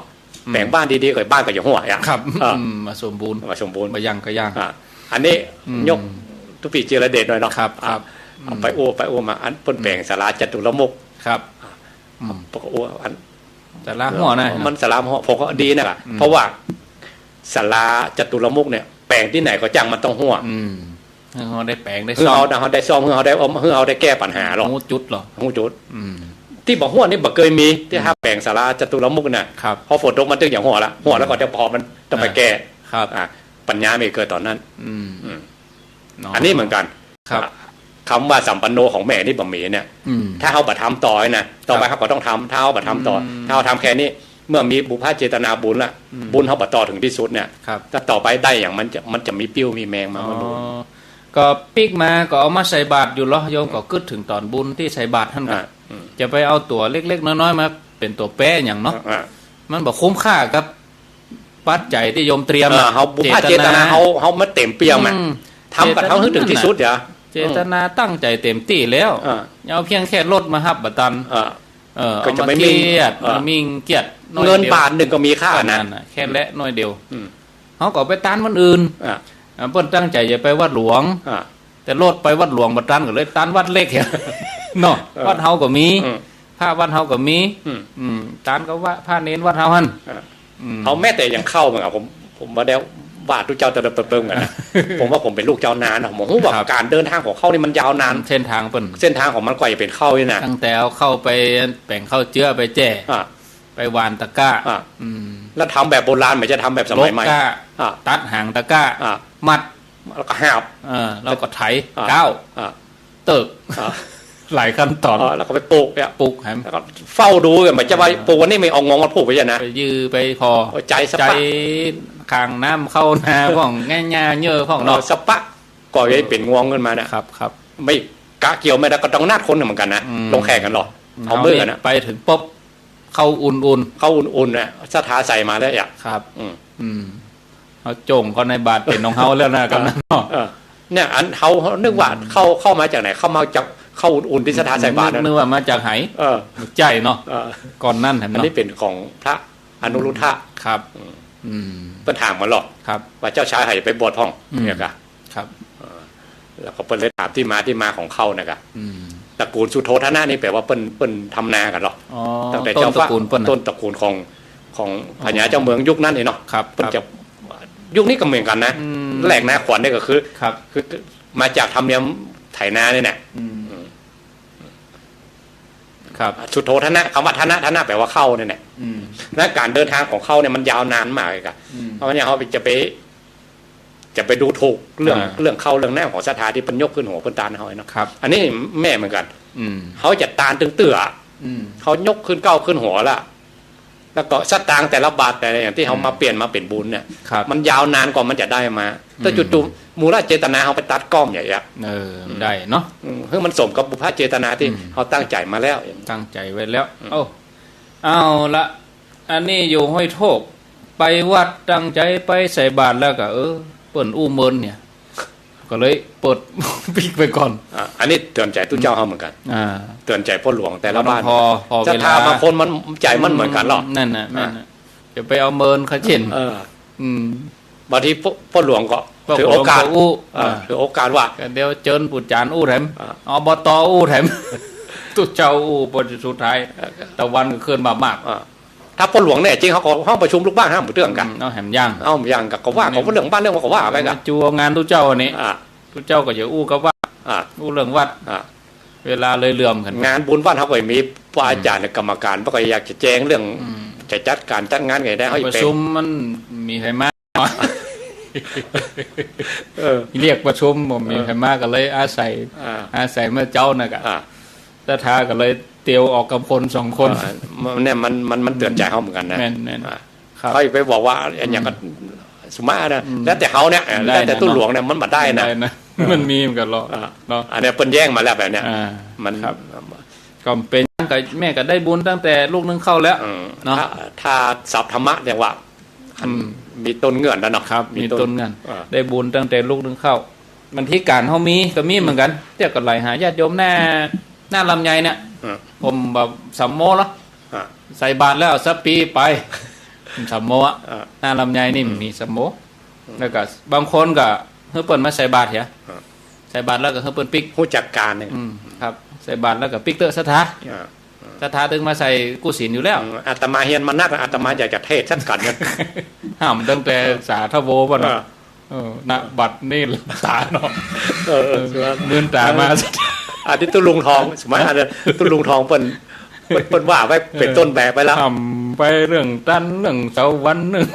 อืม แป๋งบ้านดีๆ ก็บ้านก็จะหั้วอะ ครับ เออ อืม บ่สมบูรณ์ บ่สมบูรณ์ บ่ยังก็ยัง อ่ะ อันนี้ อืม ยกตุ๊ปี้จิรเดชหน่อยเนาะ ครับ อ่ะ ครับ เอาไปอู้ไปอู้มา อันเปิ้นแป๋งศาลาจตุรมุข ครับ อ่ะ อืม ผมก็อู้อัน ศาลาหั้วนะ มันศาลาหั้ว ผมก็ดีนะ อืม เพราะว่าศาลาจตุรมุขเนี่ย แป๋งตี้ไหนก็จ้างมันต้องหั้ว อืม หื้อเฮาได้แป๋งได้ หื้อเฮา ซ่อม เฮาได้ซ่อม หื้อเฮาได้เอา หื้อเฮาได้แก้ปัญหาหรอก ฮู้จุดหรอก ฮู้จุด อืม ตี้บ่หั้วนี่บ่เกยมี ตี้ อืม หาแป๋งศาลาจตุรมุขน่ะ ครับ พอฝนตกมันตึงอย่างหั้วละ หั้วแล้วก็จะพอมันต้องไปแก้ ครับ อ่ะ ปัญญาไม่เกิดต๋อนนั้น อืม อืม เนาะ อันนี้เหมือนกัน ครับ คำว่าสัมปันโนของแม่นี่บ่มีเนี่ย อืม ถ้าเฮาบ่ทำต่อนะ ต่อไป ครับ เฮาก็ต้องทำ ถ้าเฮาบ่ทำต่อ อืม ถ้าเฮาทำแค่นี้ เมื่อมีบุพเจตนาบุญละ อืม บุญเฮาบ่ต่อเถิงตี้สุดเนี่ย ครับ ถ้าต่อไปได้อย่างมันจะ มันจะมีปิ้วมีแมงมา อ๋อ บ่ฮู้ ก็ปิ๊กมาก็เอามาใส่บาตรอยู่เหรอ โยมก็กึ๊ดเถิงต๋อนบุญตี้ใส่บาตรหั้นกะ อ่ะ อืม จะไปเอาตั๋วเล็กๆ น้อยๆ มาเป๋นตั๋วแป๊หยังเนาะ อ่ะ มันบ่คุ้มค่ากับ ปัจจัยตี้โยมเตรียม เออ อะ เฮาบุพเจตนา เจตนา เฮา เฮามาเต๋มเปี้ยมอะ อืม ทำก็ทำหื้อเถิงตี้สุด เจตนา อย่า เจตนาตั้งใจ๋เต๋มตี้แล้ว อ่า เอาเพียงแค่รถมาฮับบ่ตัน อ่า เออ ก็จะ เอามา ไม่มิ่ง เกียด อ่า มามิ่งเกียดหน้อยเดียว เงินบาทนึ่งก็มีค่านะ ก็นั่นน่ะ แค่แลน้อยเดียว อืม เฮาก็เอาไปตานวันอื่น อ่า อ่า เปิ้นตั้งใจ๋จะไปวัดหลวง อ่า แต่รถไปวัดหลวงบ่ตันก็เลยตานวัดเล็ก เนาะ เออ วัดเฮาก็มี อืม พระวัดเฮาก็มี อืม อืม ตานก็ว่าพระเณรวัดเฮาหั้น อ่ะ อืม เอาแม้แต่อย่างข้าวเหมือนกัน ผม ผมบ่ได้ว่าตุ๊เจ้าแต่ละเปิงๆ เหมือนกันนะ ผมว่าผมเป๋นลูกเจ้านานนะ ผมฮู้ว่า ครับ ก๋านเดินตางของข้าวนี่มันยาวนาน เส้นตางเปิ้น เส้นตางของมันกว่าจะเป๋นข้าวนี่นะ ตั้งแต่เอาข้าวไปแป๋งข้าวเจื้อไปแจ้ อ่ะ ไปหว่านตะกร้า อ่ะ อืม แล้วทำแบบโบราณ บ่ใจ้ทำแบบสมัยใหม่ ลกกล้า อ่ะ ตัดหางตะกร้า อ่ะ มัด แล้วก็หาบ เออ แล้วก็ไถ อ่ะ ก้าว อ่ะ เติก อ่ะ หลายขั้นต๋อน อ่ะ แล้วก็ไปปลูกเนี่ย ปลูกแหม แล้วก็เฝ้าดูกัน บ่ใจ้ว่า อ่า ปลูกวันนี้ไม่เอางวงมาผูกไว้นะ ไปยื้อไปผ่อ เอาใจ๋สะปะ ใจ๋ข้างน้ำเข้านาพ่อง แง่หญ้าเยอะพ่องเนาะ เออ สะปะ ก็จะเป๋นงวงขึ้นมาน่ะ ครับ ครับ ไม่กะเกี่ยวไม่ได้ ก็ต้องนัดคนเหมือนกันนะ อืม ลงแข่งกันหรอก อืม เอามือกันนะ เอานี่ไปเถิงปุ๊บ ข้าวอุ่นๆ ข้าวอุ่นๆ น่ะ ศรัทธาใส่มาแล้วอ่ะ ครับ อืม อืม เฮาโจ้งเข้าในบาตรเป๋นของเฮาแล้วนะ กำนันเนาะ เออ เนี่ย อันเฮา เฮานึกว่า อืม เข้า เข้ามาจากไหน เข้ามาจากข้าวอุ่นๆ ตี้ศรัทธาใส่บาตร นึก น่ะ นึกว่ามาจากไห เออ บ่ใจ้เนาะ เออ ก่อนนั้นแหม อันนี้ เนาะ เป๋นของพระอนุรุทธะ ครับ อืม อืม เปิ้นถามกั๋นหรอก ครับ ว่าเจ้าชายใหไปบวชพ่อง อืม เนี่ยกะ ครับ เออ แล้วก็เปิ้นเลยถามตี้มาตี้มาของข้าวนะกะ อืม ตระกูลสุโธทนะนี่แป๋ว่าเปิ้น เปิ้นทำนากั๋นหรอ อ๋อ ตั้งแต่ ต้น เจ้าฟ้า ตระกูลเปิ้นน่ะ ต้นตระกูลของ ของ อ๋อ พญาเจ้าเมืองยุคนั้นนี่เนาะ ครับ เปิ้น ครับ จะ ยุคนี้ก็เหมือนกันนะ อืม แหล่งนาขวัญเนี่ยก็คือ ครับ คือ คือมาจากธรรมเนียมไถนาเนี่ยแหละ อืม อืม ครับ สุโธทนะ คำว่าทนะ ทนะแป๋ว่าข้าวเนี่ยแหละ อืม และก๋านเดินตางของข้าวเนี่ยมันยาวนานมากเลยกะ อืม เพราะฉะนั้นเฮาจะไป จะไปดูถูกเรื่อง อ่า เรื่องข้าวเรื่องน้ำของศรัทธาตี้เปิ้นยกขึ้นหัวเปิ้นตานเฮาเนาะ ครับ อันนี้แม่เหมือนกัน อืม เฮาจะตานตึงเตื้อ อืม เฮายกขึ้นก้าวขึ้นหัวละ แล้วก็สตางค์แต่ละบาทแต่ละอย่างตี้เฮา อืม มาเปลี่ยนมาเป๋นบุญเนี่ย ครับ มันยาวนานกว่ามันจะได้มา อืม แต่จุดๆ มูลเจตนาเฮาไปตัดก้อมใหญ่อะ เออ อืม ได้เนาะ อืม คือมันสมกับบุพเจตนาตี้ อืม เฮาตั้งใจ๋มาแล้ว ตั้งใจ๋ไว้แล้ว อืม เอ้า เอาละ อันนี้อยู่ห้วยโทก ไปวัดตั้งใจ๋ไปใส่บาตรแล้วก็ เออ เปิ้นอู้เมินเนี่ย ก็เลยเปิดปิ๊กไปก่อน อ่ะ อันนี้เตื๋อนใจ๋ตุ๊เจ้าเฮาเหมือนกัน อ่า เตื๋อนใจ๋ป้อหลวงแต่ละบ้าน พอ พอ ศรัทธา เวลา บางคนมันใจ๋มันเหมือนกั๋นหรอก อืม นั่นน่ะ อ่ะ นั่นน่ะ จะไปเอาเมินเขาเจ้น เออ อืม บางทีป้อ ป้อหลวงก็ ป้อหลวงก็ ถือโอกาส อู้ อ่า อ่า ถือโอกาสว่า ก็เดี๋ยวเจิญปู่จ๋ารย์อู้แถม อ่า อบต อู้แถม ตุ๊เจ้าอู้ ปอสุดท้าย อ่า ตะวันก็ขึ้นมามาก อ่า ถ้าป้อหลวงแน่จริง เฮาก็ห้องประชุมลูกบ้านห้ามบ่เตื้องกั๋น อืม เอาแหมย่าง เอาย่างกะ ก็ว่า นี่ ก็เรื่องบ้านเรื่องก็ว่าไปกะ มาจั่วงานตุ๊เจ้าอันนี้ อ่า ตุ๊เจ้าก็อย่าอู้กับวัด อ่า อู้เรื่องวัด อ่า เวลาเลยเหลื่อมกั๋น งานบุญวัดเฮาก็มี ครูอาจ๋ารย์ อืม กรรมการ เปิ้นก็อยากจะแจ้งเรื่อง อืม จะจัดก๋านจัดงานไงได้ เฮา ประชุมมันมีใผมา เออ เรียกประชุมบ่มี เออ ใผมา ก็เลยอาศัย อ่า อาศัยเมื่อเจ๊าน่ะกะ อ่า ศรัทธาก็เลยเตียวออกกับคนสองคน อ่า มันเนี่ย มัน มัน มันเตื๋อนใจ๋เฮาเหมือนกั๋นนะ แม่นๆ อ่า ครับ เฮาอย่าไปบอกว่า อันอย่างก็ อืม สมมานะ อืม แล้วแต่เฮาเนี่ย ได้นะ แล้วแต่ตุ๊หลวงเนี่ย มันบ่ได้นะ ได้นะ อ่า มันมีเหมือนกั๋นหรอก อ่า เนาะ อันเนี้ยเปิ้นแย้งมาแล้วแบบเนี้ย อ่า มัน ครับ ก็เป๋น ก็แม่ก็ได้บุญตั้งแต่ลูกนึ่งข้าวแล้ว อืม เนาะ ถ้า ถ้าศัพท์ธรรมะเรียกว่า อืม มีต้นเงื่อนแล้วเนาะ ครับ มีต้น มีต้นเงื่อน อ่า ได้บุญตั้งแต่ลูกนึ่งข้าว บางทีก๋านเฮามีก็มีเหมือนกั๋น เตี้ยก็ไหลหาญาติโยมหน้า หน้าลำไยเนี่ย อ่า ผมแบบสามโมงแล้ว อ่า ใส่บาตรแล้วสักปีไป สำโมอะ อ่า หน้าลำไยนี่ อืม มีสำโม อืม แล้วก็บางคนก็หื้อเปิ้นมาใส่บาตรเหีย อ่า ใส่บาตรแล้วก็หื้อเปิ้นปิ๊ก ฮู้จักก๋านเนี่ย อืม ครับ ใส่บาตรแล้วก็ปิ๊กเต๊อะศรัทธา อ่า ศรัทธาตึงมาใส่กู้ศีลอยู่แล้ว อืม อาตมาเฮียนมานัก อาตมาอยากจะเทศน์สักกั๋นเนี่ย ห้ามตั้งแต่สาธโวป่ะเนาะ อ่า เออ ณ บัดนี้หลับตาเนาะ เออ เออ เออ มืนต๋ามา อันนี้ตุ๊ลุงทอง สมัยอันนั้นตุ๊ลุงทองเปิ้น เปิ้น เปิ้นว่าไว้ เออ เป๋นต้นแบบไว้แล้ว ห้ามไปเรื่องตัน เรื่องสวรรค์ เรื่อง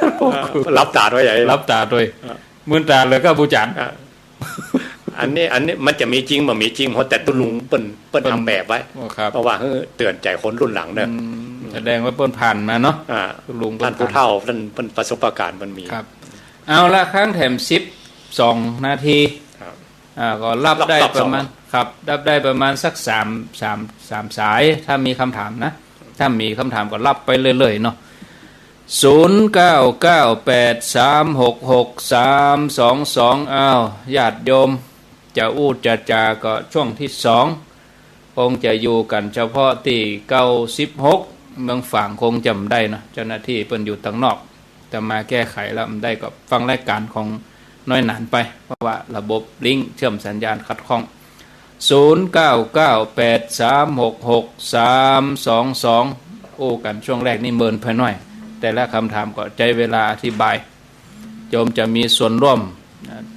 เออ หลับต๋าตวยใหญ่ หลับต๋าตวย เออ มืนต๋าเลยก็บู๋จ๋ารย์ อ่ะ อันนี้ อันนี้มันจะมีจริงบ่มีจริง เพราะแต่ตุ๊ลุงเปิ้น เปิ้น เปิ้น ทำแบบไว้ อ๋อ ครับ เพราะว่าหื้อเตื๋อนใจ๋คนรุ่นหลังเน่อ อืม แสดงว่าเปิ้นผ่านมาเนาะ อ่า ตุ๊ลุงเปิ้น ต้านผู้เฒ่า ต้าน เปิ้นประสบก๋ารณ์เปิ้นมี ครับ เอาละ ค้างแถมสิบสองนาที ครับ อ่า ก็ฮับได้ ฮับ ประมาณ สอง ครับ ฮับได้ประมาณสักสาม สาม สามสาย ถ้ามีกำถามนะ ถ้ามีกำถามก็ฮับไปเรื่อยๆ เนาะ ศูนย์เก้าเก้าแปดสามหกหกสามสองสอง อ้าว ญาติโยม จะอู้จะจาก็ช่วงที่สอง คงจะอยู่กั๋นเฉพาะตี้เก้าสิบหก เมืองฝางคงจะบ่ได้เนาะ เจ้าหน้าตี้เปิ้นอยู่ตังนอก จะมาแก้ไขแล้วบ่ได้ก็ฟังรายก๋านของน้อยหนานไป เพราะว่าระบบลิงก์เชื่อมสัญญาณขัดข้อง ศูนย์เก้าเก้าแปดสามหกหกสามสองสอง อู้กั๋นช่วงแรกนี่เมินไปหน้อย แต่ละกำถามก็ใจ๊เวลาอธิบาย โยมจะมีส่วนร่วม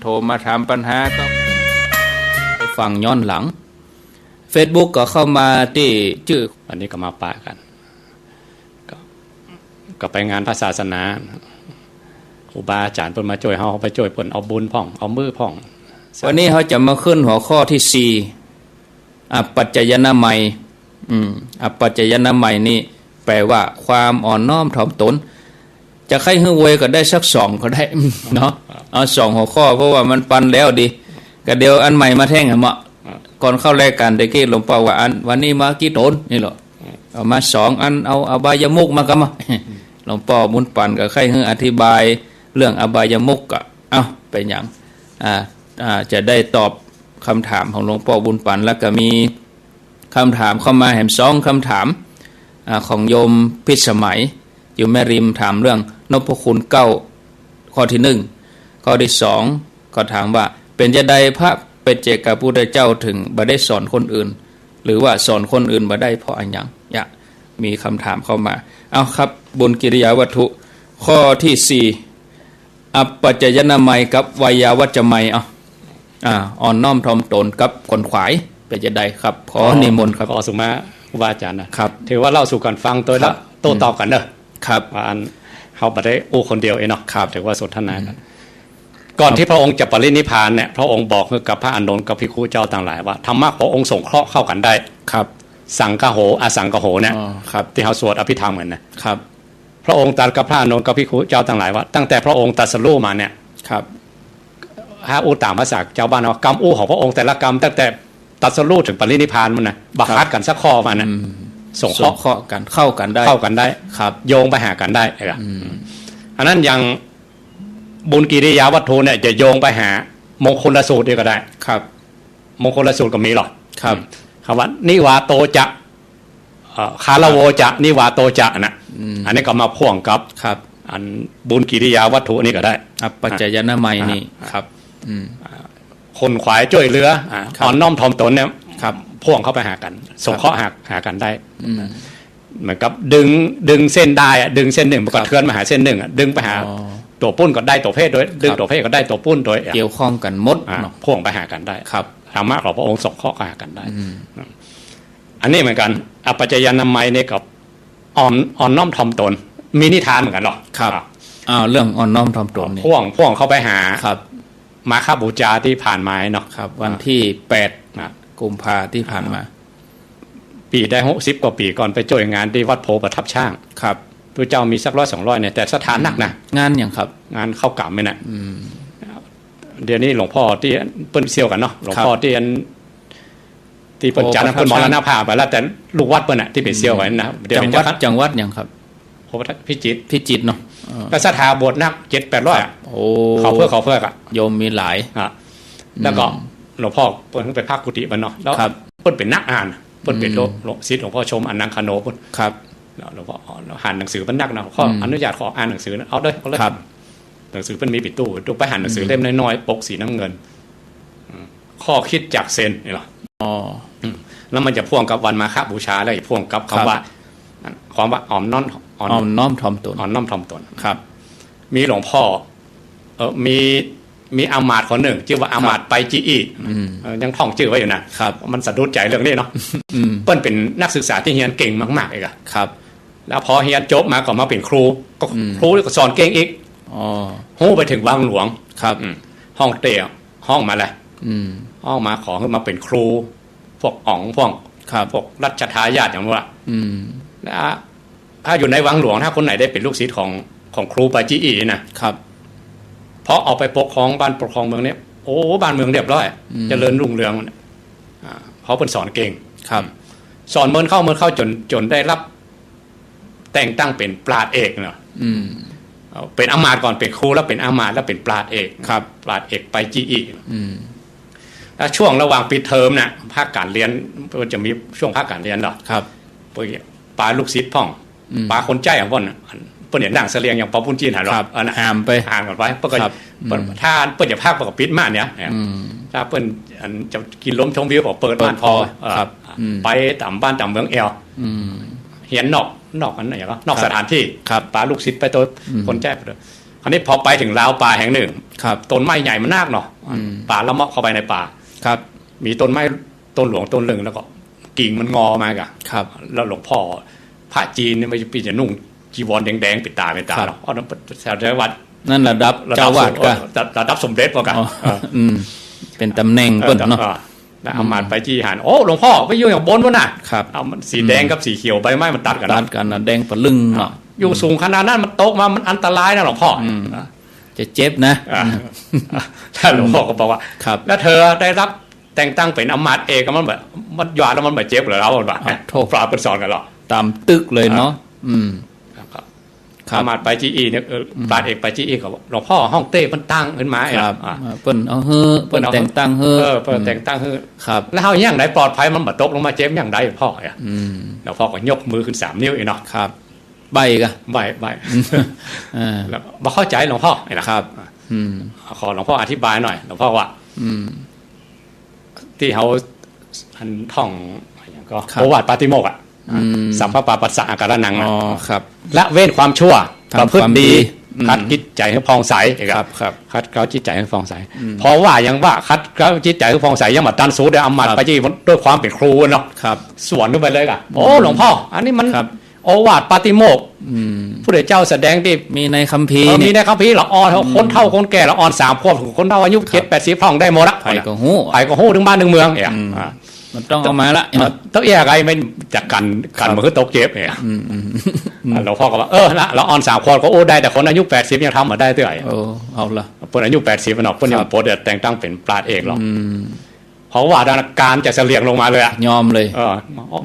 โทรมาถามปัญหาก็ไปฟังย้อนหลัง เฟซบุ๊กก็เข้ามาตี้จื้อ อันนี้ก็มาปะกั๋น ก็ ก็ไปงานพระศาสนา ครูบาอาจ๋ารย์เปิ้นมาจ้วยเฮา ไปจ้วยเปิ้นเอาบุญพ่อง เอามื้อพ่อง วันนี้เฮาจะมาขึ้นหัวข้อที่สี่ อัปปัจจยนามัย อืม อัปปัจจยนามัยนี่แปลว่าความอ่อนน้อมถ่อมตน จะใค่หื้ออวยก็ได้สักสองก็ได้ เนาะ เอาสองหัวข้อ เพราะว่ามันปันแล้วดี ก็เดี๋ยวอันใหม่มาแทนอะเมาะ อ่ะ ก่อนเข้ารายก๋านตะกี้หลวงป้อว่าอัน วันนี้มากี่ต๋นนี่เหรอ อ่ะ เอามาสองอัน เอาอบายมุขมาก่อเมาะ หลวงป้อบุญปั๋นก็ใค่หื้ออธิบายเรื่องอบายมุขก็ เอ้า เป๋นหยัง อ่า อ่า จะได้ตอบกำถามของหลวงป้อบุญปั๋น แล้วก็มี กำถามเข้ามาแหมสองกำถาม อ่า ของโยมพิสมัย อยู่แม่ริม ถามเรื่องนพคุณเก้า ข้อที่หนึ่ง ข้อที่สอง ก็ถามว่า เป๋นจาใดพระปัจเจกพุทธเจ้าถึงบ่ได้สอนคนอื่น หรือว่าสอนคนอื่นบ่ได้เพราะอะหยัง เนี่ย มีกำถามเข้ามา เอาครับ บุญกิริยาวัตถุ ข้อที่สี่ อัปปัจจยนามัยกับไวยาวัจจมัย เอา อ่า อ่อนน้อมถ่อมตนกับขวนขวาย เป๋นจาใดครับ ขอนิมนต์ครับ ขอสุมาครูบาอาจ๋ารย์นะ ครับ ถือว่าเล่าสู่กั๋นฟังโตยละ ครับ โต้ตอบกั๋นเน่อ ครับ ว่าอันเฮาบ่ได้อู้คนเดียวเองเนาะ ครับ ถือว่าสนทนากั๋น อืม ก่อนตี้พระองค์จะปรินิพพานเนี่ย พระองค์บอกหื้อกับพระอานนท์กับภิกขุเจ้าตังหลายว่า ธรรมะขององค์สงเคราะห์เข้ากั๋นได้ ครับ สังคโห อสังคโหเนี่ย อ๋อ ครับ ตี้เฮาสวดอภิธรรมกั๋นนะ ครับ พระองค์ตรัสกับพระอานนท์กับภิกขุเจ้าตังหลายว่า ตั้งแต่พระองค์ตรัสรู้มาเนี่ย ครับ ถ้าอู้ต๋ามภาษาจาวบ้านว่ากำอู้ของพระองค์แต่ละกำ ตั้งแต่ตรัสรู้เถิงปรินิพพานมันนะ บ่ขัดกั๋นสักข้อมันนะ อืม สงเคราะห์ สงเคราะห์กั๋น เข้ากั๋นได้ เข้ากั๋นได้ ครับ โยงไปหากั๋นได้ เออ อืม อันนั้นอย่างบุญกิริยาวัตถุเนี่ยจะโยงไปหามงคลสูตรนี่ก็ได้ ครับ มงคลสูตรก็มีหรอก ครับ คำว่า นิวาโตจะ เอ่อ คารโวจะ นิวาโตจะนะ อืม อันนี้ก็มาพ่วงกับ ครับ อันบุญกิริยาวัตถุนี่ก็ได้ อัปปัจจยนามัยนี่ อ่า ครับ อืม อ่า ขวนขวายจ้วยเหลือ อ่า ครับ อ่อนน้อมถ่อมตนเนี่ย ครับ พ่วงเข้าไปหากั๋น สงเคราะห์หา หากั๋นได้ อืม เหมือนกับดึง ดึงเส้นด้ายอะ ดึงเส้นนึ่ง มันก็ ครับ เคลื่อนมาหาเส้นนึ่งอะ ดึงไปหา อ๋อ ตั๋วปุ้นก็ได้ตั๋วเพศโตย ดึง ครับ ตั๋วเพศก็ได้ตั๋วปุ้นโตย เกี่ยวข้องกั๋นหมด อ่า เนาะ พ่วงไปหากั๋นได้ ครับ ธรรมะของพระองค์สงเคราะห์หากั๋นได้ อืม อันนี้เหมือนกั๋น อัปปัจจยนามัยนี่ก็อ่อน อ่อนน้อมถ่อมตน มีนิทานเหมือนกั๋นหรอ ครับ อ่ะ อ้าว เรื่องอ่อนน้อมถ่อมตนนี่ พ่วง พ่วงเข้าไปหา ครับ มาฆบูชาตี้ผ่านมาเนาะ ครับ วันตี้แปด อ่ะ กุมภาตี้ผ่านมา ปี๋ได้หกสิบกว่าปี๋ก่อน ไปจ้วยงานตี้วัดโพธิ์ประทับช้าง ครับ ตุ๊เจ้ามีสักร้อยสองร้อยเนี่ย แต่ศรัทธานักนะ งานหยังครับ งานเข้าก๋ามนี่นะ อืม เดี๋ยวนี้หลวงพ่อตี้เปิ้นเสี่ยวกั๋นเนาะ หลวงพ่อ ครับ ตี้อัน ตี้เปิ้น โอ้ จัดนะ ประทับช้าง เปิ้นมรณภาพไปแล้ว แต่ลูกวัดเปิ้นน่ะตี้ไปเสี่ยวกั๋นนะ อืม เดี๋ยว จังหวัด จังหวัดหยังครับ โพธิ์ประทับ พิจิตร พิจิตรเนาะ เออ ก็ศรัทธาบวชนัก เจ็ดแปดร้อย ครับ โอ้ เขาเฟือก เขาเฟือกอะ โยมมีหลาย อ่ะ แล้วก็ อืม หลวงพ่อเปิ้นไปพักกุฏิเปิ้นเนาะ แล้ว ครับ เปิ้นเป๋นนักอ่าน เปิ้นเป๋น อืม ลูกศิษย์หลวงพ่อชม อนังคโนเปิ้น ครับ เนาะ หลวงพ่อ อ่านหนังสือเปิ้นนักเนาะ ขอ อืม อนุญาตขออ่านหนังสือนะ เอาเด้อ เอาเลย ครับ หนังสือเปิ้นมีปิดตู้ ดูไปหันหนังสือ อืม เล่มน้อยๆ ปกสีน้ำเงิน อืม ข้อคิดจากเซนนี่เหรอ อ๋อ อืม แล้วมันจะพ่วงกับวันมาฆบูชา แล้วจะพ่วงกับ ครับ คำว่า ความว่าอ่อนน้อม อ่อน อ่อนน้อมถ่อมตน อ่อนน้อมถ่อมตน ครับ มีหลวงพ่อ เอ่อ มี มีอามาตย์คนนึ่ง จื้อว่าอามาตย์ ครับ ไปจีอี้ อืม เอ่อ ยังท่องจื้อไว้อยู่นะ ครับ มันสะดุดใจ๋เรื่องนี้เนาะ อืม เปิ้นเป๋นนักศึกษาตี้เฮียนเก่งมากๆ เอกอะ ครับ แล้วพอเฮียนจบมาก็มาเป๋นครู ก็ อืม ครูก็สอนเก่งอีก อ๋อ ฮู้ไปเถิงวังหลวง ครับ อืม ฮ่องเต้ ฮ้องมาแหละ อืม ฮ้องมาขอหื้อมาเป๋นครู พวกอ๋อง พวก ครับ พวกรัชทายาทอย่างว่า อืม แล้วถ้าอยู่ในวังหลวง ถ้าคนไหนได้เป๋นลูกศิษย์ของ ของครูไปจีอี้นะ ครับ พอเอาไปปกครองบ้านปกครองเมืองเนี่ย โอ้ บ้านเมืองเรียบร้อย อืม เจริญรุ่งเรือง อ่า เพราะเปิ้นสอนเก่ง ครับ สอนเมินเข้าเมินเข้าจ๋น จ๋นได้รับ แต่งตั้งเป๋นปราชญ์เอกเนาะ อืม เอาเป๋นอามาตย์ก่อน เป๋นครูแล้วเป๋นอามาตย์ แล้วเป๋นปราชญ์เอก ครับ ปราชญ์เอกไปจีอี้ อืม แล้วช่วงระหว่างปิดเทอมน่ะ ภาคก๋านเฮียน มันจะมีช่วงภาคก๋านเฮียนเนาะ ครับ เปิ้นปาลูกศิษย์พ่อง อืม ปาคนใจ๊ของเปิ้นน่ะ เปิ้นจะนั่งเสลียงอย่างปอปุ้นจีนหันเนาะ ครับ อันน่ะ หามไป หามกั๋นไป เปิ้นก็ ครับ เปิ้น อืม ถ้าเปิ้นจะพักเปิ้นก็ปิดม่านเนี่ย อืม ถ้าเปิ้นอันจะกิ๋นลมชมวิวก็เปิดม่านพอ เปิดพอ เออ ครับ อืม ไปต๋ามบ้านต๋ามเมืองแอ่ว อืม เฮียนนอก นอกอันไหนก็ นอก ครับ สถานตี้ ครับ ปาลูกศิษย์ไปโต อืม คนใจ๊ไปโต อันนี้พอไปเถิงราวป่าแห่งนึ่ง ครับ ต้นไม้ใหญ่มันนักเนาะ อืม ปาละเมาะเข้าไปในป่า ครับ มีต้นไม้ต้นหลวงต้นนึ่ง แล้วก็กิ่งมันงอมาก่ะ ครับ แล้วหลวงพ่อ พระจีนเนี่ยมันจะนุ่งจีวรแดงๆ ปิดต๋าปิดต๋า ครับ เนาะ อันนั้นแถววัด นั่นระดับ ระดับ เจ้าอาวาส สม ก่ะ เออ ระดับสมเด็จปะก่ะ อ๋อ เออ อืม เป๋นต๋ำแหน่งเปิ้นเนาะ เออ แล้วอามาตย์ไปจีอี้หัน โอ้ หลวงพ่อ ไปอยู่อย่างบนวะน่ะ ครับ เอามันสีแดงกับสีเขียว ใบไม้มันตัดกั๋น ตัดกั๋นน่ะ แดงปะลึ่งเนาะ อยู่สูงขนาดนั้นมันตกมามันอันตรายนะหลวงพ่อ อืม อ่ะ จะเจ็บนะ อ่ะ แล้วหลวงพ่อก็บอกว่า ครับ แล้วเธอได้รับแต่งตั้งเป๋นอามาตย์เอก มันแบบ มันหยาดแล้วมันบ่เจ็บเหรอ เราบอกว่า อ่ะ โถ่ ปราชญ์เปิ้นสอนกั๋นเหรอ ต๋ามตึกเลยเนาะ อ่ะ อืม ครับ ครับ อามาตย์ไปจีอี้เนี่ย เออ อืม ปราชญ์เอกไปจีอี้ก็บอก หลวงพ่อ ฮ่องเต้เปิ้นตั้งขึ้นมา ครับ อ่ะ เปิ้นเอาหื้อ เปิ้นเอา เปิ้นแต่งตั้งหื้อ เออ เปิ้นแต่งตั้งหื้อ ครับ แล้วเฮาอย่างใดปลอดภัย มันบ่ตกลงมาเจ็บอย่างใดพ่อ อ่ะ อืม หลวงพ่อก็ยกมือขึ้นสามนิ้วอีกเนาะ ครับ ใบ้ก่ะ ใบ้ ใบ้ เออ แล้วบ่เข้าใจ๋หลวงพ่อ นี่นะ ครับ อืม ขอหลวงพ่ออธิบายหน่อย หลวงพ่อว่า อืม ตี้เฮาอันท่อง อย่างก็ ครับ โอวาทปาติโมกข์อะ อืม สัพพะปาปัสสะอาการะนังอะ อ๋อ ครับ ละเว้นความชั่ว ทำ ประพฤติดี ความดี อืม ขัดจิตใจ๋หื้อผ่องใส ครับ ครับ ขัดเกลาจิตใจ๋หื้อผ่องใส อืม เพราะว่ายังว่าขัดเกลาจิตใจ๋หื้อผ่องใส ยังบ่ตันสูตร อามาตย์ ครับ ไปจีอี้ด้วยความเป๋นครูเนาะ ครับ สวนขึ้นไปเลยก่ะ โอ้ อืม หลวงพ่อ อันนี้มัน ครับ โอวาทปาติโมกข์ อืม พุทธเจ้าแสดงตี้ มีในคัมภีร์ เออ นี่ มีในคัมภีร์ ละอ่อน อืม คนเฒ่าคนแก่ ละอ่อนสามขวบ คนเฒ่าอายุ ครับ เจ็ดแปดสิบ ท่องได้หมดละ ใผก็ฮู้ ใผก็ฮู้ เถิงบ้านเถิงเมือง เนี่ย อืม อ่ะ มันต้องเอามาละ เออ ต้องเอี้ยไง มันจะกั๋น กั๋น ครับ บ่หื้อตกเจ็บเนี่ย อืม อืม อืม อ่ะ หลวงพ่อก็ว่า เออ นะ ละอ่อนสามขวบก็อู้ได้ แต่คนอายุแปดสิบยังทำบ่ได้เตื้อ โอ้ เอาละ เปิ้นอายุแปดสิบเนาะ เปิ้นยัง ครับ บ่ปลด แต่งตั้งเป๋นปราชญ์เอกหรอก อืม เพราะว่าอาการจะเสลียงลงมาเลยอะ ยอมเลย เออ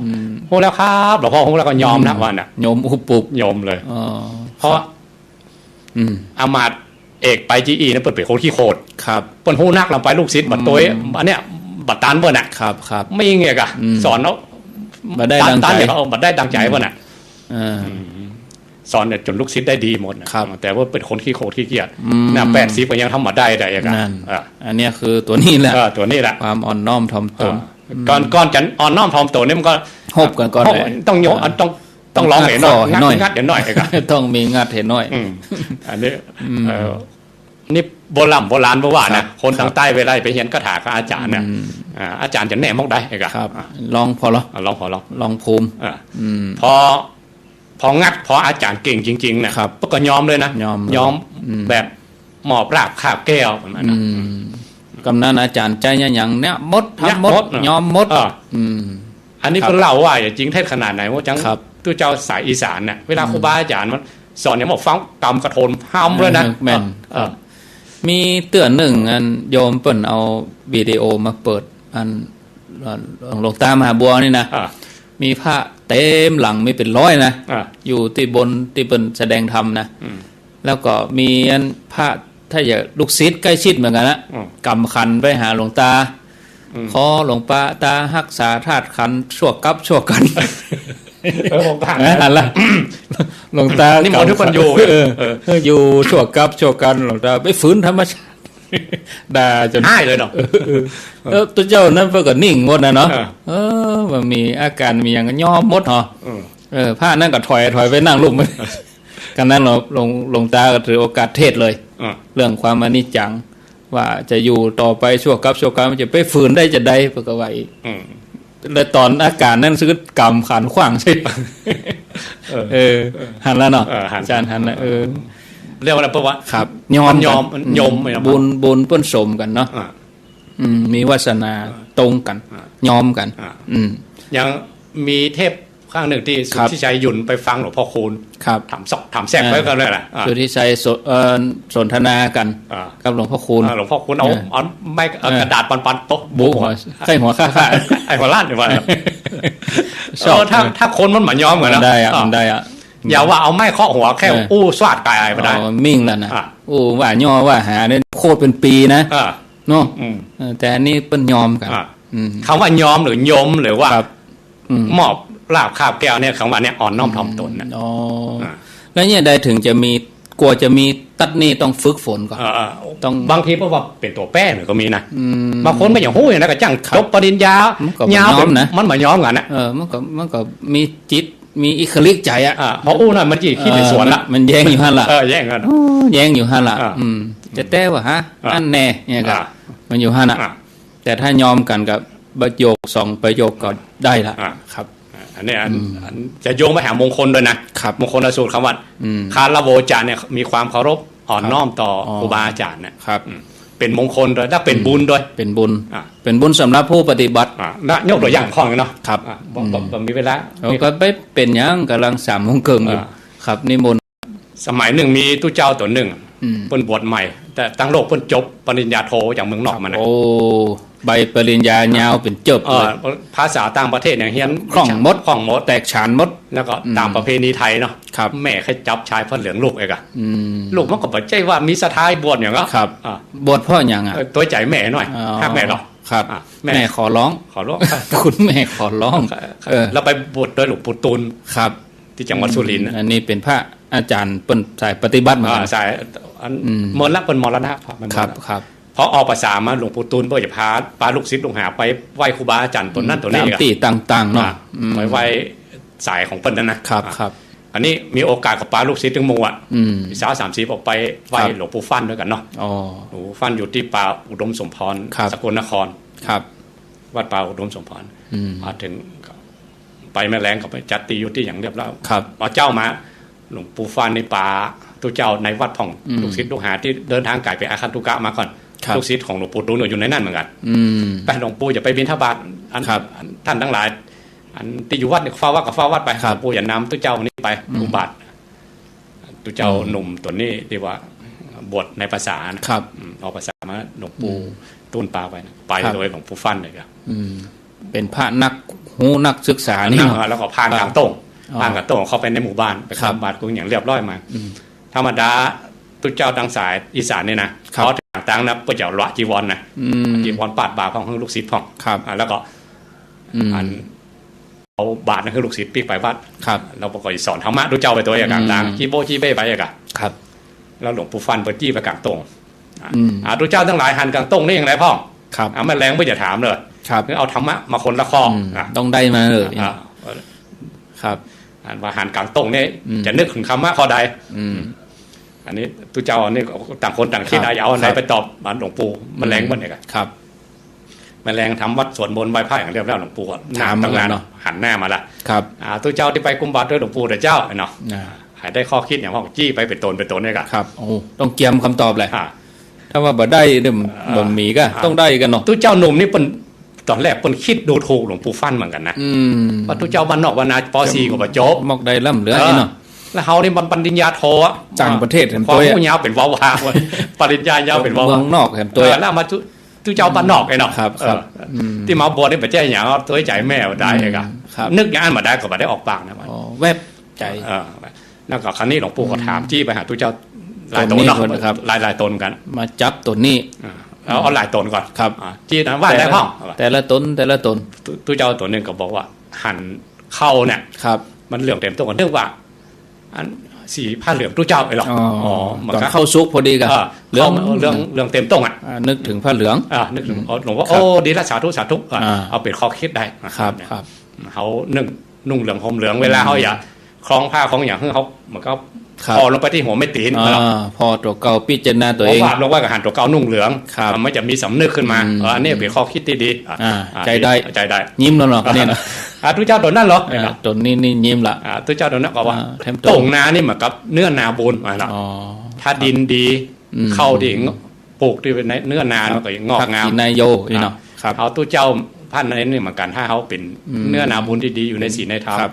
อืม ฮู้แล้วครับ หลวงพ่อฮู้แล้วก็ยอมนะ อืม ว่าน่ะ ยอมอุปุบ ยอมเลย อ๋อ เพราะ อืม อามาตย์เอกไปจีอี้นะ เปิ้นเป๋นคนขี้โขด ครับ เปิ้นฮู้นัก ลำไปลูกศิษย์บ่ตวย อืม อันเนี้ยบ่ตันเปิ้นน่ะ ครับ ครับ ไม่เงี้ยกะ อืม สอนแล้ว บ่ได้ดังใจ๋ ตันเนี่ย เออ บ่ได้ดังใจ๋เปิ้นน่ะ เออ อืม สอนเนี่ยจ๋นลูกศิษย์ได้ดีหมดน่ะ ครับ แต่ว่าเป๋นคนขี้โขดขี้เกียจ อืม น่ะ แปดสิบก็ยังทำบ่ได้ ได้อะ นั่น เออ อันเนี้ยคือตั๋วนี้แหละ เออ ตั๋วนี้แหละ ความอ่อนน้อมถ่อมตน เออ อืม ก่อน ก่อนจะอ่อนน้อมถ่อมตนนี่มันก็ ฮบกั๋นก่อน ฮบ เลย ต้องโย เออ ต้อง ต้องร้อง งัด ให้หน่อย ข้อให้หน่อย งัด งัดให้หน่อย ต้องมีงัดให้หน่อย อืม อันนี้ อืม เออ นี่โบร่ำโบราณเปิ้นว่า ครั นะ บ คนตางใต้ ครับ เวลาไปเฮียนคาถากับอาจ๋ารย์น่ะ อืม อ่า อาจ๋ารย์จะแนะมอกได้ เอกอะ ครับ อ่ะ ลองผ่อลอ อ่ะ ลองผ่อลอ ลองภูมิ อ่ะ อืม พอ พองัด พออาจ๋ารย์เก่งจริงๆ น่ะ ครับ เปิ้นก็ยอมเลยนะ ยอมเลย ยอม อืม แบบมอบราบคาบแก้วประมาณนั้น อืม กำนั้นอาจ๋ารย์ใจ๊อะหยังเนี่ยหมด เนี่ย ทำหมด หมด ยอมหมด เออ อืม อันนี้ ครับ เปิ้นเล่าว่าอย่างจริงเท็จขนาดไหน ว่าจัง ครับ ตุ๊เจ้าสายอีสานน่ะ เวลา อืม ครูบาอาจ๋ารย์มันสอนอย่างบอกฟังกำกระโถนห้ามเลยนะ เออ แม่น เออ ครับ มีเตื้อนึ่งอันโยมเปิ้นเอาวิดีโอมาเปิด อัน หลวงตามหาบัวนี่นะ อ่า มีพระเต็มหลัง มีเป๋นร้อยนะ อ่า อยู่ตี้บนตี้เปิ้นแสดงธรรมนะ อืม แล้วก็มีอันพระ ถ้าจะลูกศิษย์ใก้ชิดเหมือนกั๋นนะ อืม กำขันไปหาหลวงตา อืม ขอหลวงป้าตาฮักษาธาตุขันธ์ชั่วกั๊บชั่วกั๋น เออ ผมก็หัน หันละ หลวงตา นี่หมดทุกคนอยู่ เออ เออ อยู่ชั่วกับชั่วกัน หลวงตาไปฝืนธรรมชาติ ด่าจ๋น ฮ้ายเลยเนาะ เออ เออ เออ ตุ๊เจ้านั้นเปิ้นก็นิ่งหมดนะเนาะ เออ เออ มันมีอาก๋านมีหยังก็ยอมหมดเหรอ เออ เออ พระนั้นก็ถอย ถอยไปนั่งลุ่ม กันนั้นหลวง หลวง หลวงตาก็ถือโอกาสเทศน์เลย อ่า เรื่องความอนิจจัง ว่าจะอยู่ต่อไปชั่วกับชั่วกัน มันจะไปฝืนได้จาใด เปิ้นก็ว่าอีก อืม แล้วต๋อนอาก๋านนั้นซึ่งก๋ำขันขว้างใส่ เออ เออ หันละเนาะ เออ หัน อาจ๋ารย์หันละ เออ เรียกว่าอะไร เพราะว่า ครับ ยอมกั๋น มันยอม มันยอม บุญ บุญเปิ้นสมกั๋นเนาะ อ่า อืม มีวาสนา อ่า ตรงกั๋น อ่า ยอมกั๋น อ่า อืม ยังมีเทปครั้งหนึ่งตี้ ครับ สุทธิชัยหยุ่นไปฟังหลวงพ่อคูณ ครับ ถามซอกถามแซก อ่า ไปก็เลยล่ะ อ่า สุทธิชัย สน- เอ่อ สนทนากั๋น อ่า กับหลวงพ่อคูณ อ่า หลวงพ่อคูณเอา อ่า เอาไม้ เอา อ่า กระดาษปันๆ โต๊ะ บุหัว ใส่หัวข้าๆ ไอ้หัวล้านนี่ว่า ชอบ เออ ถ้า เออ ถ้าคนมันบ่ยอมกั๋นนะ มันได้อะ อ่า มันได้อะ อย่าว่าเอาไม้เคาะหัว แค่ เออ อู้สวาดก๋ายไปได้ อ๋อ มิ่งแล้วนะ อ่า อู้ว่าย่อว่าหาเนี่ยโคตรเป๋นปี๋นะ อ่า เนาะ อืม เออ แต่อันนี้เปิ้นยอมกั๋น อ่า อืม กำว่ายอมหรือยมหรือว่า ครับ อืม มอบลาภคาบแก้วเนี่ย กำว่าเนี่ยอ่อนน้อมถ่อมตนนะ อ๋อ อ่า แล้วเนี่ยใดเถิงจะมี กั๋วจะมีตั๊ดนี่ต้องฝึกฝนก่อน เออ เออ ต้อง บางทีเพราะว่าเป๋นตั๋วแป้งก็มีนะ อืม บางคนก็ยังฮู้อยู่นะ ก็จ้าง ครับ จบปริญญา มันก็บ่ยอมนะ ยาวเป๋น มันบ่ยอมกั๋นนะ เออ มันก็ มันก็มีจิต มีอิคริกใจ๋อะ อ่า พออู้หน่อยมันจะคิดในสวนละ เออ มัน มันแย้งอยู่หั้นละ เออ แย้งกั๋น โอ้ แย้งอยู่หั้นละ อ่า อืม จะแต๊ว่าฮะ อ่า อันแน่เนี่ยก็ อ่า มันอยู่หั้นน่ะ อ่ะ แต่ถ้ายอมกั๋นก็ประโยคสองประโยคก็ได้ละ อ่ะ ครับ อ่ะ อันนี้อัน อืม อันจะโยงไปหามงคลด้วยนะ ครับ มงคลสูตร กำว่า อืม คารโวจะเนี่ย มีความเคารพอ่อน ครับ น้อมต่อ อ๋อ ครูบาอาจ๋ารย์เนี่ย ครับ อืม เป๋นมงคลด้วย และเป๋นบุญด้วย เป๋นบุญ อ่ะ เป๋นบุญสำหรับผู้ปฏิบัติ อ่ะ นะ ยกตั๋วอย่างข้อหนึ่งเนาะ ครับ อ่ะ บ่ อืม บ่ บ่มีเวลา เอาก็ไปเป๋นหยัง ก่ำลังสามโมงเกิ่งอยู่ อ่ะ ครับ นิมนต์ สมัยนึ่งมีตุ๊เจ้าตั๋วนึ่ง อืม เปิ้นบวชใหม่ แต่ตังโลกเปิ้นจบปริญญาโทจากเมืองนอกมานะ โอ้ ใบปริญญายาวเป๋นเจิบเลย เออ ภาษาต่างประเทศเนี่ยเฮียน คล่องหมด คล่องหมด แตกฉานหมด แล้วก็ อืม ต๋ามประเพณีไทยเนาะ ครับ แม่ใค่จับชายผ้าเหลืองลูกเองอะ อืม ลูกมันก็บ่ใจ้ว่ามีศรัทธาบวชหยังอะ ครับ อ่ะ บวชเพราะหยังอะ เออ ตั๋วใจ๋แม่หน่อย อ๋อ ฮักแม่เนาะ ครับ อ่ะ แม่ แม่ขอร้อง ขอร้อง คุณแม่ขอร้อง ครับ เออ แล้วไปบวชด้วยหลวงปู่ตูน ครับ ตี้จังหวัดสุรินทร์นะ อืม อันนี้เป๋นพระอาจ๋ารย์เปิ้นสายปฏิบัติเหมือนกั๋น อ่า สาย อัน อืม มรณะ เปิ้นมรณภาพ มัน ครับ มรณะ ครับ พอออกพรรษามาหลวงปู่ตูนเปิ้นจะพา ปาลูกศิษย์ลูกหาไปไหว้ครูบาอาจ๋ารย์ตั๋วนั้นตั๋วนี้ ต๋ามตี้ต่างๆ เนาะ อ่า อืม ไปไหว้สายของเปิ้นนั้นนะ ครับ อ่า ครับ อันนี้มีโอกาสก็ปาลูกศิษย์ตึงหมู่อะ อืม สาวสามสิบออกไปไหว้ ครับ หลวงปู่ฟั่นด้วยกั๋นเนาะ อ๋อ หลวงปู่ฟั่นอยู่ตี้ป่าอุดมสมพร ครับ สกลนคร ครับ วัดป่าอุดมสมพร อืม มาเถิงก็ไปแม่แลงก็ไปจัดตี้อยู่ตี้อย่างเรียบร้อย ครับ เอาเจ้ามา หลวงปู่ฟั่นนี่ปาตุ๊เจ้าในวัดพ่อง อืม ลูกศิษย์ลูกหาตี้เดินทางไก๋ไปอาคันตุกะมาก่อน ครับ ลูกศิษย์ของหลวงปู่ตูนก็อยู่ในนั้นเหมือนกั๋น อืม ไป หลวงปู่จะไปบิณฑบาต อัน ครับ อันต้านตังหลาย อันตี้อยู่วัดนี่เฝ้าวัดก็เฝ้าวัดไป ครับ หลวงปู่จะนำตุ๊เจ้านี้ไป อืม อุบัติ ตุ๊เจ้า อืม หนุ่มตั๋วนี้ตี้ว่าบวชในพรรษานะ ครับ อืม ออกพรรษามาหลวงปู่ อืม ตูนปาไปนะ ไป ครับ โดยหลวงปู่ฟั่นเลยครับ อืม เป๋นพระนักฮู้นักศึกษานี่เนาะ แล้วก็ผ่านก๋างต้ง อ๋อ ผ่านก๋างต้งเข้าไปในหมู่บ้าน ไป ครับ ทำบัตรกุงอย่างเรียบร้อยมา อืม ธรรมดาตุ๊เจ้าตังสายอีสานนี่นะ ครับ พอเถิงก๋างต้งนะ เปิ้นจะละจีวรนะ อืม จีวรปาดบ่าพ่องหื้อลูกศิษย์พ่อง ครับ อ่า แล้วก็ อืม อัน เอาบาตรหื้อลูกศิษย์ปิ๊กไปวัด ครับ แล้วก็สอนธรรมะตุ๊เจ้าไปตวยอะ อืม ก๋างต้ง จี้โบ้จี้เบ้ไปอะ ครับ แล้วหลวงปู่ฟั่นเปิ้นจี้ไปก๋างต้ง อ่ะ อืม อ่ะ ตุ๊เจ้าตังหลายหันก๋างต้งนี่อย่างไรพ่อง ครับ อ่ะ แม่แลงเปิ้นจะถามเลย ครับ เอาธรรมะมาคนละข้อ อืม อ่ะ ต้องได้มาเลย อ่ะ ครับ อันว่าหันก๋างต้งนี่ อืม จะนึกเถิงธรรมะข้อใด อืม อันนี้ตุ๊เจ้าอันนี้ต่างคนต่างคิด ครับ อ่ะ อย่าเอาอันไหน ครับ ไปตอบ อ่ะ หลวงปู่ แม่แลงเปิ้นเนี่ย ครับ แม่แลงทำวัตรสวดมนต์ไหว้พระอย่างเรียบร้อย หลวงปู่ก็ ถาม นั่ง เหมือนกั๋นเนาะ หันหน้ามาละ ครับ อ่า ตุ๊เจ้าตี้ไปกุมบาตรตวยหลวงปู่เต๊อะเจ้าเนาะ อ่า หาได้ข้อคิดอย่างพ่อง จี้ไปเป๋นต๋นเป๋นต๋นเนี่ยก่ะ ครับ โอ้ ต้องเกียมกำตอบแหละ อ่า ถ้าว่าบ่ได้เนี่ย อ่า บ่มีก่ะ อ่า ต้องได้ก่ะเนาะ ตุ๊เจ้าหนุ่มนี่เปิ้น ต๋อนแรกเปิ้นคิดดูถูกหลวงปู่ฟั่นเหมือนกั๋นนะ อืม ว่าตุ๊เจ้าบ้านนอกบ้านนา ป.สี่ ก็บ่จบ มอกได้ล้ำเหลือ เออ นี่เนาะ แล้วเฮานี่มันปริญญาโทอะ ต่างประเทศแถม ความ ตวย ฮู้ยาวเป๋นวาวา ปริญญายาวเป๋นวาวา เมืองนอกแถมตวย เออ แล้วมาตุ๊ ตุ๊เจ้าบ้านนอกไอ้เนาะ ครับ ครับ เออ อืม ตี้มาบวชนี่บ่ใจ้หยัง ตวยใจ๋แม่บ่ได้ อืม เองอะ ครับ นึกอย่างอั้นบ่ได้ก็บ่ได้ออกปากนะ อ๋อ แวบใจ๋ เออ แล้วก็คราวนี้หลวงปู่ก็ถาม อืม จี้ไปหาตุ๊เจ้าหลายต๋นเนาะ ต๋นนี้ก่อนครับ หลายๆ ต๋นกั๋น มาจับต๋นนี้ อ่า เอา เอาหลายต๋นก่อน ครับ อ่า จี้นะว่าได้พ่อง แต่ละต๋น แต่ละต๋น ตุ๊ ตุ๊เจ้าต๋นนึ่งก็บอกว่า หันเข้าเนี่ย ครับ มันเหลืองเต็มต้ง ก็นึกว่า อัน สีผ้าเหลืองตุ๊เจ้าไอ้หรอ อ๋อ อ๋อ มันก็ ต๋อนเข้าสุกพอดีก่ะ อ่า เหลือง เข้า เหลือง เหลืองเต็มต้งอะ อ่า นึกเถิงผ้าเหลือง อ่า นึกเถิง อืม อ๋อ หลวงพ่อ ครับ โอ้ ดีละ สาธุ สาธุ อ่ะ อ่า เอาเป๋นข้อคิดได้ ครับ ครับ เฮานึ่ง นุ่งเหลืองห่มเหลือง เวลาเฮา อืม อยากคล้องผ้าคล้องหยัง หื้อเฮา มันก็ ครับ ผ่อลงไปตี้หัวแม่ตี๋น อ่า เนาะ ผ่อตั๋วเก่า พิจารณาตั๋วเอง ผ่อลงไปก็หันตั๋วเก่านุ่งเหลือง ครับ มันจะมีสำนึกขึ้นมา อืม เออ อันนี้เป๋นข้อคิดตี้ดี อ่ะ อ่า อ่ะ ใจ๊ได้ ใจ๊ได้ ยิ้มแล้วเนาะ เนี่ยเนาะ อ่ะ ตุ๊เจ้าต๋นนั้นเหรอ อ่า ต๋นนี้นี่ยิ้มละ อ่า ตุ๊เจ้าต๋นนั้นก็ว่า อ่า แถมต๋น ต้งนานี่เหมือนกับเนื้อนาบุญ ว่าเนาะ อ๋อ ถ้าดินดี อืม ข้าวดี ปลูกตี้ในเนื้อนา ครับ มันก็งอกงาม ผักกินนาโย นี่เนาะ ครับ เอาตุ๊เจ้าพันธุ์อันนี้เหมือนกั๋น ถ้าเฮาเป๋น อืม เนื้อนาบุญตี้ดีอยู่ในศีลในธรรม ครับ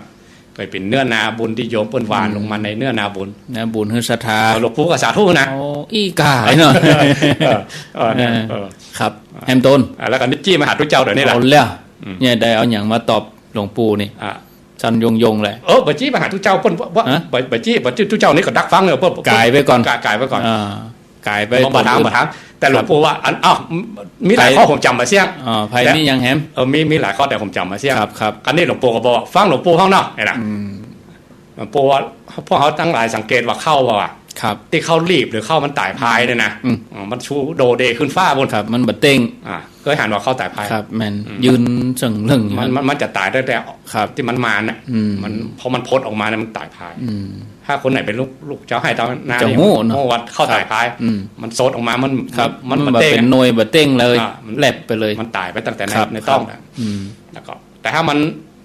ก็เป๋นเนื้อนาบุญตี้โยมเปิ้นหว่าน อืม ลงมาในเนื้อนาบุญ นาบุญหื้อศรัทธา หลวงปู่ก็สาธุนะ โอ้ อี้ก่าเนาะ เออ เออ เออ เออ ครับ แหมต๋น อ่ะ แล้วก็นี่จี้มาหาตุ๊เจ้าเดี๋ยวนี้ละ เอาแล้ว อืม เนี่ยได้เอาหยังมาตอบหลวงปู่นี่ อ่ะ สั้นโยงๆ เลย เออ บ่จี้มาหาตุ๊เจ้าเปิ้นว่า ฮะ บ่ บ่จี้ บ่จี้ตุ๊เจ้านี่ก็ดักฟังเลย เปิ้น ก๋ายไปก่อน ก๋าย ก๋ายไปก่อน อ่า ก๋ายไป บ่ถาม บ่ถาม แต่หลวงปู่ว่า อัน อ้าว มีหลายข้อผมจ๋ำบ่าเสี้ยง อ๋อ ใผมีหยังแหม เออ มี มีหลายข้อแต่ผมจ๋ำบ่าเสี้ยง ครับ ครับ อันนี้หลวงปู่ก็บอก ฟังหลวงปู่ข้างนอกนี่นะ อืม หลวงปู่ว่า พวกเฮาตังหลายสังเกตว่าข้าวบ่า ครับ ตี้ข้าวลีบหรือข้าวมันต๋ายพายเนี่ยนะ อืม อ๋อ มันชูโดเดขึ้นฟ้าบุญ ครับ มันบ่เต็ง อ่า เกยหันว่าข้าวต๋ายพาย ครับ แม่น อืม ยืนเซิ่งเลิ่ง มัน มัน มันจะต๋ายตั้งแต่ ครับ ตี้มันมาน่ะ อืม มัน พอมันผดออกมาเนี่ยมันต๋ายพาย อืม ถ้าคนไหนเป๋นลูก ลูกเจ้าไฮ่เจ้านา จะฮู้เนาะ ฮู้ว่าข้าวต๋ายพาย ครับ อืม มันสดออกมา มัน ครับ มัน มัน บ่ บ่เต็ง เป๋นหน่วย บ่เต็งเลย อ่า มัน แลบไปเลย มันต๋ายไปตั้งแต่ใน ครับ ในต๊อง ครับ น่ะ อืม แล้วก็ แต่ถ้ามัน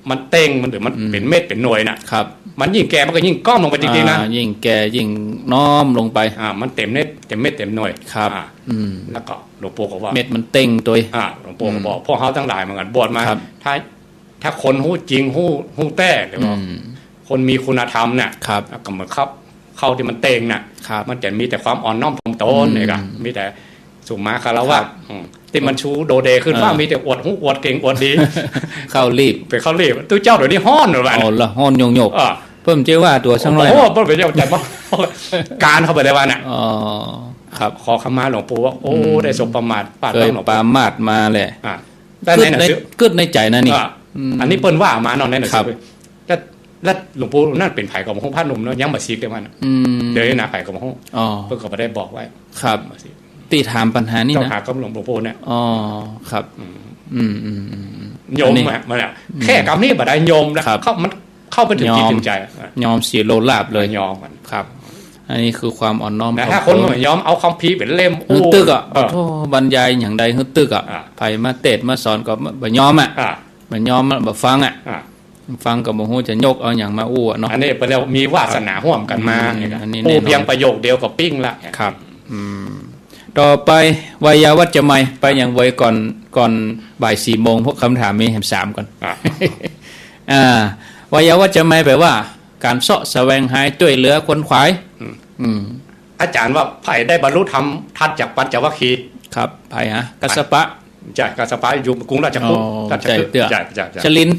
มันเต็ง มัน หรือมัน อืม เป๋นเม็ดเป๋นหน่วยน่ะ ครับ มันยิ่งแก่มันก็ยิ่งก้อมลงไปจริงๆ นะ อ่า ยิ่งแก่ยิ่งน้อมลงไป อ่า มันเต็มเม็ด เต็มเม็ดเต็มหน่วย ครับ อ่า อืม แล้วก็หลวงปู่ก็ว่า เม็ดมันเต็งตวย อ่า หลวงปู่ก็บอก อืม พวกเฮาตังหลายเหมือนกั๋น บวชมา ครับ ถ้า ถ้าคนฮู้จริง ฮู้ ฮู้แต๊หรือว่า อืม คนมีคุณธรรมน่ะ ครับ แล้วก็เหมือนข้าว ข้าวตี้มันเต็งน่ะ ครับ มันจะมีแต่ความอ่อนน้อมถ่อมตน อืม เนี่ยครับ มีแต่สุมาคารวะ ครับ อืม ตี้มันชูโดเดขึ้นฟ้า เออ มีแต่อวดฮู้อวดเก่งอวดดี ข้าวลีบ เป๋นข้าวลีบ ตุ๊เจ้าเดี๋ยวนี้ฮ้อนเลยว่ะ อ๋อ ละฮ้อนโยงๆ อ่า เปิ้นเจ้าว่าตั๋วสักหน่อย โอ้โห เปิ้นเป๋นเจ้าจัดมา ก๋านเข้าไปได้ว่าน่ะ อ๋อ ครับ ขอขมาหลวงปู่ว่า โอ้ อืม ได้สบประมาท ปาด เกย ต้องหลวงปู่ ปามาสมาแหละ อ่า แต่ในหนังสือ กึ๊ดใน กึ๊ดในใจ๋นะนี่ อ่า อืม อันนี้เปิ้นว่ามาเนาะในหนังสือ ครับ แล้ว แล้วหลวงปู่นั่นเป๋นใผก็บ่ฮู้ พระหนุ่มเนาะ ยังบ่สึกได้ว่าน่ะ อืม เดี๋ยวนี้นะ ใผก็บ่ฮู้ อ๋อ เปิ้นก็บ่ได้บอกไว้ ครับ ตี้ถามปัญหานี่นะ เจ้าหากับหลวงปู่เนี่ย อ๋อ ครับ อืม อืม อืม อืม อืม โยม อันนี้ อะ มันอะ อืม แค่กำนี้บ่ได้ โยมนะ ครับ เข้า มันเข้าไปถึงจิตถึงใจ๋ ยอม อ่ะ ยอมเสียโลภลาภเลย ยอมมัน ครับ อันนี้คือความอ่อนน้อม แต่ ถ่อม ถ้าคน ตน บ่ยอมเอาคัมภีร์เป๋นเล่ม หื้อตึกอะ อู้ เออ โอ้โธ่ บรรยายอย่างใดหื้อตึกอะ อ่ะ ใผมาเตศน์มาสอนก็บ่ยอมอะ อ่ะ บ่ยอมอะ บ่ฟังอะ อ่ะ ฟังก็บ่ฮู้จะยกเอาหยังมาอู้อะเนาะ อันนี้เปิ้นเรียกว่ามีวาสนาฮ่วมกั๋นมา อืม เนี่ยครับ อันนี้ อู้ แน่นอน เพียงประโยคเดียวก็ปิ๊งละ ครับ อืม ต่อไป ไวยาวัจจะไมย ไปอย่างไวก่อน ก่อนบ่ายสี่โมง พวกคำถามมีแหมสามก่อน อ่ะ อ่า ไวยาวัจจะไมยแปลว่า ก๋านเซาะแสวงหา จ้วยเหลือขวนขวาย อืม อืม อาจ๋ารย์ว่าใผได้บรรลุธรรมถัดจากปัญจวัคคีย์ ครับ ใผฮะ กัสสปะ ใจ้ กัสสปะอยู่กรุงราชคฤห์ อ๋อ ราชคฤห์ ใจ้เตื้อ ใจ้ ใจ้ ใจ้ ชลิน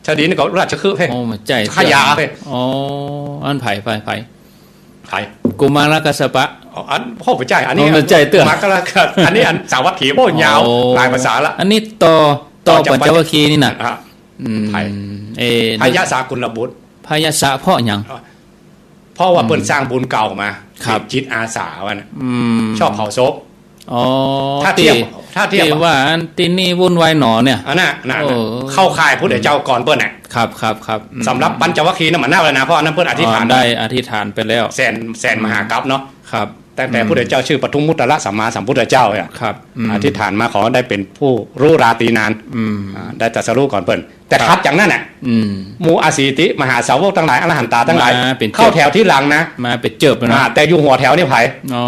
ชลินก็ราชคฤห์ เฮ้ย โอ้ บ่ใจ้ ขยา เฮ้ย อ๋อ อันใผ ใผ ใผ ใผ กุมารกัสสปะ อ๋อ อันพ่อบ่ใจ้ อันนี้ อ๋อ บ่ใจ้เตื้อ กุมารกัสสปะ อันนี้อันสาวัตถี โอ้ ยาว อ๋อ หลายภาษาละ อันนี้ต่อ ต่อ ต่อจาก ปัญจวัคคีย์นี่น่ะ อ่ะ อืม ใผ เอ พยสะกุลบุตร พยสะเพราะหยัง เพราะว่าเปิ้น อืม สร้างบุญเก่ามา ครับ จิตอาสาว่าน่ะ อืม ชอบเผาศพ อ๋อ ถ้าเทียบ ตี้ ถ้าเทียบ ตี้ว่าอันตี้นี่วุ่นวายหนอเนี่ย อันน่ะ น่ะ เออ เข้าข่ายพุทธเจ้าก่อนเปิ้นน่ะ ครับ ครับ ครับ อืม สำหรับปัญจวัคคีย์น่ะมันนับแล้วนะ เพราะอันนั้นเปิ้นอธิษฐาน อ๋อ ได้อธิษฐานไปแล้ว แสน แสนมหากัปเนาะ ครับ ตั้งแต่ อืม พุทธเจ้าชื่อปทุมมุตตะสัมมาสัมพุทธเจ้าเนี่ย ครับ อืม อธิษฐานมาขอได้เป็นผู้รู้ราตรีนาน อืม อ่า ได้ตรัสรู้ก่อนเปิ้น แต่ ครับ ถัดจากนั้นน่ะ อืม หมู่อสีติมหาสาวกตังหลาย อรหันตาตังหลาย มาเป๋น เข้าแถวตี้หลังนะ มาเป๋นเจิบแล้วนะ อ่า แต่อยู่หัวแถวนี่ใผ อ๋อ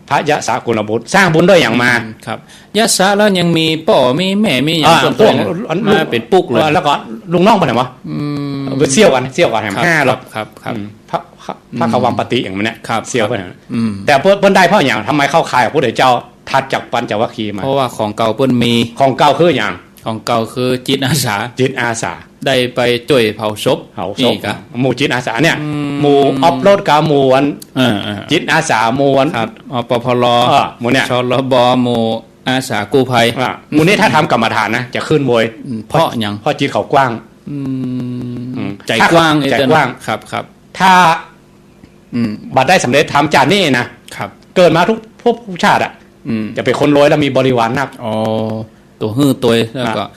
พยสะกุลบุตร สร้างบุญด้วยหยังมา อืม ครับ ยสะแล้วยังมีป้อมีแม่มีหยัง อ่า เปิ้น พวก เปิ้น อัน มาเป๋นปุ๊กเลย แล้วก็ลูกน้องไปไหนวะ อืม เอาไปเสี่ยวกั๋น เสี่ยวกั๋นแหม ครับ ห้าหรอก ครับ ครับ อืม พระ พระ อืม พระกวัมปติอย่างนั้นเนี่ย ครับ เสี่ยวไปไหน อืม แต่เปิ้น เปิ้นได้เพราะหยัง ทำไมเข้าข่ายพระพุทธเจ้า ถัดจากปัญจวัคคีย์มา เพราะว่าของเก่าเปิ้นมี ของเก่าคือหยัง ของเก่าคือจิตอาสา จิตอาสา ได้ไปจ้วยเผาศพ เผาศพ นี่กะ หมู่จิตอาสาเนี่ย อืม หมู่ออฟโรดกับหมู่อัน เออ เออ จิตอาสาหมู่อัน ครับ อปพล เออ หมู่เนี่ย ชลบ หมู่อาสากู้ภัย อ่ะ หมู่นี้ถ้าทำกรรมฐานนะ จะขึ้นเวย อืม เพราะหยัง เพราะจิตเขากว้าง อืม อืม ใจ๋กว้าง ใจ๋กว้าง ครับ ครับ ถ้า อืม บ่ได้สำเร็จธรรมจาตินี้นะ ครับ เกิดมาทุกภพทุกชาติอะ อืม จะเป๋นคนรวยแล้วมีบริวารนัก อ๋อ ตั๋วหื้อตวย แล้วก็ อ่า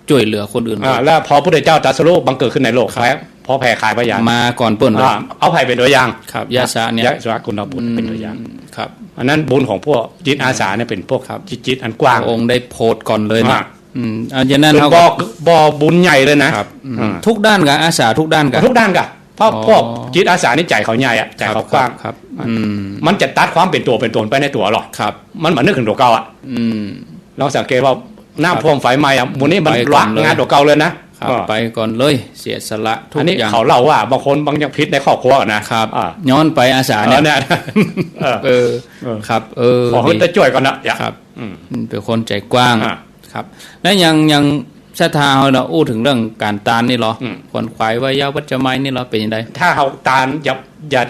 จ้วยเหลือคนอื่น อ่า แล้วพอพุทธเจ้าตรัสรู้บังเกิดขึ้นในโลก ครับ แผ่ พอแผ่ขายพยาน มาก่อนเปิ้นเลย อ่า เอาใผเป๋นตั๋วอย่าง ครับ ยะสะเนี่ย ยะสะกุณบุตร อืม เป๋นตั๋วอย่าง ครับ อันนั้นบุญของพวกจิตอาสาเนี่ยเป๋นพวก ครับ จิต จิตอันกว้าง พระองค์ได้โผดก่อนเลยนะ อ่า อืม อันฉะนั้น เป๋น เฮาก็ บ่อ บ่อบุญใหญ่เลยนะ ครับ อืม อ่า ทุกด้านก่ะ อาสาทุกด้านก่ะ ทุกด้านก่ะ เพราะ อ๋อ พวกจิตอาสานี่ใจ๋เขาใหญ่อะ ใจ๋เขากว้าง ครับ ครับ อืม มันจะตัดความเป๋นตั๋วเป๋นตนไปในตั๋วหรอก ครับ มันบ่นึกเถิงตั๋วเก่าอะ อืม ลองสังเกตว่าน้ำท่วมไฟไหม้อะ หมู่นี้มัน ไปก่อนเลย ละงานตั๋วเก่าเลยนะ ครับ เออ ไปก่อนเลย เสียสละทุกอย่าง อันนี้เขาเล่าว่าบางคนบางอย่างผิดในครอบครัวนะ ครับ อ่า ย้อนไปอาสาเนี่ย เออ เนี่ย เออ เออ เออ ครับ เออ ขอหื้อ ดี ได้จ้วยก่อนนะ อย่า ครับ อืม อืม เป๋นคนใจ๋กว้าง อ่า ครับ แล้วอย่าง อย่างศรัทธาเฮาเนาะ อู้เถิงเรื่องก๋านตานนี่ลอ อืม ขวนขวาย ไวยาวัจจะไมยนี่ลอ เป๋นจะได ถ้าเฮาตาน อย่า อย่า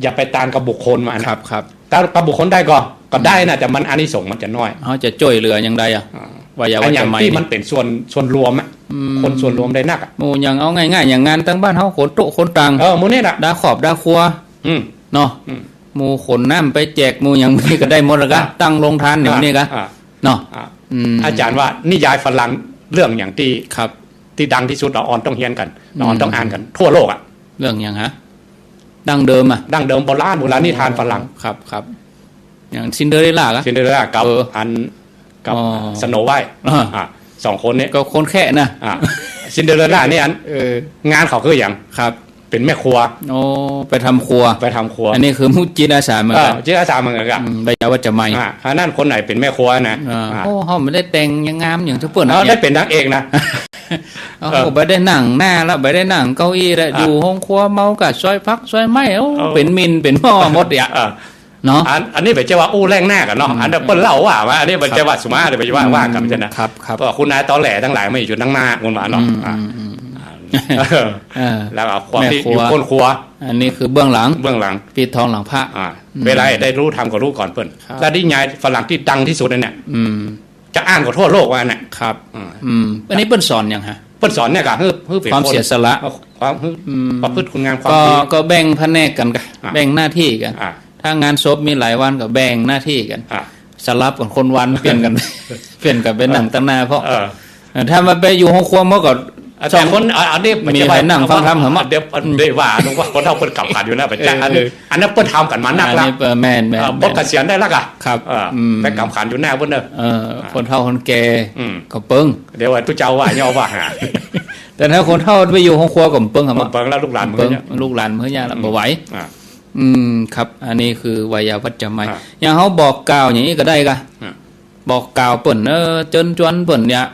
อย่าไปตานกับบุคคลมานะ ครับ ครับ ตานกับบุคคลได้ก่อ ก็ได้นะ อืม แต่มันอานิสงส์มันจะน้อย เฮาจะจ้วยเหลืออย่างใดอะ อ่า ไวยาวัจจะไมย อันอย่างตี้ นี่ มันเป๋นส่วน ส่วนรวมอะ อืม คนส่วนรวมได้นักอะ หมู่อย่างเอาง่ายๆ อย่างงานตังบ้านเฮา ขนโต๊ะขนตั๋ง เออ หมู่นี่แหละ ดาขอบดาครัว อืม เนาะ อืม หมู่ขนน้ำไปแจก หมู่อย่างนี้ก็ได้หมดละกะ อ่า ตั้งโรงตานอย่างนี้กะ อ่า เนาะ อ่า อืม อาจ๋ารย์ว่านิยายฝรั่งเรื่องอย่างตี้ ครับ ตี้ดังตี้สุด ละอ่อนต้องเฮียนกั๋น ละอ่อนต้องอ่านกั๋น ทั่วโลกอะ เรื่องหยังฮะ ดั้งเดิมอะ ดั้งเดิมโบราณ โบราณนิทานฝรั่ง ครับ ครับ อย่างซินเดอเรลล่ากะ ซินเดอเรลล่ากับ เออ อัน กับ อ๋อ สโนว์ไวท์ อ่า อ่ะ สองคนนี้ ก็คนแคะนะ อ่ะ ซินเดอเรลล่านี่อัน เออ งานเขาคืออย่าง ครับ เป๋นแม่ครัว โอ้ ไปทำครัว ไปทำครัว อันนี้คือหมู่จิตอาสาเหมือนกั๋น เออ จิตอาสาเหมือนกั๋น อืม ไวยาวัจจะไมย อ่ะ อันนั้นคนไหนเป๋นแม่ครัวนะ อ่า อ่ะ โอ้ เฮาบ่ได้แต่งงามอย่างตี้เปิ้นนะ เออ ได้เป๋นนางเอกนะ เอ้า เออ บ่ได้นั่งหน้าละ บ่ได้นั่งเก้าอี้ละ อ่ะ อยู่โฮงครัวเมาก้าซอยผักซอยไม้ โอ้ เออ เป๋นหมิ่นเป๋นหม้อหมดอะ เออ เนาะ อัน อันนี้เป๋นจะว่าอู้แล่งหน้ากั๋นเนาะ อืม อันนั้นเปิ้นเล่าว่า ว่า อันนี้เป๋นจะว่า ครับ สุมาเป๋นจะว่า อืม ว่ากั๋นใจ้นะ ครับ ครับ เพราะว่าคุณนายตอแหลตังหลายมาอยู่ตางหน้า คุณว่าเนาะ อืม อ่ะ อืม อืม อ่ะ เออ เออ แล้วก็ความตี้ แม่ครัว อยู่ก้นครัว อันนี้คือเบื้องหลัง เบื้องหลัง ปิดทองหลังพระ อ่า อืม เวลาได้ฮู้ธรรมก็ฮู้ก่อนเปิ้น ครับ แล้วนิยายฝรั่งตี้ดังตี้สุดนั่นเนี่ย อืม จะอ่านก็ทั่วโลกว่าอันเนี่ย ครับ อืม อืม อันนี้เปิ้นสอนหยังฮะ เปิ้นสอนเนี่ยก็คือ คือเป๋น ความเสียสละ ความ คือ อืม ประพฤติคุณงามความดี ก็ ก็แบ่งผนกกั๋นกะ อ่ะ แบ่งหน้าตี้กั๋น อ่ะ ถ้างานศพมีหลายวันก็แบ่งหน้าตี้กั๋น อ่ะ สลับกั๋นคนวัน เปลี่ยนกั๋น เปลี่ยนกั๋นไปนั่งตางหน้า เพราะ เออ เออ ถ้ามันไปอยู่โฮงครัวมันก็ อ่ะ สอง แต่คน อ่ะ อันนี้ มีใผนั่งฟังธรรมเหรอมะ เดี๋ยว อืม ได้ว่า นึกว่าคนเฒ่าเปิ้นกลับกั๋นอยู่นะ เออ อันนี้ เออ อันนั้นเปิ้นทำกั๋นมานักละ อันนี้ เออ แม่น แม่น เออ แม่น ปลดเกษียณได้ละกะ ครับ เออ อืม ไปกลับขันอยู่หน้าเปิ้นเนอะ เออ อ่ะ คนเฒ่าคนแก่ อืม ก็เปิ้ง เดี๋ยวว่าตุ๊เจ้าว่าย่อว่าหา แต่ถ้าคนเฒ่าไปอยู่โฮงครัวก็เปิ้งเหรอมะ เปิ้งแล้วลูกหลาน เปิ้ง เปิ้ง ลูกหลานเปิ้งยากละ อืม บ่ไหว อ่ะ อืม ครับ อันนี้คือไวยาวัจจะไมย อ่ะ อย่างเฮาบอกกล่าวอย่างนี้ก็ได้กะ อ่ะ บอกกล่าวเปิ้น เออ เจิญจวนเปิ้นเนี่ย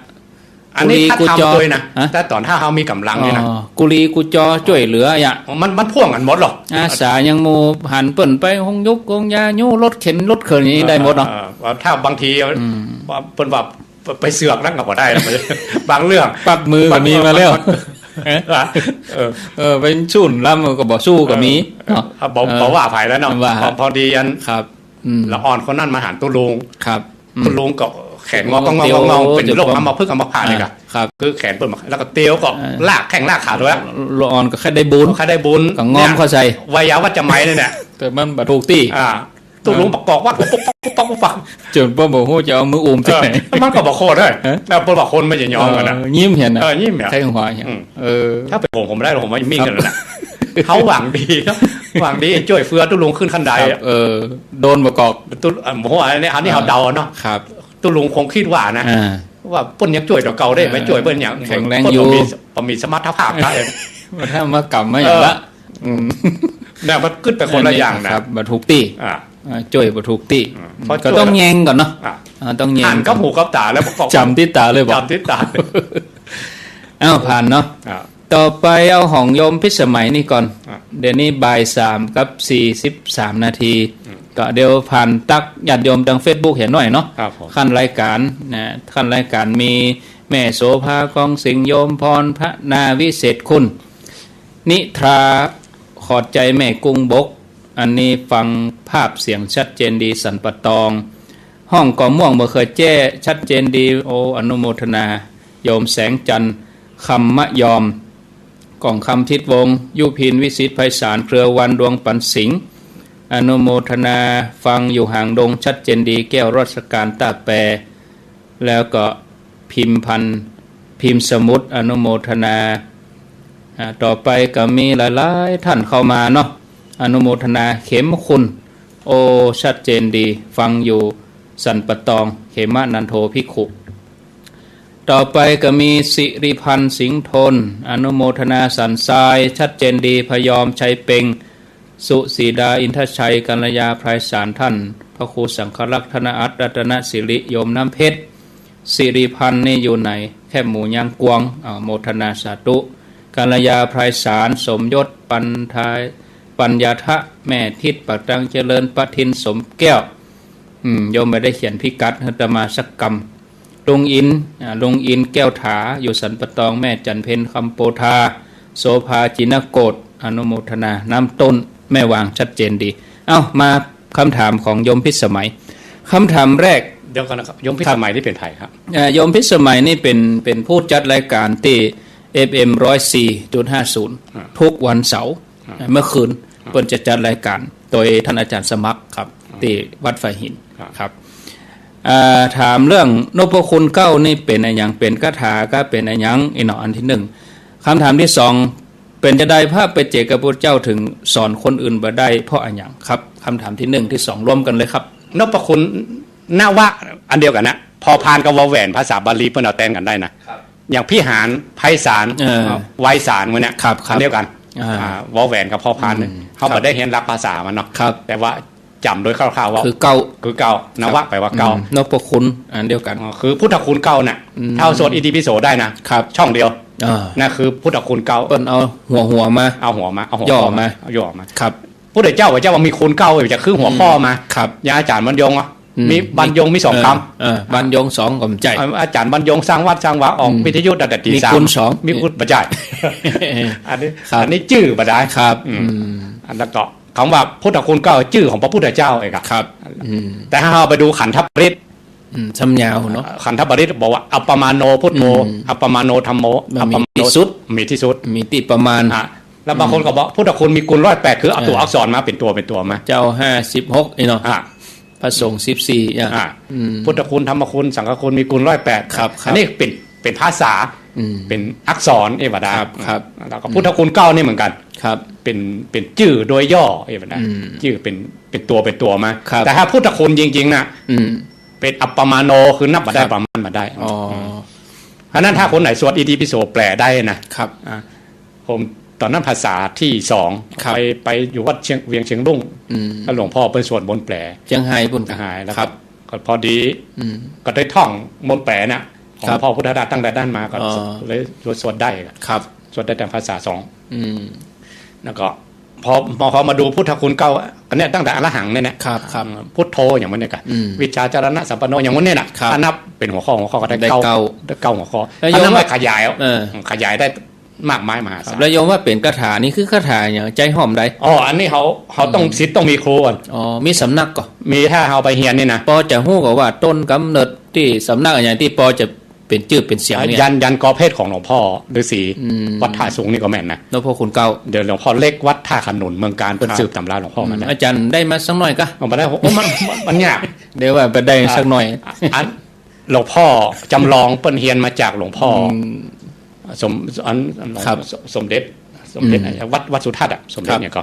อันนี้ถ้าทำโดยนะ กุลีกุจอ ฮะ แต่ต๋อนถ้าเฮามีก๋ำลังนี่นะ อ๋อ กุลีกุจอจ้วยเหลืออะ มัน มันพ่วงกั๋นหมดหรอก อาสายังหมู่หันเปิ้นไปโฮงยุกโฮงยา ยู้รถเข็นรถเขินอย่างนี้ได้หมดเนาะ เออ เออ ถ้าบางที อืม เปิ้นว่าไปเสือกนั่นก็บ่ได้นะ บางเรื่อง ปักมือก็มีมาแล้ว เออ เออ เออ ไปสู้ลำก็บ่สู้ก็มี เออ เนาะ เออ บ่ เออ บ่ว่าใผแล้วเนาะ ว่า พอ พอดีอัน ครับ อืม ละอ่อนคนนั้นมาหันตุ๊ลุง ครับ อืม ตุ๊ลุงก็แขนงอ โอ้ งองๆๆๆ เตียว เป๋นโรคอัมพฤกษ์อัมพาตเนี่ยกะ อ่า ครับ คือแขนเปิ้นมา แล้วก็เตียวก็ อ่า ลากแข้งลากขาด้วย ละอ่อนก็ใค่ได้บุญ ใค่ได้บุญ ก็งอมเข้าใส่ เนี่ย ไวยาวัจจะไมยนี่แหละ แต่มันบ่ถูกตี้ อ่า ตุ๊ลุงประกอบว่าปุ๊บปั๊บปุ๊บปั๊บปุ๊บปั๊บ จ๋นเปิ้นบ่ฮู้จะเอามืออุ้มตี้ไหน เออ มันก็บ่โคตรเลย ฮะ แล้วเปิ้นว่าคนมันจะยอมกั๋นนะ เออ ยิ้มหันนะ เออ ยิ้มหัน ใค่หัวหัน อืม เออ ถ้าเป๋นผม ผมได้ ผมว่าจะมิ่งกั๋นนะ ครับ เฮาหวังดี หวังดีจ้วยเฟื้อตุ๊ลุงขึ้นขั้นใด ครับ อะ เออ โดนประกอบ ตุ๊ อ่ะ ผมว่าอันนี้ อันนี้ อ่า เฮาเดาเนาะ ครับ ตุ๊ลุงคงกึ๊ดว่านะ อ่า ว่าเปิ้นยังจ้วยตั๋วเก่าได้ เออ มาจ้วยเปิ้นอย่าง แข็งแรงอยู่ เปิ้นบ่มี บ่มีสมรรถภาพได้ ถ้ามากำมาอย่างละ เออ อืม เนี่ยมันกึ๊ดไปคนละอย่างนะ ครับ บ่ถูกตี้ อ่า อ่า จ้วยบ่ถูกตี้ อืม อืม พอจ้วย ก็ต้องแยงก่อนเนาะ อ่า อ่า ต้องแยง หันกับหูกับต๋าแล้วประกอบ จ๋ำตี้ต๋าเลยบ่ จ๋ำตี้ต๋า เอ้า ผ่านเนาะ อ่า ต่อไปเอาของโยมพิสมัยนี่ก่อน อ่ะ เดี๋ยวนี้บ่ายสามกับสี่สิบสามนาที อืม ก็เดี๋ยวผ่านตั๊กญาติโยมตางเฟซบุ๊กเหียหน้อยเนาะ ครับผม ขั้นรายก๋านนะ ขั้นรายก๋านมีแม่โสภา กองสิงห์ โยมพร พนาวิเศษคุณ นิทรา ขอบใจ๋แม่กุ้งบก อันนี้ฟังภาพเสียงชัดเจนดี สันป่าตอง ฮ้องก่อม่วงบ่เกยแจ้ ชัดเจนดี โอ้ อนุโมทนา โยมแสงจันทร์ คำมะยอม ป่องคำ ทิดวงศ์ ยุพิน วิสิทธิ์ไพศาล เครือวัน ดวงปันสิงห์ อนุโมทนาฟังอยู่หางดง ชัดเจนดี แก้วรัชกาล ต้าแป แล้วก็พิมพันธ์ พิมพ์สมุทร อนุโมทนา อ่า ต่อไปก็มีหลายๆ ท่านเข้ามาเนาะ อนุโมทนา เขมคุณ โอ ชัดเจนดี ฟังอยู่สันป่าตอง เขมะนันโทภิกขุ ต่อไปก็มีสิริพันธ์ สิงห์ทน อนุโมทนา สันทราย ชัดเจนดี พยอม ชัยเป็ง สุสีดา อินทชัย กัลยา ไพศาล ท่านพระครูสังฆรักษ์ ธนอัตน์ รัตนสิริ โยมน้ำเพชร สิริพันธ์นี่อยู่ไหน แคบหมูย่างกวาง อ่า โมทนาสาธุ กัลยา ไพศาล สมยศ ปันทาย ปัญญาทะ แม่ทิศ ปากตังเจริญ ประทิน สมแก้ว อืม โยมบ่ได้เขียนพิกัดหื้ออาตมาสักกำ ลุงอิน อ่า ลุงอิน แก้วถา อยู่สันป่าตอง แม่จันเพ็ญ คำโปธา โสภา จินโกศ อนุโมทนา น้ำต้น แม่วาง ชัดเจนดี เอ้า มาคำถามของโยมพิสมัย คำถามแรก เดี๋ยวก่อนนะครับ โยมพิสมัยนี่เป๋นใผครับ เอ่อ โยมพิสมัยนี่เป๋น เป๋นผู้จัดรายการตี้ เอฟเอ็ม ร้อยสี่จุดห้าศูนย์ อ่า ทุกวันเสาร์ อ่า เมื่อคืน อ่า เปิ้นจะจัดรายการโดยท่านอาจารย์สมัครครับ อ่า ตี้วัดฝายหิน ครับ ครับ เอ่อ ถามเรื่องนพคุณเก้านี่เป๋นอะหยัง เป๋นคาถาก็เป๋นอะหยัง อี้เนาะ อันตี้หนึ่ง คำถามตี้สอง เป๋นจาใดพระปัจเจกพุทธเจ้าถึงสอนคนอื่นบ่ได้เพราะอะหยังครับ คำถามตี้หนึ่งตี้สองรวมกั๋นเลยครับ นพคุณ นวะ อันเดียวกั๋นนะ พอพานกับวอแหวน ภาษาบาลีเปิ้นเอาแตนกั๋นได้นะ ครับ อย่างพิหาร ไพศาล เออ ไวสาล หมู่เนี้ย ครับ ครับ อันเดียวกั๋น อ่า อ่า วอแหวนกับพอพาน อืม เฮา ครับ บ่ได้เฮียนหลักภาษามันเนาะ ครับ แต่ว่าจ๋ำโดยคร่าวๆ ว่า คือเก้า คือเก้า นวะ ครับ แป๋ว่าเก้า อืม นพคุณ อันเดียวกั๋น อ๋อ คือพุทธคุณเก้าน่ะ อืม ถ้าเฮาสวดอิติปิโสได้นะ ครับ ช่องเดียว อ่า นั่นคือพุทธคุณเก้า เปิ้นเอาหัวๆ มา เอาหัวมา เอาหัว ย่อ ข้อมา มา เอาย่อมา ครับ พุทธเจ้า พระเจ้าว่ามีคุณเก้า จะคือหัวข้อมา ครับ อย่างอาจ๋ารย์บรรยงอ่ะ อืม มีบรรยงมีสองกำ เออ เออ บรรยงสองก็บ่ใจ้ อาจ๋ารย์บรรยงสร้างวัดสร้างวา ออก อืม วิทยุตั้งแต่ตี มี สาม คุณสอง มีคุณ บ่ใจ้ อันนี้ ครับ อันนี้จื้อบ่ได้ ครับ อืม อืม อันนั้นก็คำว่าพุทธคุณเก้า จื้อของพระพุทธเจ้าเองอะ ครับ อืม แต่ถ้าเฮาไปดูขันธปริตร อืม ซ้ำยาวเนาะ ขันธปริตรบอกว่า อัปปมาโณพุทโธ อืม อัปปมาโณธัมโม มันมี อัปปมาโณ ตี้สุด มีตี้สุด มีตี้ประมาณ อ่ะ แล้วบางคนก็บอกพุทธคุณมีคุณร้อยแปด คือเอาตัว อ่า อักษรมาเป๋นตัวเป๋นตัวมา เจ้าห้าสิบหก อี้เนาะ อ่ะ พระสงฆ์สิบสี่ อ่ะ อ่ะ อืม พุทธคุณ ธรรมคุณ สังฆคุณ มีคุณร้อยแปด ครับ ครับ อันนี้เป๋น เป๋นภาษา อืม เป๋นอักษร เอวดา ครับ ครับ แล้วก็พุทธคุณเก้านี่เหมือนกั๋น ครับ เป๋น เป๋นจื้อโดยย่อ เอวดา อืม จื้อเป๋น เป๋นตัวเป๋นตัวมา ครับ แต่ถ้าพุทธคุณจริงๆ น่ะ อืม เป๋นอัปปมาโณ คือนับบ่ได้ ครับ ประมาณบ่ได้ อ๋อ อืม อันนั้นถ้าคนไหนสวดอิติปิโสแปลได้นะ ครับ อ่ะ ผมต๋อนนั้นภาษาตี้สอง ครับ ไป ไปอยู่วัดเชียง เวียงเชียงรุ่ง อืม แล้วหลวงพ่อเปิ้นสวดมนต์แปล เชียงฮายปู้น เชียงฮาย แล้ว ครับ ก็พอดี อืม ก็ได้ท่องมนต์แปลน่ะ ของ ครับ พ่อพุทธทาสตั้งแต่นั้นมาก็ อ๋อ เลยสวด สวดได้ ครับ สวดได้แต่ภาษาสอง อืม แล้วก็พอ พอ พอมาดูพุทธคุณเก้า อันเนี้ยตั้งแต่อรหังค์เนี่ยนะ ครับ ครับ พุทโธอย่างมันเนี่ยกั๋น อืม วิชชาจรณะสัมปันโนอย่างมันเนี่ยน่ะ ครับ ถ้านับเป๋นหัวข้อ หัวข้อก็ได้ ได้ เก้า เก้า ได้เก้าหัวข้อ แล้ว อันนั้น โยมว่า มาขยายเอา เออ ขยายได้ มากมายมหาศาล แล้วโยมว่าเป๋นคาถานี่คือคาถาอะหยัง ใจ๊ห้องใด อ๋อ อันนี้เฮา เฮาต้อง อืม ศิษย์ต้องมีครูก่อน อ๋อ มีสำนักก่อ มี ถ้าเฮาไปเฮียนนี่นะ ปอจะฮู้ก่อว่าต้นก๋ำเนิดตี้สำนักอะหยังตี้ปอจะเป๋นจื้อเป๋นเสียงเนี่ย ยัน ยันกอเพชรของหลวงพ่อฤๅษี อืม วัดท่าสูงนี่ก็แม่นนะ หลวงพ่อคุณเก้า เดี๋ยวหลวงพ่อเล็กวัดท่าขนุนเมืองกาญ เปิ้น ครับ สืบต๋ำราหลวงพ่อมา อืม นะ อาจ๋ารย์ได้มาสักหน่อยก่ะ เอามาได้ โอ้ มัน มัน มันยาก เดี๋ยวว่าไปได้สักหน่อย อ่ะ อัน หลวงพ่อจำลองเปิ้นเฮียนมาจากหลวงพ่อ อืม สม อัน อันหลวง ครับ สมเด็จ สมเด็จ อืม วัด วัดสุทัศน์อะ สมเด็จ ครับ เนี่ยก็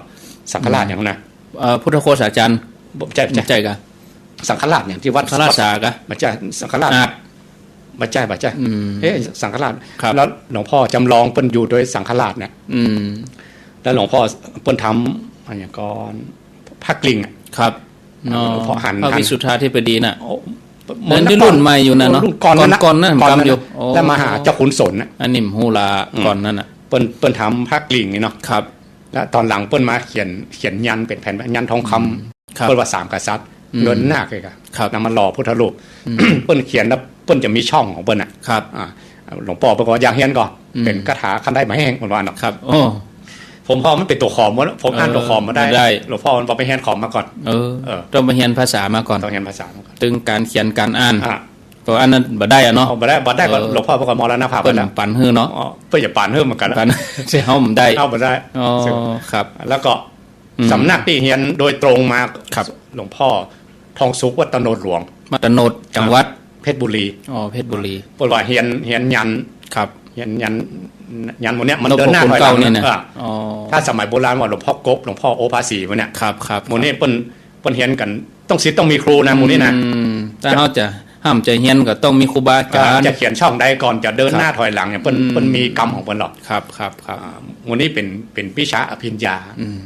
สังฆราช อืม อย่างนั้นนะ เอ่อ พุทธโฆษาจารย์ บ่ใจ้ บ่ใจ้ บ่ใจ้ก่ะ สังฆราชอย่างตี้วัด สังฆราชสาก่ะ บ่ใจ้ สังฆราช อาด บ่ใจ้ บ่ใจ้ อืม เอ๊ะ สังฆราช ครับ แล้วหลวงพ่อจำลองเปิ้นอยู่โดยสังฆราชเนี่ย อืม แล้วหลวงพ่อเปิ้นทำอะหยังก่อน พระกริ่งอะ ครับ เนาะ พอหัน พระวิสุทธาธิบดีน่ะ โอ้ นั่นนี่รุ่นใหม่อยู่นะเนาะ รุ่นก่อนนั้นนะ ก่อนๆ นั่น ก่อนนั้น กำอยู่ นะ โอ้ แล้วมาหาเจ้าขุนสนนะ อันนี้ผมฮู้ละ อืม ก่อนนั้นน่ะ เปิ้น เปิ้นทำพระกริ่งนี่เนาะ ครับ แล้วต๋อนหลังเปิ้นมาเขียน เขียนยันต์เป๋นแผ่นยันต์ทองคำ อืม ครับ เปิ้นว่าสามกษัตริย์ อืม เงินนาคเลยอะ ครับ นำมาหล่อพุทธรูป อืม เปิ้นเขียนแล้วเปิ้นจะมีช่องของเปิ้นน่ะ ครับ อ่า หลวงป้อเปิ้นก็อยากเฮียนก่อ อืม เป๋นคาถาคันได๋บ่าแห้ง เปิ้นว่าเนาะ ครับ โอ้ ผมพอมันเป๋นตั๋วขอมหมด ผมอ่านตั๋วขอมมาได้ เออ ได้ หลวงพ่อมันบอกไปเฮียนขอมมาก่อน เออ เออ ต้องไปเฮียนภาษามาก่อน ต้องเฮียนภาษามาก่อน ตึงก๋านเขียนก๋านอ่าน อ่ะ เพราะอันนั้นบ่ได้อะเนาะ เอาบ่ได้ บ่ได้ก็ เออ หลวงพ่อก็มรณภาพไปแล้ว เปิ้นปันหื้อเนาะ อ๋อ เปิ้นจะปันหื้อเหมือนกั๋นนะ ปัน แต่เฮาบ่ได้ เฮาบ่ได้ อ๋อ ซึ่ง ครับ แล้วก็ อืม สำนักตี้เฮียนโดยตรงมา ครับ หลวงพ่อทองสุข วัดตะโนดหลวง วัดตะโนด จังหวัด เพชรบุรี อ๋อ เพชรบุรี เปิ้นว่าเฮียน เฮียนยันต์ ครับ เฮียนยันต์ ยันต์หมู่เนี้ย มันเดินหน้าถอยหลัง นพคุณเก้านี่นะ เออ อ๋อ ถ้าสมัยโบราณว่าหลวงพ่อกบ หลวงพ่อโอภาสีพวกเนี้ย ครับ ครับ หมู่นี้เปิ้น เปิ้นเฮียนกั๋น ต้องศิษย์ต้องมีครูนะ หมู่นี้นะ อืม ถ้าเฮาจะ ห้ามจะเฮียนก็ต้องมีครูบาอาจ๋ารย์ อ่า จะเขียนช่องใดก่อน จะเดินหน้า ครับ ถอยหลังเนี่ย เปิ้น อืม เปิ้นมีกรรมของเปิ้นหรอก ครับ ครับ ครับ อ่า หมู่นี้เป๋น เป๋นวิชาอภิญญา อืม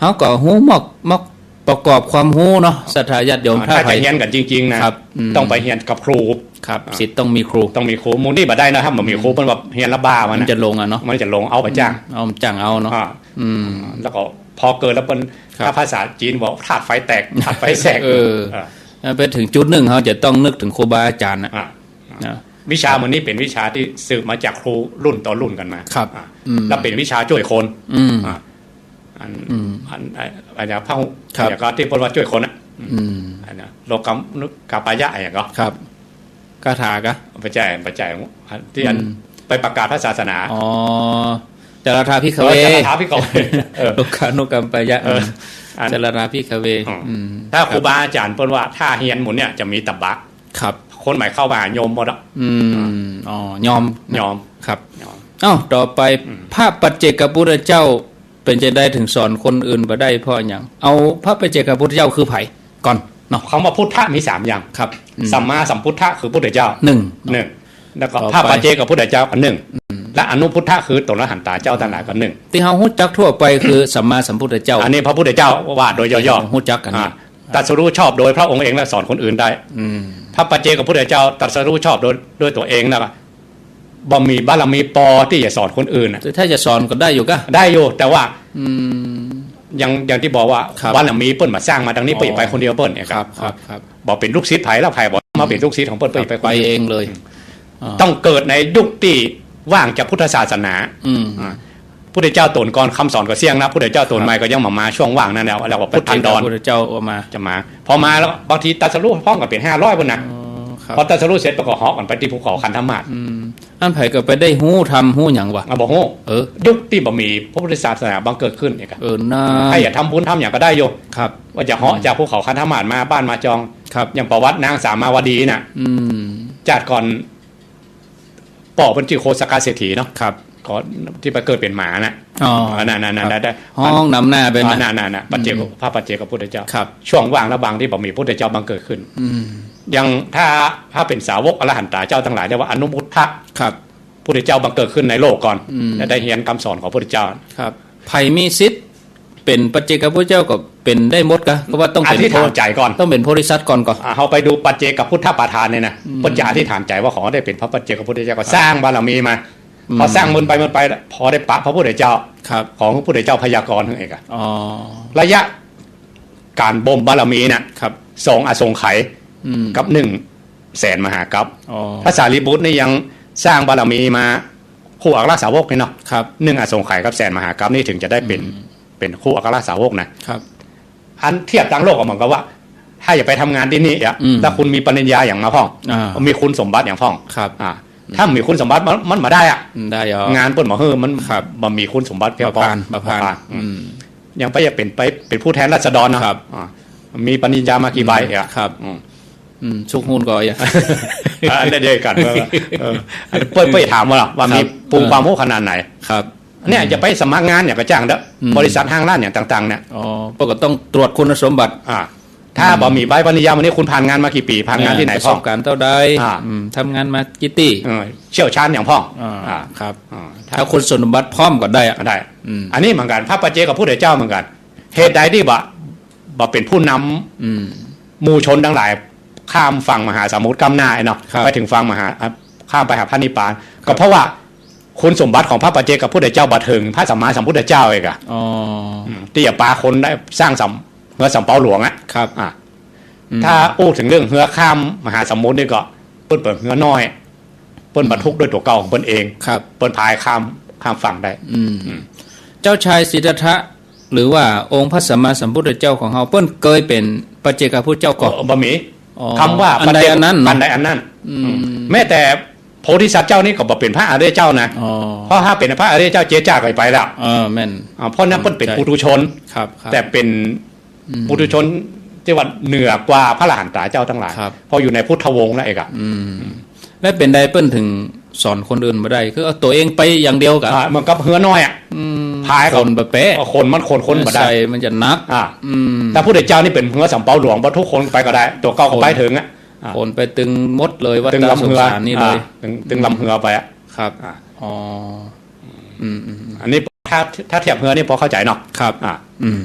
เฮาก็ฮู้มอก มอกประกอบความฮู้เนาะ ศรัทธาญาติโยม อ่า ถ้า ถ้าจะ ใผ เฮียนกั๋นจริงๆ นะ ครับ อืม ต้องไปเฮียนกับครู ครับ อ่า ศิษย์ต้องมีครู ต้องมีครู หมู่นี้บ่ได้นะครับ บ่มีครู อืม เปิ้นว่าเฮียนละบ้ามัน มัน นะ จะหลงอะเนาะ มันจะหลง เอาไปจ้าง อืม เอาจ้างเอาเนาะ อ่า อืม แล้วก็พอเกิดแล้วเปิ้น ครับ ถ้าภาษาจีนบอกธาตุไฟแตก ธาตุไฟแสก เออ อ่า แล้วไปถึงจุดหนึ่ง เฮาจะต้องนึกถึงครูบาอาจ๋ารย์นะ อ่า นะ วิชาหมู่นี้เป๋นวิชาตี้สืบมาจากครูรุ่นต่อรุ่นกั๋นมา ครับ อ่า อืม แล้วเป๋นวิชาจ้วยคน อืม อ่า อัน อืม อัน อัน อันเนี้ยพระ ครับ อย่างก็ตี้เปิ้นว่าจ้วยคนอะ อืม อันเนี้ย โลกานุกัมปายะ อย่างก็ ครับ คาถาก่ะ บ่ใจ้ บ่ใจ้ อันตี้อัน อืม ไปประกาศพระศาสนา อ๋อ จาราธาภิกขเว เออ จาราธาภิกขเว เออ โลกานุกัมปายะ เออ อัน จาราธาภิกขเว อืม อืม ถ้า ครับ ครูบาอาจ๋ารย์เปิ้นว่าถ้าเฮียนหมู่เนี้ยจะมีตบะ ครับ คนใหม่เข้ามาหาโยมหมดอะ อืม อ๋อ ยอม ยอม ครับ ยอม เอ้า ต่อไป อืม พระปัจเจกพุทธเจ้าเป๋นจะใดถึงสอนคนอื่นบ่ได้เพราะหยัง เอาพระปัจเจกพุทธเจ้าคือใผก่อนเนาะ คำว่าพุทธะมีสามอย่าง ครับ อืม สัมมาสัมพุทธะคือพุทธเจ้า หนึ่ง หนึ่ง แล้วก็ ต่อไป พระปัจเจกพุทธเจ้าก็หนึ่ง อืม และอนุพุทธะคือตนอรหันตาเจ้าตังหลายก็หนึ่ง ตี้เฮาฮู้จักทั่วไปคือสัมมาสัมพุทธเจ้า อันนี้พระพุทธเจ้าว่าโดยย่อๆ ฮู้จักกั๋น อ่า ตรัสรู้ชอบโดยพระองค์เองและสอนคนอื่นได้ อืม พระปัจเจกพุทธเจ้าตรัสรู้ชอบโดย ด้วยตัวเองแล้วก็บ่มีบารมีปอตี้จะสอนคนอื่นน่ะ แต่ถ้าจะสอนก็ได้อยู่ก่ะ ได้อยู่ แต่ว่า อืม อย่าง อย่างตี้บอกว่า ครับ บารมีเปิ้นบ่สร้างมาตังนี้ อ๋อ เปิ้นไปคนเดียวเปิ้นเนี่ย ครับ ครับ ครับ บ่เป๋นลูกศิษย์ใผแล้ว ใผบ่มาเป๋นลูกศิษย์ของเปิ้น เปิ้นไป ไปเองเลย อ่า ต้องเกิดในยุคตี้ว่างจากพุทธศาสนา อืม อ่า พุทธเจ้าต๋นก่อน คำสอนก็เสี้ยงนะ พุทธเจ้าต๋น ครับ ใหม่ก็ยังบ่มา ช่วงว่างนั้นแล้ว แล้วก็พุทธันดร พุทธเจ้าออกมา จะมา พอมาแล้วบางทีตรัสรู้พร้อมกับเป๋นห้าร้อยพุ้นนะ อ๋อ ครับ พอตรัสรู้เสร็จก็เหาะกั๋นไปตี้ภูเขาคันธมาศ อืม อันใผก็ไปได้ฮู้ธรรมฮู้หยังวะ อ่ะ บ่ฮู้ เออ ยุคตี้บ่มีพระพุทธศาสนาบังเกิดขึ้นเนี่ยครับ เออ น่า ใผจะทำบุญทำหยังก็ได้อยู่ ครับ ว่าจะเหาะ อืม จากภูเขาคันธมาศมาบ้านมาจอง ครับ อย่างประวัตินางสามาวดีน่ะ อืม จาติก่อน ป้อเปิ้นจื้อโคสกเศรษฐีเนาะ ครับ ก็ตี้ไปเกิดเป๋นหมาน่ะ อ๋อ อ่า นั่นๆๆ ครับ ได้ ได้ ฮ้องนำหน้าไปน่ะ อ่า นั่นๆๆ ปัจเจก อืม พระปัจเจกพุทธเจ้า ครับ ช่วงว่างระหว่างตี้บ่มีพุทธเจ้าบังเกิดขึ้น อืม อย่างถ้า ถ้าเป๋นสาวกอรหันตาเจ้าตังหลาย เรียกว่าอนุพุทธะ ครับ พุทธเจ้าบังเกิดขึ้นในโลกก่อน อืม แล้วได้เฮียนคำสอนของพุทธเจ้า ครับ ใผมีสิทธิ์เป๋นปัจเจกพุทธเจ้าก็เป๋นได้หมดก่ะ เพราะว่าต้องเป๋น อธิษฐานใจ๋ก่อน ต้องเป๋นโพธิสัตว์ก่อนก่อ อ่า เฮาไปดูปัจเจกพุทธปาทานเนี่ยนะ อืม เปิ้นจะอธิษฐานใจ๋ว่าขอได้เป๋นพระปัจเจกพุทธเจ้า ก็ ครับ สร้างบารมีมา อืม พอสร้างบุญไปบุญไป พอได้ปะพระพุทธเจ้า ครับ ของพระพุทธเจ้าพยากรณ์นั่นเองอะ อ๋อ ระยะก๋านบ่มบารมีน่ะ ครับ สองอสงไขย อืม กับหนึ่งแสนมหากัป อ๋อ พระสารีบุตรนี่ยังสร้างบารมีมา คู่อัครสาวกนี่เนาะ ครับ หนึ่งอสงไขยกับแสนมหากัปนี่ถึงจะได้เป๋น อืม เป๋นคู่อัครสาวกนะ ครับ อันเทียบตางโลกก็เหมือนกับว่า ถ้าจะไปทำงานตี้นี่อะ อืม ถ้าคุณมีปริญญาหยังมาพ่อง อ่า มีคุณสมบัติหยังพ่อง ครับ อ่า อืม ถ้ามีคุณสมบัติมัน มันบ่ได้อะ อืม ได้อ๋อ งานเปิ้นบ่หื้อ มัน ครับ บ่มีคุณสมบัติเพียงพอ บ่ผ่าน บ่ผ่าน บ่ผ่าน อืม อืม ยังไปจะเป๋น ไปเป๋นผู้แทนราษฎรเนาะ ครับ อ่า มีปริญญามากี่ใบอะ ครับ อืม อืม ซุกฮู้ก่อ อ่า อันนี้เดียวกั๋น เออ เออ อันนี้เปิ้น เปิ้นถามว่าล่ะ ว่ามี ครับ ภูมิความรู้ขนาดไหน ครับ เนี่ย อืม จะไปสมัครงานอย่างก็จ้างเด้อ อืม บริษัทห้างร้านอย่างต่างๆ เนี่ย อ๋อ เปิ้นก็ต้องตรวจคุณสมบัติ อ่า ถ้า อืม บ่มีใบปริญญา วันนี้คุณผ่านงานมากี่ปี๋ ผ่านงาน อ่า ตี้ไหนพ่อง ประสบการณ์เต้าใด อ่า อืม ทำงานมากี่ตี้ เออ เชี่ยวชาญอย่างพ่อง อ่า อ่า ครับ อ่า ถ้า ถ้าคุณสมบัติพร้อมก็ได้อะ ได้ อืม อันนี้เหมือนกั๋น พระปัจเจกพุทธเจ้าเหมือนกั๋น เหตุใดตี้บ่ บ่เป๋นผู้นำ อืม หมู่ชนตังหลายข้ามฝั่งมหาสมุทรก้ำหน้าไอ้เนาะ ครับ ไปถึงฝั่งมหา ข้ามไปหาพระนิพพาน ครับ ก็เพราะว่าคุณสมบัติของพระปัจเจกพุทธเจ้าบ่เถิงพระสัมมาสัมพุทธเจ้าเองอะ อ๋อ อืม ตี้จะปาคนได้สร้างสำ เฮือสำเปาหลวงอะ ครับ อ่ะ อืม ถ้าอู้เถิงเรื่องเฮือข้ามมหาสมุทรนี่ก็ เปิ้นเป๋นเฮือน้อย เปิ้นบรรทุกด้วยตั๋วเก่าของเปิ้นเอง ครับ เปิ้นพายข้าม ข้ามฝั่งได้ อืม อืม เจ้าชายสิทธัตถะ หรือว่าองค์พระสัมมาสัมพุทธเจ้าของเฮา เปิ้นเกยเป๋นปัจเจกพุทธเจ้าก่อ เออ บ่มี อ๋อ คำว่า อันใดอันนั้นเนาะ อันใดอันนั้น อืม แม้แต่โพธิสัตว์เจ้านี่ก็บ่เป๋นพระอริยเจ้านะ อ๋อ เพราะถ้าเป๋นพระอริยเจ้า เจสจ้าก็ไปแล้ว เออ แม่น อ่า เพราะนั้นเปิ้นเป๋น ใช่ ปุถุชน ครับ ครับ แต่เป๋น อืม ปุถุชนตี้ว่าเหนือกว่าพระอรหันตาเจ้าตังหลาย ครับ เพราะอยู่ในพุทธวงศ์แล้วเอกอะ อืม แล้วเป๋นใดเปิ้นเถิงสอนคนอื่นบ่ได้ คือเอาตั๋วเองไปอย่างเดียวกะ อ่า เหมือนกับเฮือน้อยอะ อืม พายก็ ขนบ่เป๊ะ เออ ขนมันขน ขนบ่ได้ ใส่มันจะหนัก อ่า อืม แต่พุทธเจ้านี่เป๋นเฮือสำเปาหลวง บ่ทุกคนไปก็ได้ ตั๋วเก่าก็ไปเถิงอะ อ่า ขนไปตึงหมดเลย วัฏฏะสงสารนี่เลย ตึงลำเฮือ อ่า ตึง ตึงลำเฮือไปอะ ครับ อ่า อ๋อ อืม อืม อืม อันนี้ถ้า ถ้าเทียบเฮือนี่พอเข้าใจ๋เนาะ ครับ อ่า อืม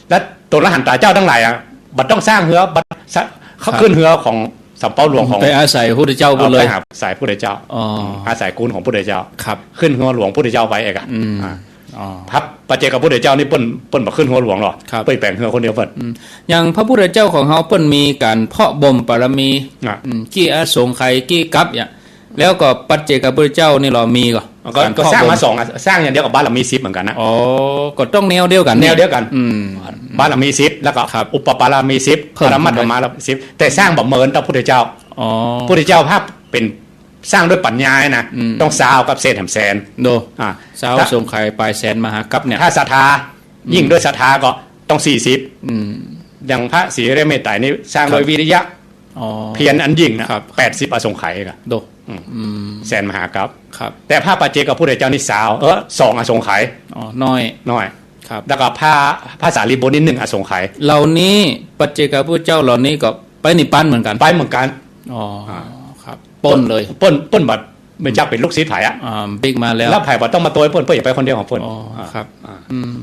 แล้วตั๋วอรหันตาเจ้าตังหลายอะ บ่ต้องสร้างเฮือ บ่ สะ ครับ ขึ้นเฮือของสำเปาหลวงของ ไปอาศัยพุทธเจ้า เออ ไปเลย อาศัยพุทธเจ้า อ๋อ อาศัยกุณของพุทธเจ้า ครับ ขึ้นเฮือหลวงพุทธเจ้าไปเอกอะ อืม อ่า อ๋อ พระปัจเจกพุทธเจ้านี่เปิ้น เปิ้นบ่ขึ้นเฮือหลวงหรอก ครับ เปิ้นแป๋งเฮือคนเดียวเปิ้น อืม อย่างพระพุทธเจ้าของเฮาเปิ้นมีก๋านเพาะบ่มบารมี อ่ะ อืม กี่อสงไขย กี่กัปเนี่ย แล้วก็ปัจเจกพุทธเจ้านี่ลอมีก่อ ก็ ก๋าน ก็สร้างมา เพาะบ่ม สอง สร้างอย่างเดียวกับบารมีสิบเหมือนกั๋นนะ อ๋อ ก็ต้องแนวเดียวกั๋นนี่ แนวเดียวกั๋น อืม บารมีสิบ แล้วก็ ครับ อุปปารมีสิบ เพิ่ม ปรมัตถบารมีสิบ แต่สร้างบ่เหมือนกับพุทธเจ้า อ๋อ พุทธเจ้าถ้าเป๋น สร้างด้วยปัญญานะ อืม ต้องซาวกับเศษแหมแสน โด อ่า ซาว ถ้า สงไขยป๋ายแสนมหากัปเนี่ย ถ้าศรัทธา อืม ยิ่งด้วยศรัทธาก็ต้องสี่สิบ อืม อย่างพระศรีหฤเมตไตรยนี่สร้าง ครับ ด้วยวิริยะ อ๋อ เพียรอันยิ่งนะ ครับ แปดสิบอสงไขยกะ โด อืม อืม แสนมหากัป ครับ แต่พระปัจเจกพุทธเจ้านี่ซาว เออ สองอสงไขย อ๋อ น้อย น้อย ครับ แล้วก็พระ พระสารีบุตรนี่หนึ่งอสงไขย เหล่านี้ปัจเจกพุทธเจ้าเหล่านี้ก็ไปนิพพานเหมือนกั๋น ไปเหมือนกั๋น อ๋อ อ่า ครับ เปิ้นเลย เปิ้น เปิ้นบ่ บ่จักเป๋นลูกศิษย์ใผอะ อ่า ปิ๊กมาแล้ว แล้วใผบ่ต้องมาตวยเปิ้น เปิ้นจะไปคนเดียวของเปิ้น อ๋อ อ่า ครับ อ่า อืม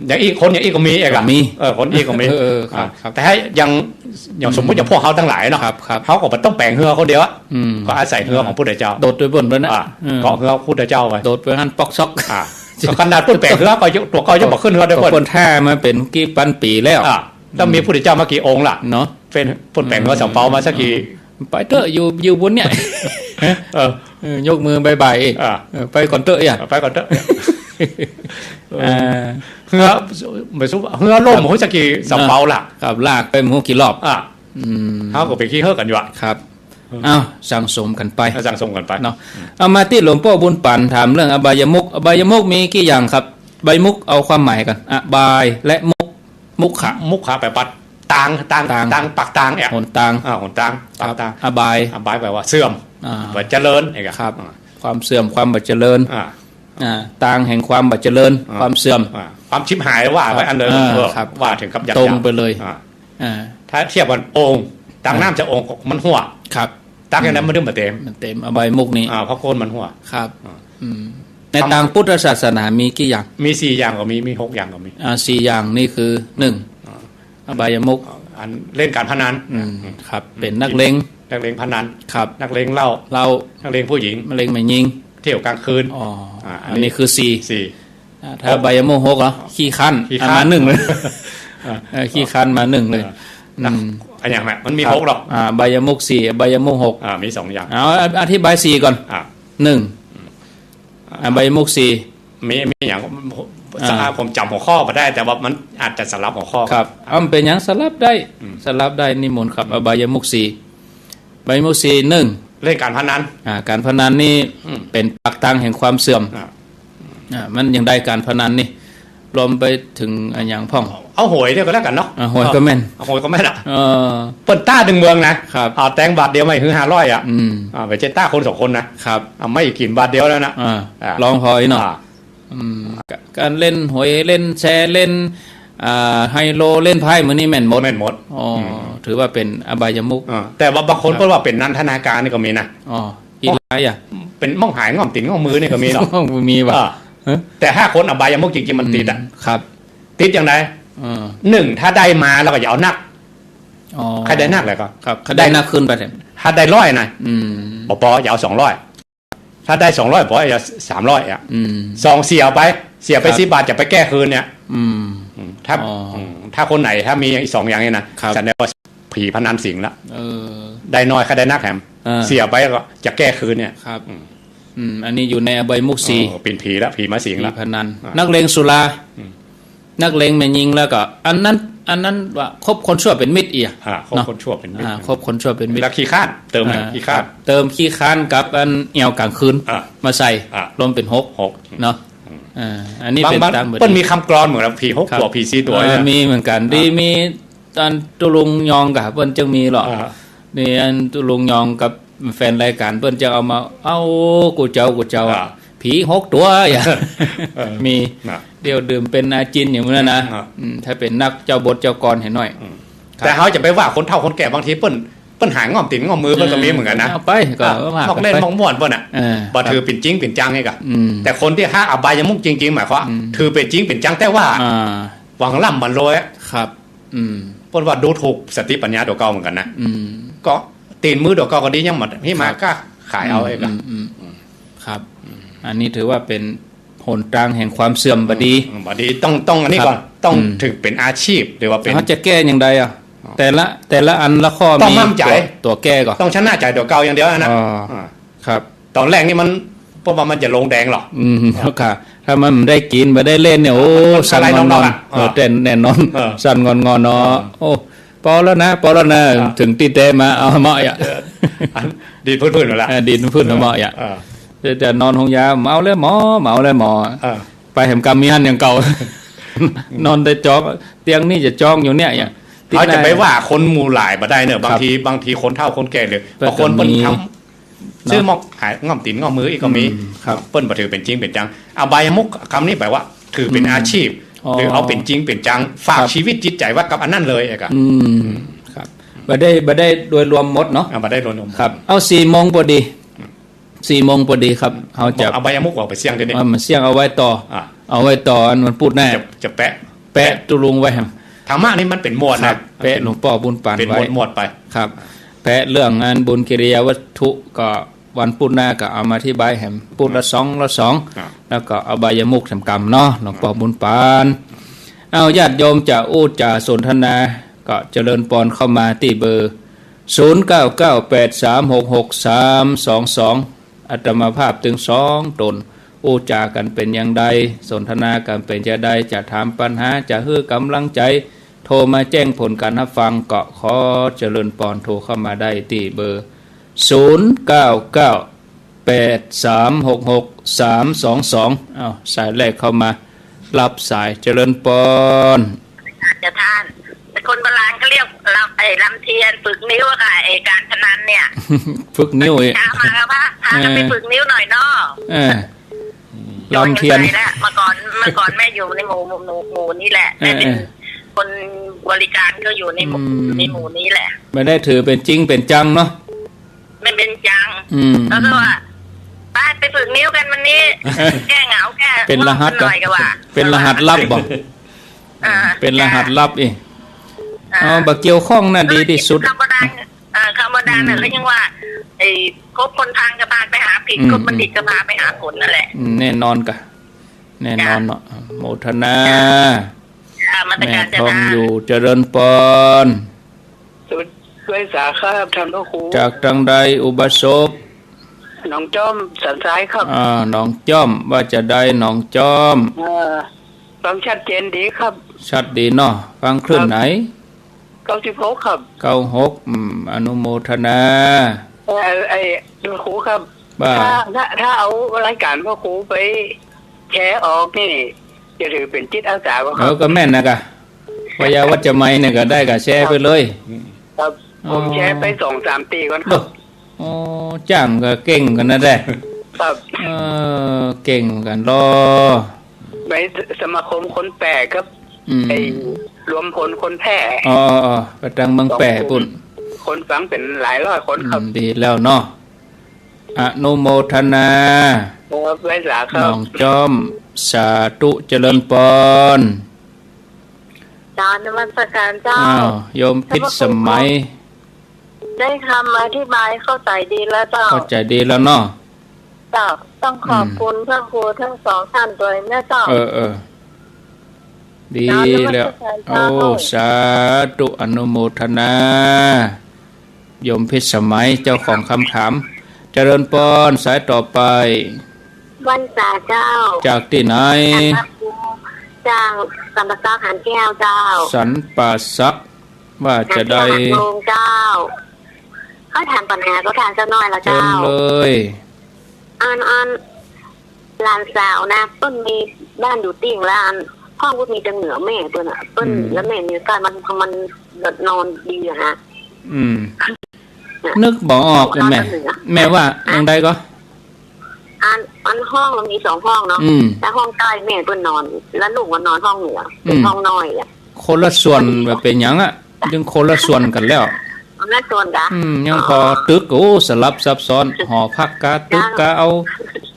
อย่างอี้ คนอย่างอี้ก็มีเอกอะ ก็มี เออ คนอี้ก็มี เออ เออ ครับ อ่า ครับ แต่ถ้าอย่าง อย่างสมมุติอย่างพวกเฮาตังหลายเนาะ ครับ ครับ เฮาก็บ่ต้องแป๋งเฮือคนเดียวอะ อืม ก็อาศัยเฮือของพุทธเจ้า โดดไปเปิ้นไปนะ อ่า อืม เกาะเฮือพุทธเจ้าไป โดดไปหั้นป๊อกซอก อ่า ก็ขนาดเปิ้นแป๋งเฮือก็ตั๋วเก่ายังบ่ขึ้นเฮือได้ ก็ เปิ้น เปิ้นแท้มาเป๋นกี่ปันปี๋แล้ว อ่า แล้วมีพุทธเจ้ามากี่องค์ล่ะ เนาะ เปิ้น เปิ้นแป๋งเฮือสำเปามาสักกี่ ไปเต๊อะ อยู่ อยู่บุญเนี่ย เออ เออ ยกมือบ๊ายบายเอง อ่า เออ ไปก่อนเต๊อะอย่า ไปก่อนเต๊อะ อ่า เฮือ บ่ฮู้ เฮือล่ม อ่า ฮู้สักกี่สำเปาล่ะ ครับ ลากไปบ่ฮู้กี่รอบ อ่า อืม เฮาก็ไปขี้เหิ้อกั๋นอยู่อะ ครับ อืม เอ้า สั่งสมกั๋นไป สั่งสมกั๋นไป เนาะ เอามาตี้หลวงป้อบุญปั๋นถามเรื่องอบายมุข อบายมุขมีกี่อย่างครับ อบายมุขเอาความหมายก่อน อบายและมุข มุขขะ มุขขะแป๋ว่าตาง ตาง ตาง ตาง ปากตางเนี่ย หนตาง อ่า หนตาง ครับ ปากตาง อบาย อบายแป๋ว่าเสื่อม อ่า บ่เจริญเนี่ย ครับ อ่า ความเสื่อม ความบ่เจริญ อ่า อ่า ตางแห่งความบ่เจริญ อ่า ความเสื่อม อ่า ความฉิบหายว่าไป ครับ อันเดียว อ่า เออ ครับ ว่าเถิงกับหยาบๆ ตรงไปเลย อ่า อ่า ถ้าเทียบกั๋นโอ่ง ตาง อ่า น้ำจากโอ่งมันหั้ว ครับ ตักอย่างนั้นมันถึงบ่เต๋ม มันเต๋ม อบายมุขนี่ อ่า เพราะโคนมันหั้ว ครับ อ่า อืม ในตางพุทธศาสนามีกี่อย่าง มีสี่อย่างก็มี มีหกอย่างก็มี อ่า สี่อย่างนี่คือ หนึ่ง อ่า อบายมุข อันเล่นก๋านพนัน อืม ครับ เป๋นนักเลง นักเลงพนัน ครับ นักเลงเหล้า เหล้า นักเลงผู้หญิง นักเลงแม่ญิง เที่ยวก๋างคืน อ๋อ อ่า อันนี้ อันนี้คือสี่ สี่ อ่า ถ้าอบายมุขหกเหรอ ขี้คร้าน ขี้คร้าน อ่ะ มาหนึ่งเลย อ่า เออ ขี้คร้านมาหนึ่งเลย อ่า อืม อันอย่างนั้นมันมี ครับ หกดอก อ่า อบายมุขสี่ อบายมุขหก อ่า มีสองอย่าง เอา อธิบายสี่ก่อน อ่า หนึ่ง อบายมุขสี่ มี มีอย่าง อ่า ผมจ๋ำหัวข้อบ่ได้ แต่ว่ามันอาจจะสลับหัวข้อ ครับ อ่า เอา มันเป๋นอย่างสลับได้ อืม สลับได้ นิมนต์ครับ อบายมุขสี่ อบายมุขสี่ หนึ่ง เล่นก๋านพนัน อ่า ก๋านพนันนี่ อืม เป๋นปากตางแห่งความเสื่อม อ่า อ่า มันยังได้ก๋านพนันนี่ รวมไปเถิงอะหยังพ่อง เอาหวยเดียวก็แล้วกั๋นเนาะ อ่า หวยก็แม่น เอาหวยก็แม่นอะ เออ เปิ้นต้าตึงเมืองนะ ครับ เอาแตงบาทเดียวไม่หื้อห้าร้อยอะ อืม อ่า ไปเจ๊ต้าคนสองคนนะ ครับ อ่า ไม่กิ๋นบาทเดียวแล้วนะ อ่า อ่า ร้องหอยเนาะ อ่า อืม กะ ก๋านเล่นหวย เล่นแชร์ เล่น อ่า ไฮโล เล่นไพ่ มื้อนี้แม่นหมด แม่นหมด อ๋อ อืม ถือว่าเป๋นอบายมุข อ่า แต่ว่าบางคน ครับ เปิ้นว่าเป๋นนันทนาการนี่ก็มีนะ อ๋อ กีฬาอ่ะ เป๋นม่องหายง่อมตี๋นง่อมมือนี่ก็มีเนาะ มีว่ะ อ่า ฮะ แต่ถ้าคนอบายมุขจริงๆ มันติดอะ อืม ครับ ติดอย่างไร เออ หนึ่ง ถ้าได้มาแล้วก็อย่าเอานัก อ๋อ ใค่ได้นักแล้วก็ ครับ ใค่ได้นักขึ้นไปเถอะ ถ้าได้ร้อยนะ อืม บ่ปอ อย่าเอาสองร้อย ถ้าได้สองร้อย ปอ อย่าสามร้อยอะ อืม สอง เสียไป เสียไป ครับ สิบบาท จะไปแก้คืนเนี่ย อืม อืม ถ้า อ๋อ อืม ถ้าคนไหน ถ้ามีอีกสองอย่างนี้นะ ครับ แสดงว่าผีพนันสิงละ เออ ได้น้อยใค่ได้นักแถม เออ เสียไปก็จะแก้คืนเนี่ย ครับ อืม อืม อันนี้อยู่ในอบายมุขสี่ เออ เป๋นผีละ ผีมาสิงละ ผีพนัน อ่า นักเลงสุรา อืม นักเลงแม่ญิงแล้วก็ อันนั้น อันนั้นว่าคบคนชั่วเป๋นมิตรเอีย อ่า คบ เนาะ คนชั่วเป๋นมิตร อ่า คบคนชั่วเป๋นมิตร แล้วขี้คร้าน เติม อ่า ขี้คร้าน เติมขี้คร้านกับอันแอ่วก๋างคืน อ่า มาใส่ อ่า รวมเป๋นหก หก เนาะ อืม อ่า อันนี้ บาง เป๋น บาง ต๋าม เปิ้นมีกำกลอนเหมือนกัน ผีหก ครับ ตั๋ว ผีสี่ตั๋ว เออ เนี่ย มีเหมือนกัน อ่า ตี้มี อันตุ๊ลุงยองก่ะ เปิ้นจึงมีหรอก อ่า นี่อันตุ๊ลุงยองกับแฟนรายก๋านเปิ้นจะเอามา เอ้า กูเจ้า กูเจ้า อ่า ผีหกตั๋ว อย่าง เออ มี น่ะ เดี๋ยวดื่มเป๋นอาจินอย่างนั้นนะ อ่า อืม ถ้าเป๋นนักเจ้าบทเจ้ากลอนเหียหน้อย อืม ครับ แต่เฮาจะไปว่าคนเฒ่าคนแก่ บางทีเปิ้น เปิ้นหาง่อมตี๋นง่อมมือเปิ้นก็มีเหมือนกันนะ เอาไป ก็ อ่ะ ว่ากั๋นไป มอกเล่นมอกม่วนเปิ้นน่ะ เออ บ่ถือเป๋นจริงเป๋นจังนี่ก่ะ อืม แต่คนตี้ฮักอบายมุขจริงๆ หมายความว่า อืม ถือเป๋นจริงเป๋นจัง แต่ว่า อ่า หวังร่ำหวังรวยอะ ครับ อืม เปิ้นว่าดูถูกสติปัญญาตั๋วเก่าเหมือนกันนะ อืม ก็ตี๋นมือตั๋วเก่าก็ดี ยังบ่มีมา ครับ ก้าขายเอา อืม เองอะ อืม อืม ครับ อันนี้ถือว่าเป๋นหนตางแห่งความเสื่อมบ่ดี อืม บ่ดี ต้อง ต้องอันนี้ก่อน ครับ ต้อง อืม ถือเป๋นอาชีพ หรือว่าเป๋น เฮาจะแก้อย่างใดอะ อ๋อ แต่ละ แต่ละอันละข้อ ต้อง มี มั่นใจ๋ ตั๋ว ตั๋วแก้ก่อ ต้องชนะใจ๋ตั๋วเก่าอย่างเดียวนะ อ๋อ อ่า ครับ ต๋อนแรกนี่มัน เพราะว่ามันจะลงแดงหรอ อืม ครับ ถ้ามันบ่ได้กิ๋น บ่ได้เล่นเนี่ย โอ้ มัน สั่นงอนๆ มันทลายนอกๆ อะ เออ แต่แน่นอน เออ สั่นงอนๆ เนาะ เออ โอ้ ปอแล้วนะ ปอแล้วนะ อ่ะ เถิงตี้แต๊มา เอาเหมาะอ่ะ เออ อันดีดพื้นๆ หมดละ เออ ดีดพื้นๆ เอาเหมาะอ่ะ เออ แต่ แต่นอนโฮงยา เมาแล้วหมอ เมาแล้วหมอ เออ ไปแหมกำมีหั้นอย่างเก่า นอนแต่จ๊อง เตียงนี่จะจ๊องอยู่เนี่ย อย่าง เฮาจะไปว่าคนหมู่หลายบ่ได้เนอะ ครับ บางที บางทีคนเฒ่าคนแก่เลย เปิ้น บางคนเปิ้น ก็มี ทำ เนาะ ซื้อมอกหาง่อมตี๋นง่อมมืออี้ก็มี อืม ครับ เปิ้นบ่ถือเป๋นจริงเป๋นจัง อบายมุขกรรมนี่แปลว่า ถือเป๋น อืม อาชีพ อ๋อ หรือเอาเป๋นจริงเป๋นจัง ฝาก ครับ ชีวิตจิตใจ๋ไว้กับอันนั้นเลยอะครับ อืม ครับ บ่ได้ บ่ได้โดยรวมหมดเนาะ อ่ะ บ่ได้โดยรวมหมด ครับ เอาสี่โมงพอดี สี่โมงพอดีครับ เฮาจะ เอาอบายมุขออกไปเสี่ยงเดี๋ยวนี้ เอามาเสี่ยงเอาไว้ต่อ อ่ะ เอาไว้ต่ออันวันพุธหน้า จะ จะแปะ แปะตุ๊ลุงไว้แหม ธรรมะนี่มันเป๋นหมวด ครั นะ บ แปะหลวงป้อบุญปาน เป๋นหมวด ไว้ หมวดไป ครับ แปะเรื่องงานบุญกิริยาวัตถุก็วันพุธหน้าก็เอามาอธิบายแหม พุธละสอง ละสอง ครับ แล้วก็อบายมุขสามกรรมเนาะ หลวงป้อบุญปาน เอาญาติโยมจะอู้จ๋าสนทนา ก็เจริญปอนเข้ามาตี้เบอร์ ศูนย์เก้าเก้าแปดสามหกหกสามสองสอง อาตมาภาพตึงสองต๋น อู้จ๋ากั๋นเป๋นอย่างใด สนทนากั๋นเป๋นอย่างใด จะถามปัญหา จะหื้อกำลังใจ๋ โทรมาแจ้งผลก๋านฮับฟัง ก็ขอเจริญปอนโทรเข้ามาได้ตี้เบอร์ ศูนย์เก้าเก้าแปดสามหกหกสามสองสอง เอ้า สายแรกเข้ามา รับสาย เจริญปอน เจ้าต้าน คนโบราณเขาเรียกลำ ไอ้ลำเทียน ฝึกนิ้วอะค่ะ ไอ้การพนันเนี่ย ฝึกนิ้วอีก เช้ามาก็ว่า พากันไป เออ ฝึกนิ้วหน่อยเนาะ เออ ลำเทียน จนกัไปแล้ว เมื่อก่อน เมื่อก่อนแม่อยู่ในหมู่ หมู่ หมู่นี้แหละ เออ แม่เป็น เออ คนบริการก็อยู่ในหมู่ อืม ในหมู่นี้แหละ บ่ได้ถือเป๋นจริงเป๋นจังเนาะ ไม่เป็นจัง อืม แล้วก็ว่า ไป ไปฝึกนิ้วกันวันนี้ แก้เหงา แก้ เป๋นรหัส ง่วงกันหน่อยก็ว่า เป๋นรหัสลับบ่ อ่า เป๋นรหัสลับอีก อ่า เอา บ่เกี่ยวข้องน่ะ ดีตี้สุด คำโบราณ เอ่อ คำโบราณน่ะ อืม เขายังว่า ไอ้ คบคนพาลก็พาไปหาผิด อืม คบบัณฑิตก็พาไปหาผลนั่นแหละ อืม แน่นอนก่ะ แน่นอนเนาะ จ้ะ โมทนา จ้ะ นมัสการ แม่ทอง เจ้าค่ะ อยู่ เจริญปอน สวัสดีครับ ท่านพระครู จากตางใดอุบาสก หนองจ้อม สันทรายครับ อ่า หนองจ้อม ว่าจะใดหนองจ้อม เอ่อ ฟังชัดเจนดีครับ ชัดดีเนาะ ฟังคลื่นไหน ครับ เก้าสิบหกครับ เก้าหก อืม อนุโมทนา เอ่อ ไอ้ พระครูครับ ว่า ถ้า ถ้า ถ้าเอารายการพระครูไปแชร์ออกนี่ จะถือเป็นจิตอาสาบ่ครับ เออ ก็แม่นนะกะ พญาวัจจะไมยเนี่ยก็ได้กะแชร์ไปเลย ครับ ผมแชร์ไป อ๋อ สองสามตี้ก่อนครับ โอ้ จ้างก็เก่งกั๋นนะแต๊ ครับ เออ เก่งกั๋นลอ ในสมาคมคนแปลครับ อืม ไอ้รวมพลคนแพร่ อ๋อ อ๋อ อ๋อ ไปตางเมืองแปร่ปุ้น คนฟังเป๋นหลายร้อยคนครับ อืม ดีแล้วเนาะ อนุโมทนา ครับ ไหว้สาครับ หนองจ้อม สาธุ เจริญปอน เจ้า นมัสการเจ้า อ้าว โยมพิสมัย ได้คำอธิบายเข้าใจ๋ดีแล้วเจ้า เข้าใจ๋ดีแล้วเนาะ เจ้า ต้องขอบคุณ อืม พระครูทั้งสองท่านด้วยนะเจ้า เออ เออ ดีแล้ว เจ้า นมัสการเจ้า โอ้ สาธุ อนุโมทนา โยมพิสมัย เจ้าของคำถาม เจริญปอน สายต่อไป ไหว้สาเจ้า จากตี้ไหน จากพระครู เจ้า สันป่าสัก หาญแก้วเจ้า สันป่าสัก ว่าจะใด หาญแก้ว หาญโยงเจ้า ข้าถามปัญหาก็ถามสักหน่อยละเจ้า เชิญเลย อัน อัน หลานสาวนะ เปิ้นมีบ้านอยู่ติ่งละ อันห้องก็มีแต่เหนือแม่เปิ้นอะ เปิ้น อืม แล้วแม่มีอาการมัน มันนอนดีอะฮะ อืม นึกบ่ออกเลยแม่ นอนเหนือ แม่ว่า อ่ะ อย่างใดก็ อัน อันห้องมันมีสองห้องเนาะ อืม แล้วห้องใต้แม่เปิ้นนอน แล้วลูกมันนอนห้องเหนือ เป็น อืม ห้องน้อยอะ คนละส่วน แบบเป็นหยังอะ ยังคนละส่วนกั๋นแล้ว คนละส่วนกะ อืม ยัง อ๋อ ปอตึก โอ้ สลับซับซ้อน หอพักกาตึกกา เจ้า เอา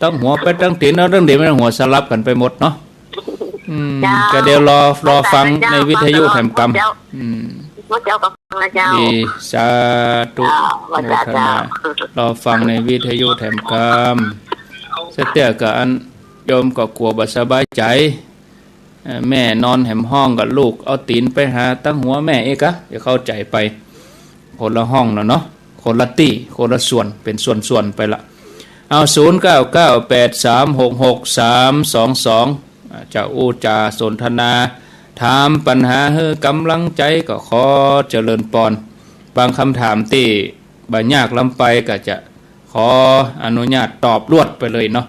ตังหัวไปตังตี๋น เอาตังตี๋นไปตังหัว สลับกั๋นไปหมดเนาะ อืม เจ้า ก็เดี๋ยวรอ รอฟัง เจ้า ในวิทยุแถมกำ เจ้า อืม หมดเจ้าก็ฟังแล้วเจ้า ดี สาธุ เจ้า โมทนา เจ้า รอฟังในวิทยุแถมกำ เสียเตื้อก็อันโยมก็กั๋วบ่สบายใจ๋ เอ่อ แม่นอนแหมห้องกับลูก เอาตี๋นไปหาตังหัวแม่อีกกะ จะเข้าใจ๋ไป คนละห้องแล้วเนาะ คนละตี้ คนละส่วน เป็นส่วนๆ ไปละ เอา ศูนย์เก้าเก้าแปดสามหกหกสามสองสอง อ่า จะอู้จ๋าสนทนา ถามปัญหาหื้อก๋ำลังใจ๋ก็ขอเจริญปอน บางกำถามตี้บ่ยากล้ำไปก็จะขออนุญาตตอบรวดไปเลยเนาะ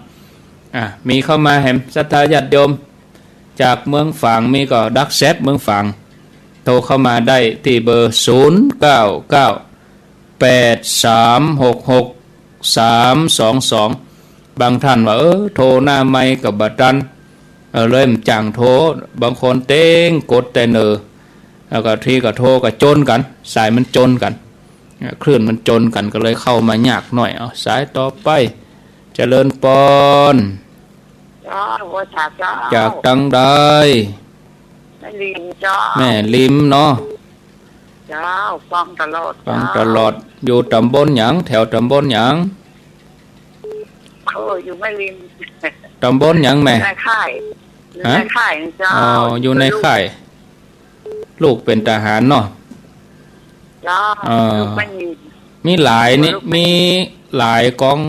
อ่ะ มีเข้ามาแหม ศรัทธาญาติโยม จากเมืองฝางมีก่อ ดักแซดเมืองฝาง โทรเข้ามาได้ตี้เบอร์ ศูนย์เก้าเก้าแปดสามหกหกสามสองสอง บางท่านว่า เออ โทรหน้าไมค์ก็บ่ตัน เออ เลยบ่จ้างโทร บางคนเต๊งกดแต่เน่อ แล้วก็ทีก็โทรก็จนกั๋น สายมันจนกั๋น เออ คลื่นมันจนกั๋น ก็เลยเข้าบ่ยากหน่อย เอา สายต่อไป เจริญปอน เจ้า ว่าจากเจ้า จากตังใด แม่ริมเจ้า แม่ริมเนาะ เจ้า ฟังตลอด ฟังตลอด เจ้า อยู่ต๋ำบลหยัง แถวต๋ำบลหยัง เออ อยู่แม่ริม ต๋ำบลหยังแม่ ในค่าย อยู่ ฮะ ในค่ายเจ้า อ๋อ อยู่ในค่าย ลูกเป๋นทหารเนาะ เจ้า เออ ลูกแม่ริม มีหลายนี่ ลูกแม่ริม มีหลายก๋อง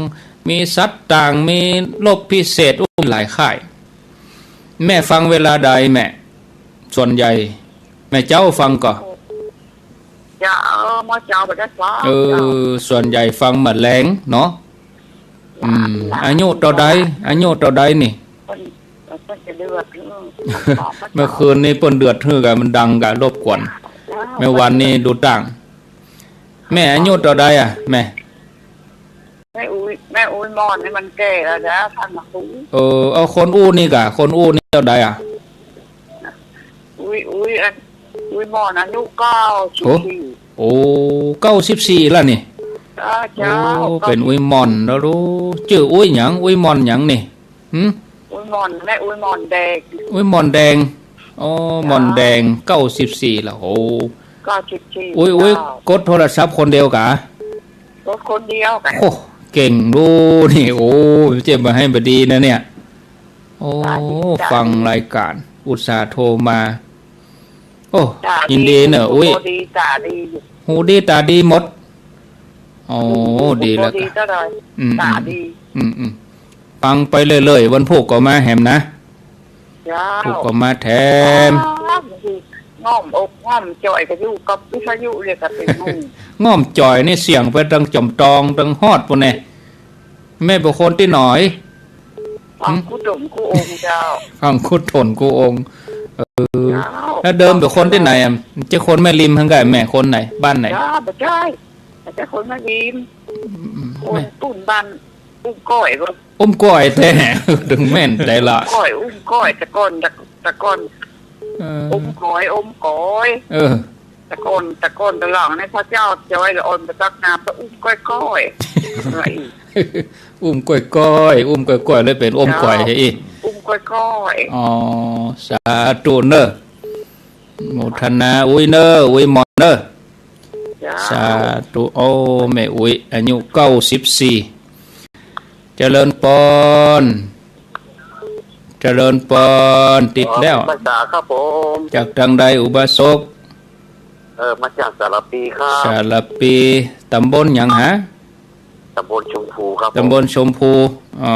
มีสัตว์ต่าง มีรบพิเศษ อู้ หลายค่าย แม่ฟังเวลาใดแม่ ส่วนใหญ่ แม่เจ๊าฟังก่อ เจ้า เมื่อเจ๊าบ่ได้ฟัง เออ เจ้า ส่วนใหญ่ฟังบ่าแลงเนาะ อืม อายุเต้าใด อายุเต้าใดนี่ เปิ้น เปิ้นจะเดือด อืม เมื่อคืนนี้เปิ้นเดือดหื้อกะ มันดังกะรบกวน เจ้า เมื่อวานนี้ดูต่าง แม่อายุเต้าใดอะแม่ แม่อุ๊ย แม่อุ๊ยหม่อนนี่มันแก่แล้วจ้ะ ท่านมาคุย เออ เอาคนอู้นี่กะ คนอู้นี่เต้าใดอะ อุ๊ย อุ๊ย อัน อุ๊ยหม่อนอายุเก้าสิบสี่ โอ้ โอ้ เก้าสิบสี่แล้วนี่ เออ เจ้า โอ้ เก้าสิบ เป๋นอุ๊ยหม่อนแล้วลูก จื้ออุ๊ยหยัง อุ๊ยหม่อนหยังนี่ หึ อุ๊ยหม่อน แม่อุ๊ยหม่อนแดง อุ๊ยหม่อนแดง อ๋อ เจ้า หม่อนแดง เก้าสิบสี่แล้ว โอ้ เก้าสิบสี่ อุ๊ย อุ๊ย เจ้า กดโทรศัพท์คนเดียวกะ กดคนเดียวกะ โอ้ เก่งลูกนี่ โอ้ เจ็บมาให้บ่ดีนะเนี่ย โอ้ สาธุ ฟังรายการ อุตส่าห์โทรมา โอ้ ต๋าดี ยินดีเน่อ อุ๊ย หูดีต๋าดี หูดีต๋าดีหมด โอ้ หู ดีแล้ว หูดี กะ เท่าไหร่ อืม ต๋าดี อืม อืม ฟังไปเรื่อยๆ วันพูกก็มาแหมนะ เจ้า พูกก็มาแถม อ้าว ง่อมอกง่อมจอยก็อยู่กับวิทยุเนี่ยก็เป็นหมู่ ง่อมจอยนี่เสียงไปตังจอมตองตังฮอดปู้นแน่ แม่เป๋นคนตี้ไหน ฝั่ง หึ กู้ตนกู้องค์เจ้า ฝั่งกู้ตนกู้องค์ เออ เจ้า แล้วเดิมเป๋นคนตี้ไหนอะ เจ้าคนแม่ริมหั้นก่ะ แม่คนไหน บ้านไหน เจ้า บ่ใจ้ บ่ใจ้คนแม่ริม อืม คน แม่ ปู๊นบ้าน อุ้มก้อยบ่ อุ้มก้อยแต๊ ตึงแม่นแต๊ละ ก้อย อุ้มก้อย แต่ก่อน แต่ แต่ก่อน เออ อุ้มก้อย อุ้มก้อย เออ แต่ก่อน แต่ก่อนแต่หลังนี่พระเจ้าจอยละอ่อนไปตักน้ำไปอุ้มก้อยๆ อะไรอีก อุ้มก้อยๆ อุ้มก้อยๆ เลยเป๋นอุ้มก้อย เจ้า ให้อีก อุ้มก้อยๆ อ๋อ สาธุเน่อ โมทนาอุ๊ยเน่อ อุ๊ยหม่อนเน่อ เจ้า สาธุ โอ้ แม่อุ๊ย อายุเก้าสิบสี่ เจริญปอน เจริญปอน ติดแล้ว อ๋อ พรรษาครับผม จากตังใดอุบาสก เออ มาจากสารพีครับ สารพี ต๋ำบลหยังฮะ ต๋ำบลชมพูครับผม ต๋ำบลชมพู อ๋อ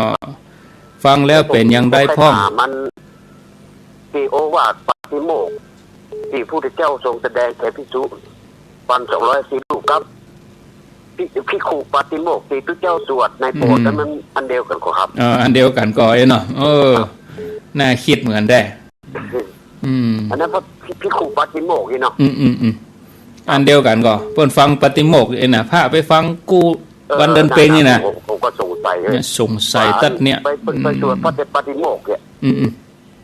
ฟังแล้วเป๋นอย่างใดพ่อง ผมถามมัน ตี้โอวาทปาติโมกข์ตี้พุทธเจ้าทรงแสดงแก่ภิกษุพันสองร้อยสี่รูปกับ ภิ- ภิกขุปาติโมกข์ตี้พุทธเจ้าสวดในโบสถ์ อืม นั้นมันอันเดียวกั๋นก่อครับ เออ อันเดียวกั๋นก่อเอ้ยเนาะ เออ ครับ น่าคิดเหมือนได้ อืม อันนั้นพระภิกขุปาติโมกข์นี่เนาะ อืม อืม อืม อันเดียวกั๋นก่อ เปิ้นฟังปาติโมกข์เอ้ยนะ พระไปฟังกู้ เออ วันเดือนเพ็ญนี่นะ ผม ผมก็สงสัย เนี่ย สงสัยตั๊ดเนี่ย ไป ไป ไปสวด อืม พระปาติโมกข์เนี่ย อืม อืม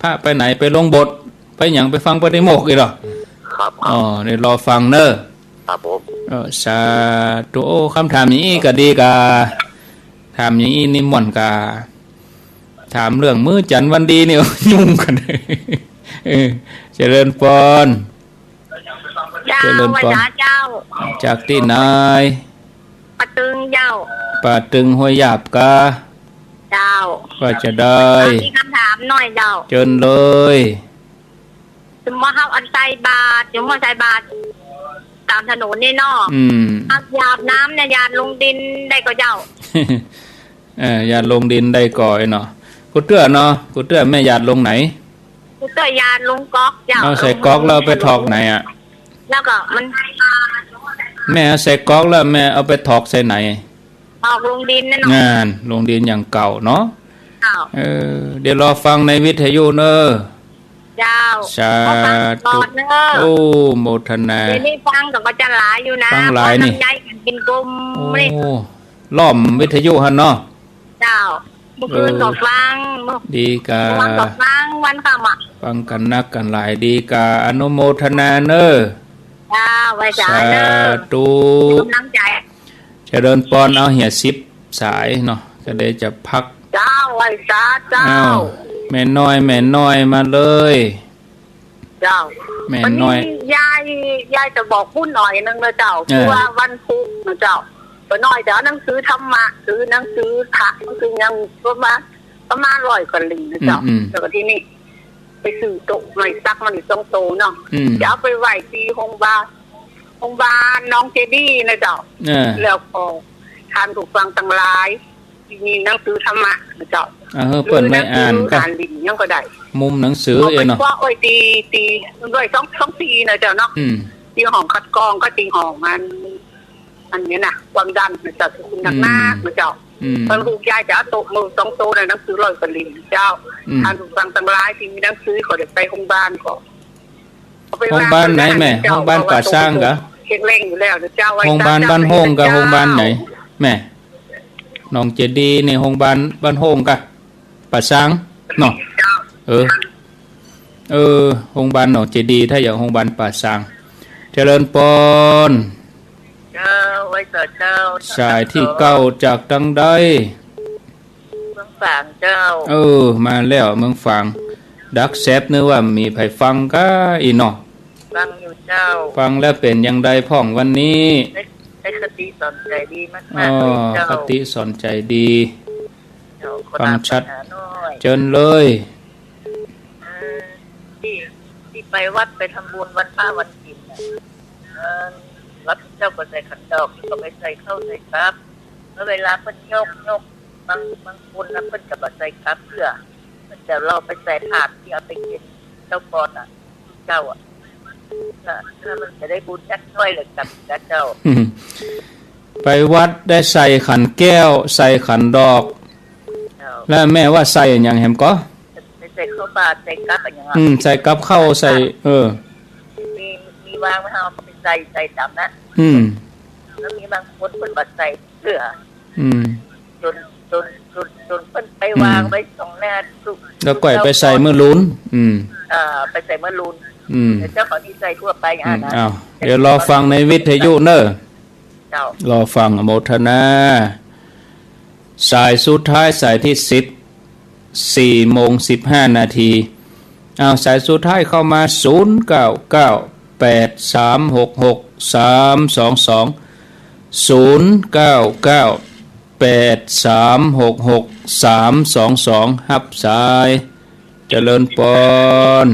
พระไปไหน ไปลงโบสถ์ ไปหยัง ไปฟังปาติโมกข์อีกเหรอ ครับ ครับ อ๋อ เดี๋ยวรอฟังเนอะ ครับผม เออ สาธุ โอ้ กำถามอย่างอี้ก็ดีก่า ถามอย่างอี้นิมนต์ก่า ถามเรื่องมื้อจันทร์วันดีนี่ ยุ่งกั๋น เออ เจริญปอน เจ้า เจริญปอน ไหว้สาเจ้า จากตี้ไหน ป่าตึงเจ้า ป่าตึงห้วยหยาบกา เจ้า ว่าจะได้ มีกำถามหน้อยเจ้า เจิญเลย สมมุติว่าเฮาอันใส่บาตร สมมุติว่าใส่บาตรต๋ามถนนนี่เนาะ อืม เฮาหยาดน้ำเนี่ย หยาดลงดินได้ก่อเจ้า เออ หยาดลงดินได้ก่อเนาะ กู้เตื้อเนาะ กู้เตื้อแม่หยาดลงไหน กู้เตื้อหยาดลงก๊อกเจ้า เอาใส่ก๊อกแล้วเอาไปถอกไหนอะ แล้วก็มัน แม่เอาใส่ก๊อกแล้วแม่เอาไปถอกใส่ไหน ถอกลงดินนั่นเนาะ งานลงดินอย่างเก่าเนาะ เจ้า เออ เดี๋ยวรอฟังในวิทยุเนอะ เจ้า สาธุ ขอฟังตลอดเนอะ โอ้ โมทนา เดี๋ยวนี้ฟังก็จะหลายอยู่นะ ฟังหลายนี่ ฟังลำไยกันเป็นกลุ่ม โอ้ นี่ ล้อมวิทยุหั้นเนาะ เจ้า เมื่อคืนก็ฟัง เออ ดีก่า เมื่อวานก็ฟัง วันค่ำอะ ฟังกั๋นนักกั๋นหลาย ดีก่า อนุโมทนาเนอะ เจ้า ไหว้สาเนอะ สาธุ กำลังใจ๋ เจริญปอน เอาเหียสิบสายเนาะ ก็เดี๋ยวจะพัก เจ้า ไหว้สาเจ้า อ้าว แม่น้อย แม่น้อยมาเลย เจ้า แม่น้อย วันนี้ยาย ยายจะบอกบุญหน่อยนึ่งนะเจ้า เออ คือว่าวันพุธนะเจ้า ป้าน้อยจะเอาหนังสือธรรมะ คือหนังสือพระ หนังสือหยังประมาณ ประมาณร้อยกว่าเหรียญนะเจ้า อืม อืม แล้วก็ทีนี้ไปซื้อโต๊ะไม้สักมาอีกสองโต๊ะเนาะ อืม จะเอาไปไว้ตี้โฮงบาล โฮงบาลหนองเจดีย์นะเจ้า เออ แล้วก็ท่านผู้ฟังตังหลาย ตี้มีหนังสือธรรมะนะเจ้า อ่า เออ เปิ้นไว้อ่าน หรือหนังสือ ก็ อ่านเล่นหยังก็ได้ มุมหนังสือ เอาไป เนาะ คว้าไว้ตี้ ตี้ ไว้สอง สองตี้นะเจ้าเนาะ อืม ตี้ห้องคัดกรองกับตี้ห้องอัน อันนี้นะ ความดันนะเจ้า ตี้หนักๆ อืม นะเจ้า อืม ตอนลูกยายจะเอาโต๊ะมาสองโต๊ะนะ หนังสือร้อยกว่าเหรียญเจ้า อืม ท่านผู้ฟังตังหลายตี้มีหนังสือก็ได้ไปโฮงบาลก็ โฮงบาลไหนแม่ โฮงบาลป่าซางกา เข็งแรงอยู่แล้วนะเจ้า โฮงบาลบ้านโฮงกา โฮงบาลไหนแม่ หนองเจดีย์นี่ โฮงบาลบ้านโฮงกา ป่าซางเนาะ เออ เออ โฮงบาลหนองเจดีย์ ถ้าอย่างโฮงบาลป่าซาง เจริญปอน เจ้า ไหว้สาเจ้า สายตี้เก้าจากตังใด เมืองฝางเจ้า เออ มาแล้วเมืองฝาง ดักแซบนึกว่ามีใผฟังกาอี้เนาะ ฟังอยู่เจ้า ฟังแล้วเป๋นอย่างใดพ่องวันนี้ ได้ ได้คติสอนใจ๋ดีมากๆ เลยเจ้า อ๋อ คติสอนใจ๋ดี เจ้า ฟังชัด ขอถามปัญหาหน่อย เจิญเลย เออ ตี้ ตี้ไปวัดไปทำบุญวันพระวันศีลน่ะ เออ วัดเจ้าก็ใส่ขันดอก ก็ไปใส่เข้าใส่กลับ แล้วเวลาเปิ้นยก ยก บาง บางคนนะเปิ้นก็บ่ใส่กลับเตื้อ เปิ้นจะลองไปใส่ถาดตี้เอาไปเก็บเจ้าก่อนน่ะ เจ้าอะ ถ้า ถ้ามันจะได้บุญจักหน้อยเลยกับ กับเจ้า ไปวัดได้ใส่ขันแก้ว ใส่ขันดอก เจ้า แล้วแม่ว่าใส่อะหยังแหมก่อ ไปใส่ข้าวบาตร ใส่กลับอะหยังอะ อืม ใส่กับข้าว ใส่ เออ มี มีวางไว้ เฮาก็ไปใส่ ใส่ต๋ามนั้น อืม แล้วมีบางคนเปิ้นบ่ใส่เตื้อ อืม จ๋น จ๋น จ๋น จ๋นเปิ้นไปวางไว้ตรงหน้าตู้ แล้วก่อยไปใส่มื้อลูน อืม เอ่อ ไปใส่มื้อลูน อืม แล้วเจ้าของตี้ใส่ทั่วไป อืม อ่ะนะ อ้าว เดี๋ยวรอฟังในวิทยุเนอะ เจ้า รอฟัง อนุโมทนา สายสุดท้าย สายตี้สิบ สี่โมงสิบห้านาที อ้าว สายสุดท้ายเข้ามา ศูนย์เก้าเก้า แปดสามหกหก สามสองสอง ศูนย์เก้าเก้า แปดสามหกหก สามสองสอง ฮับสาย เจริญปอน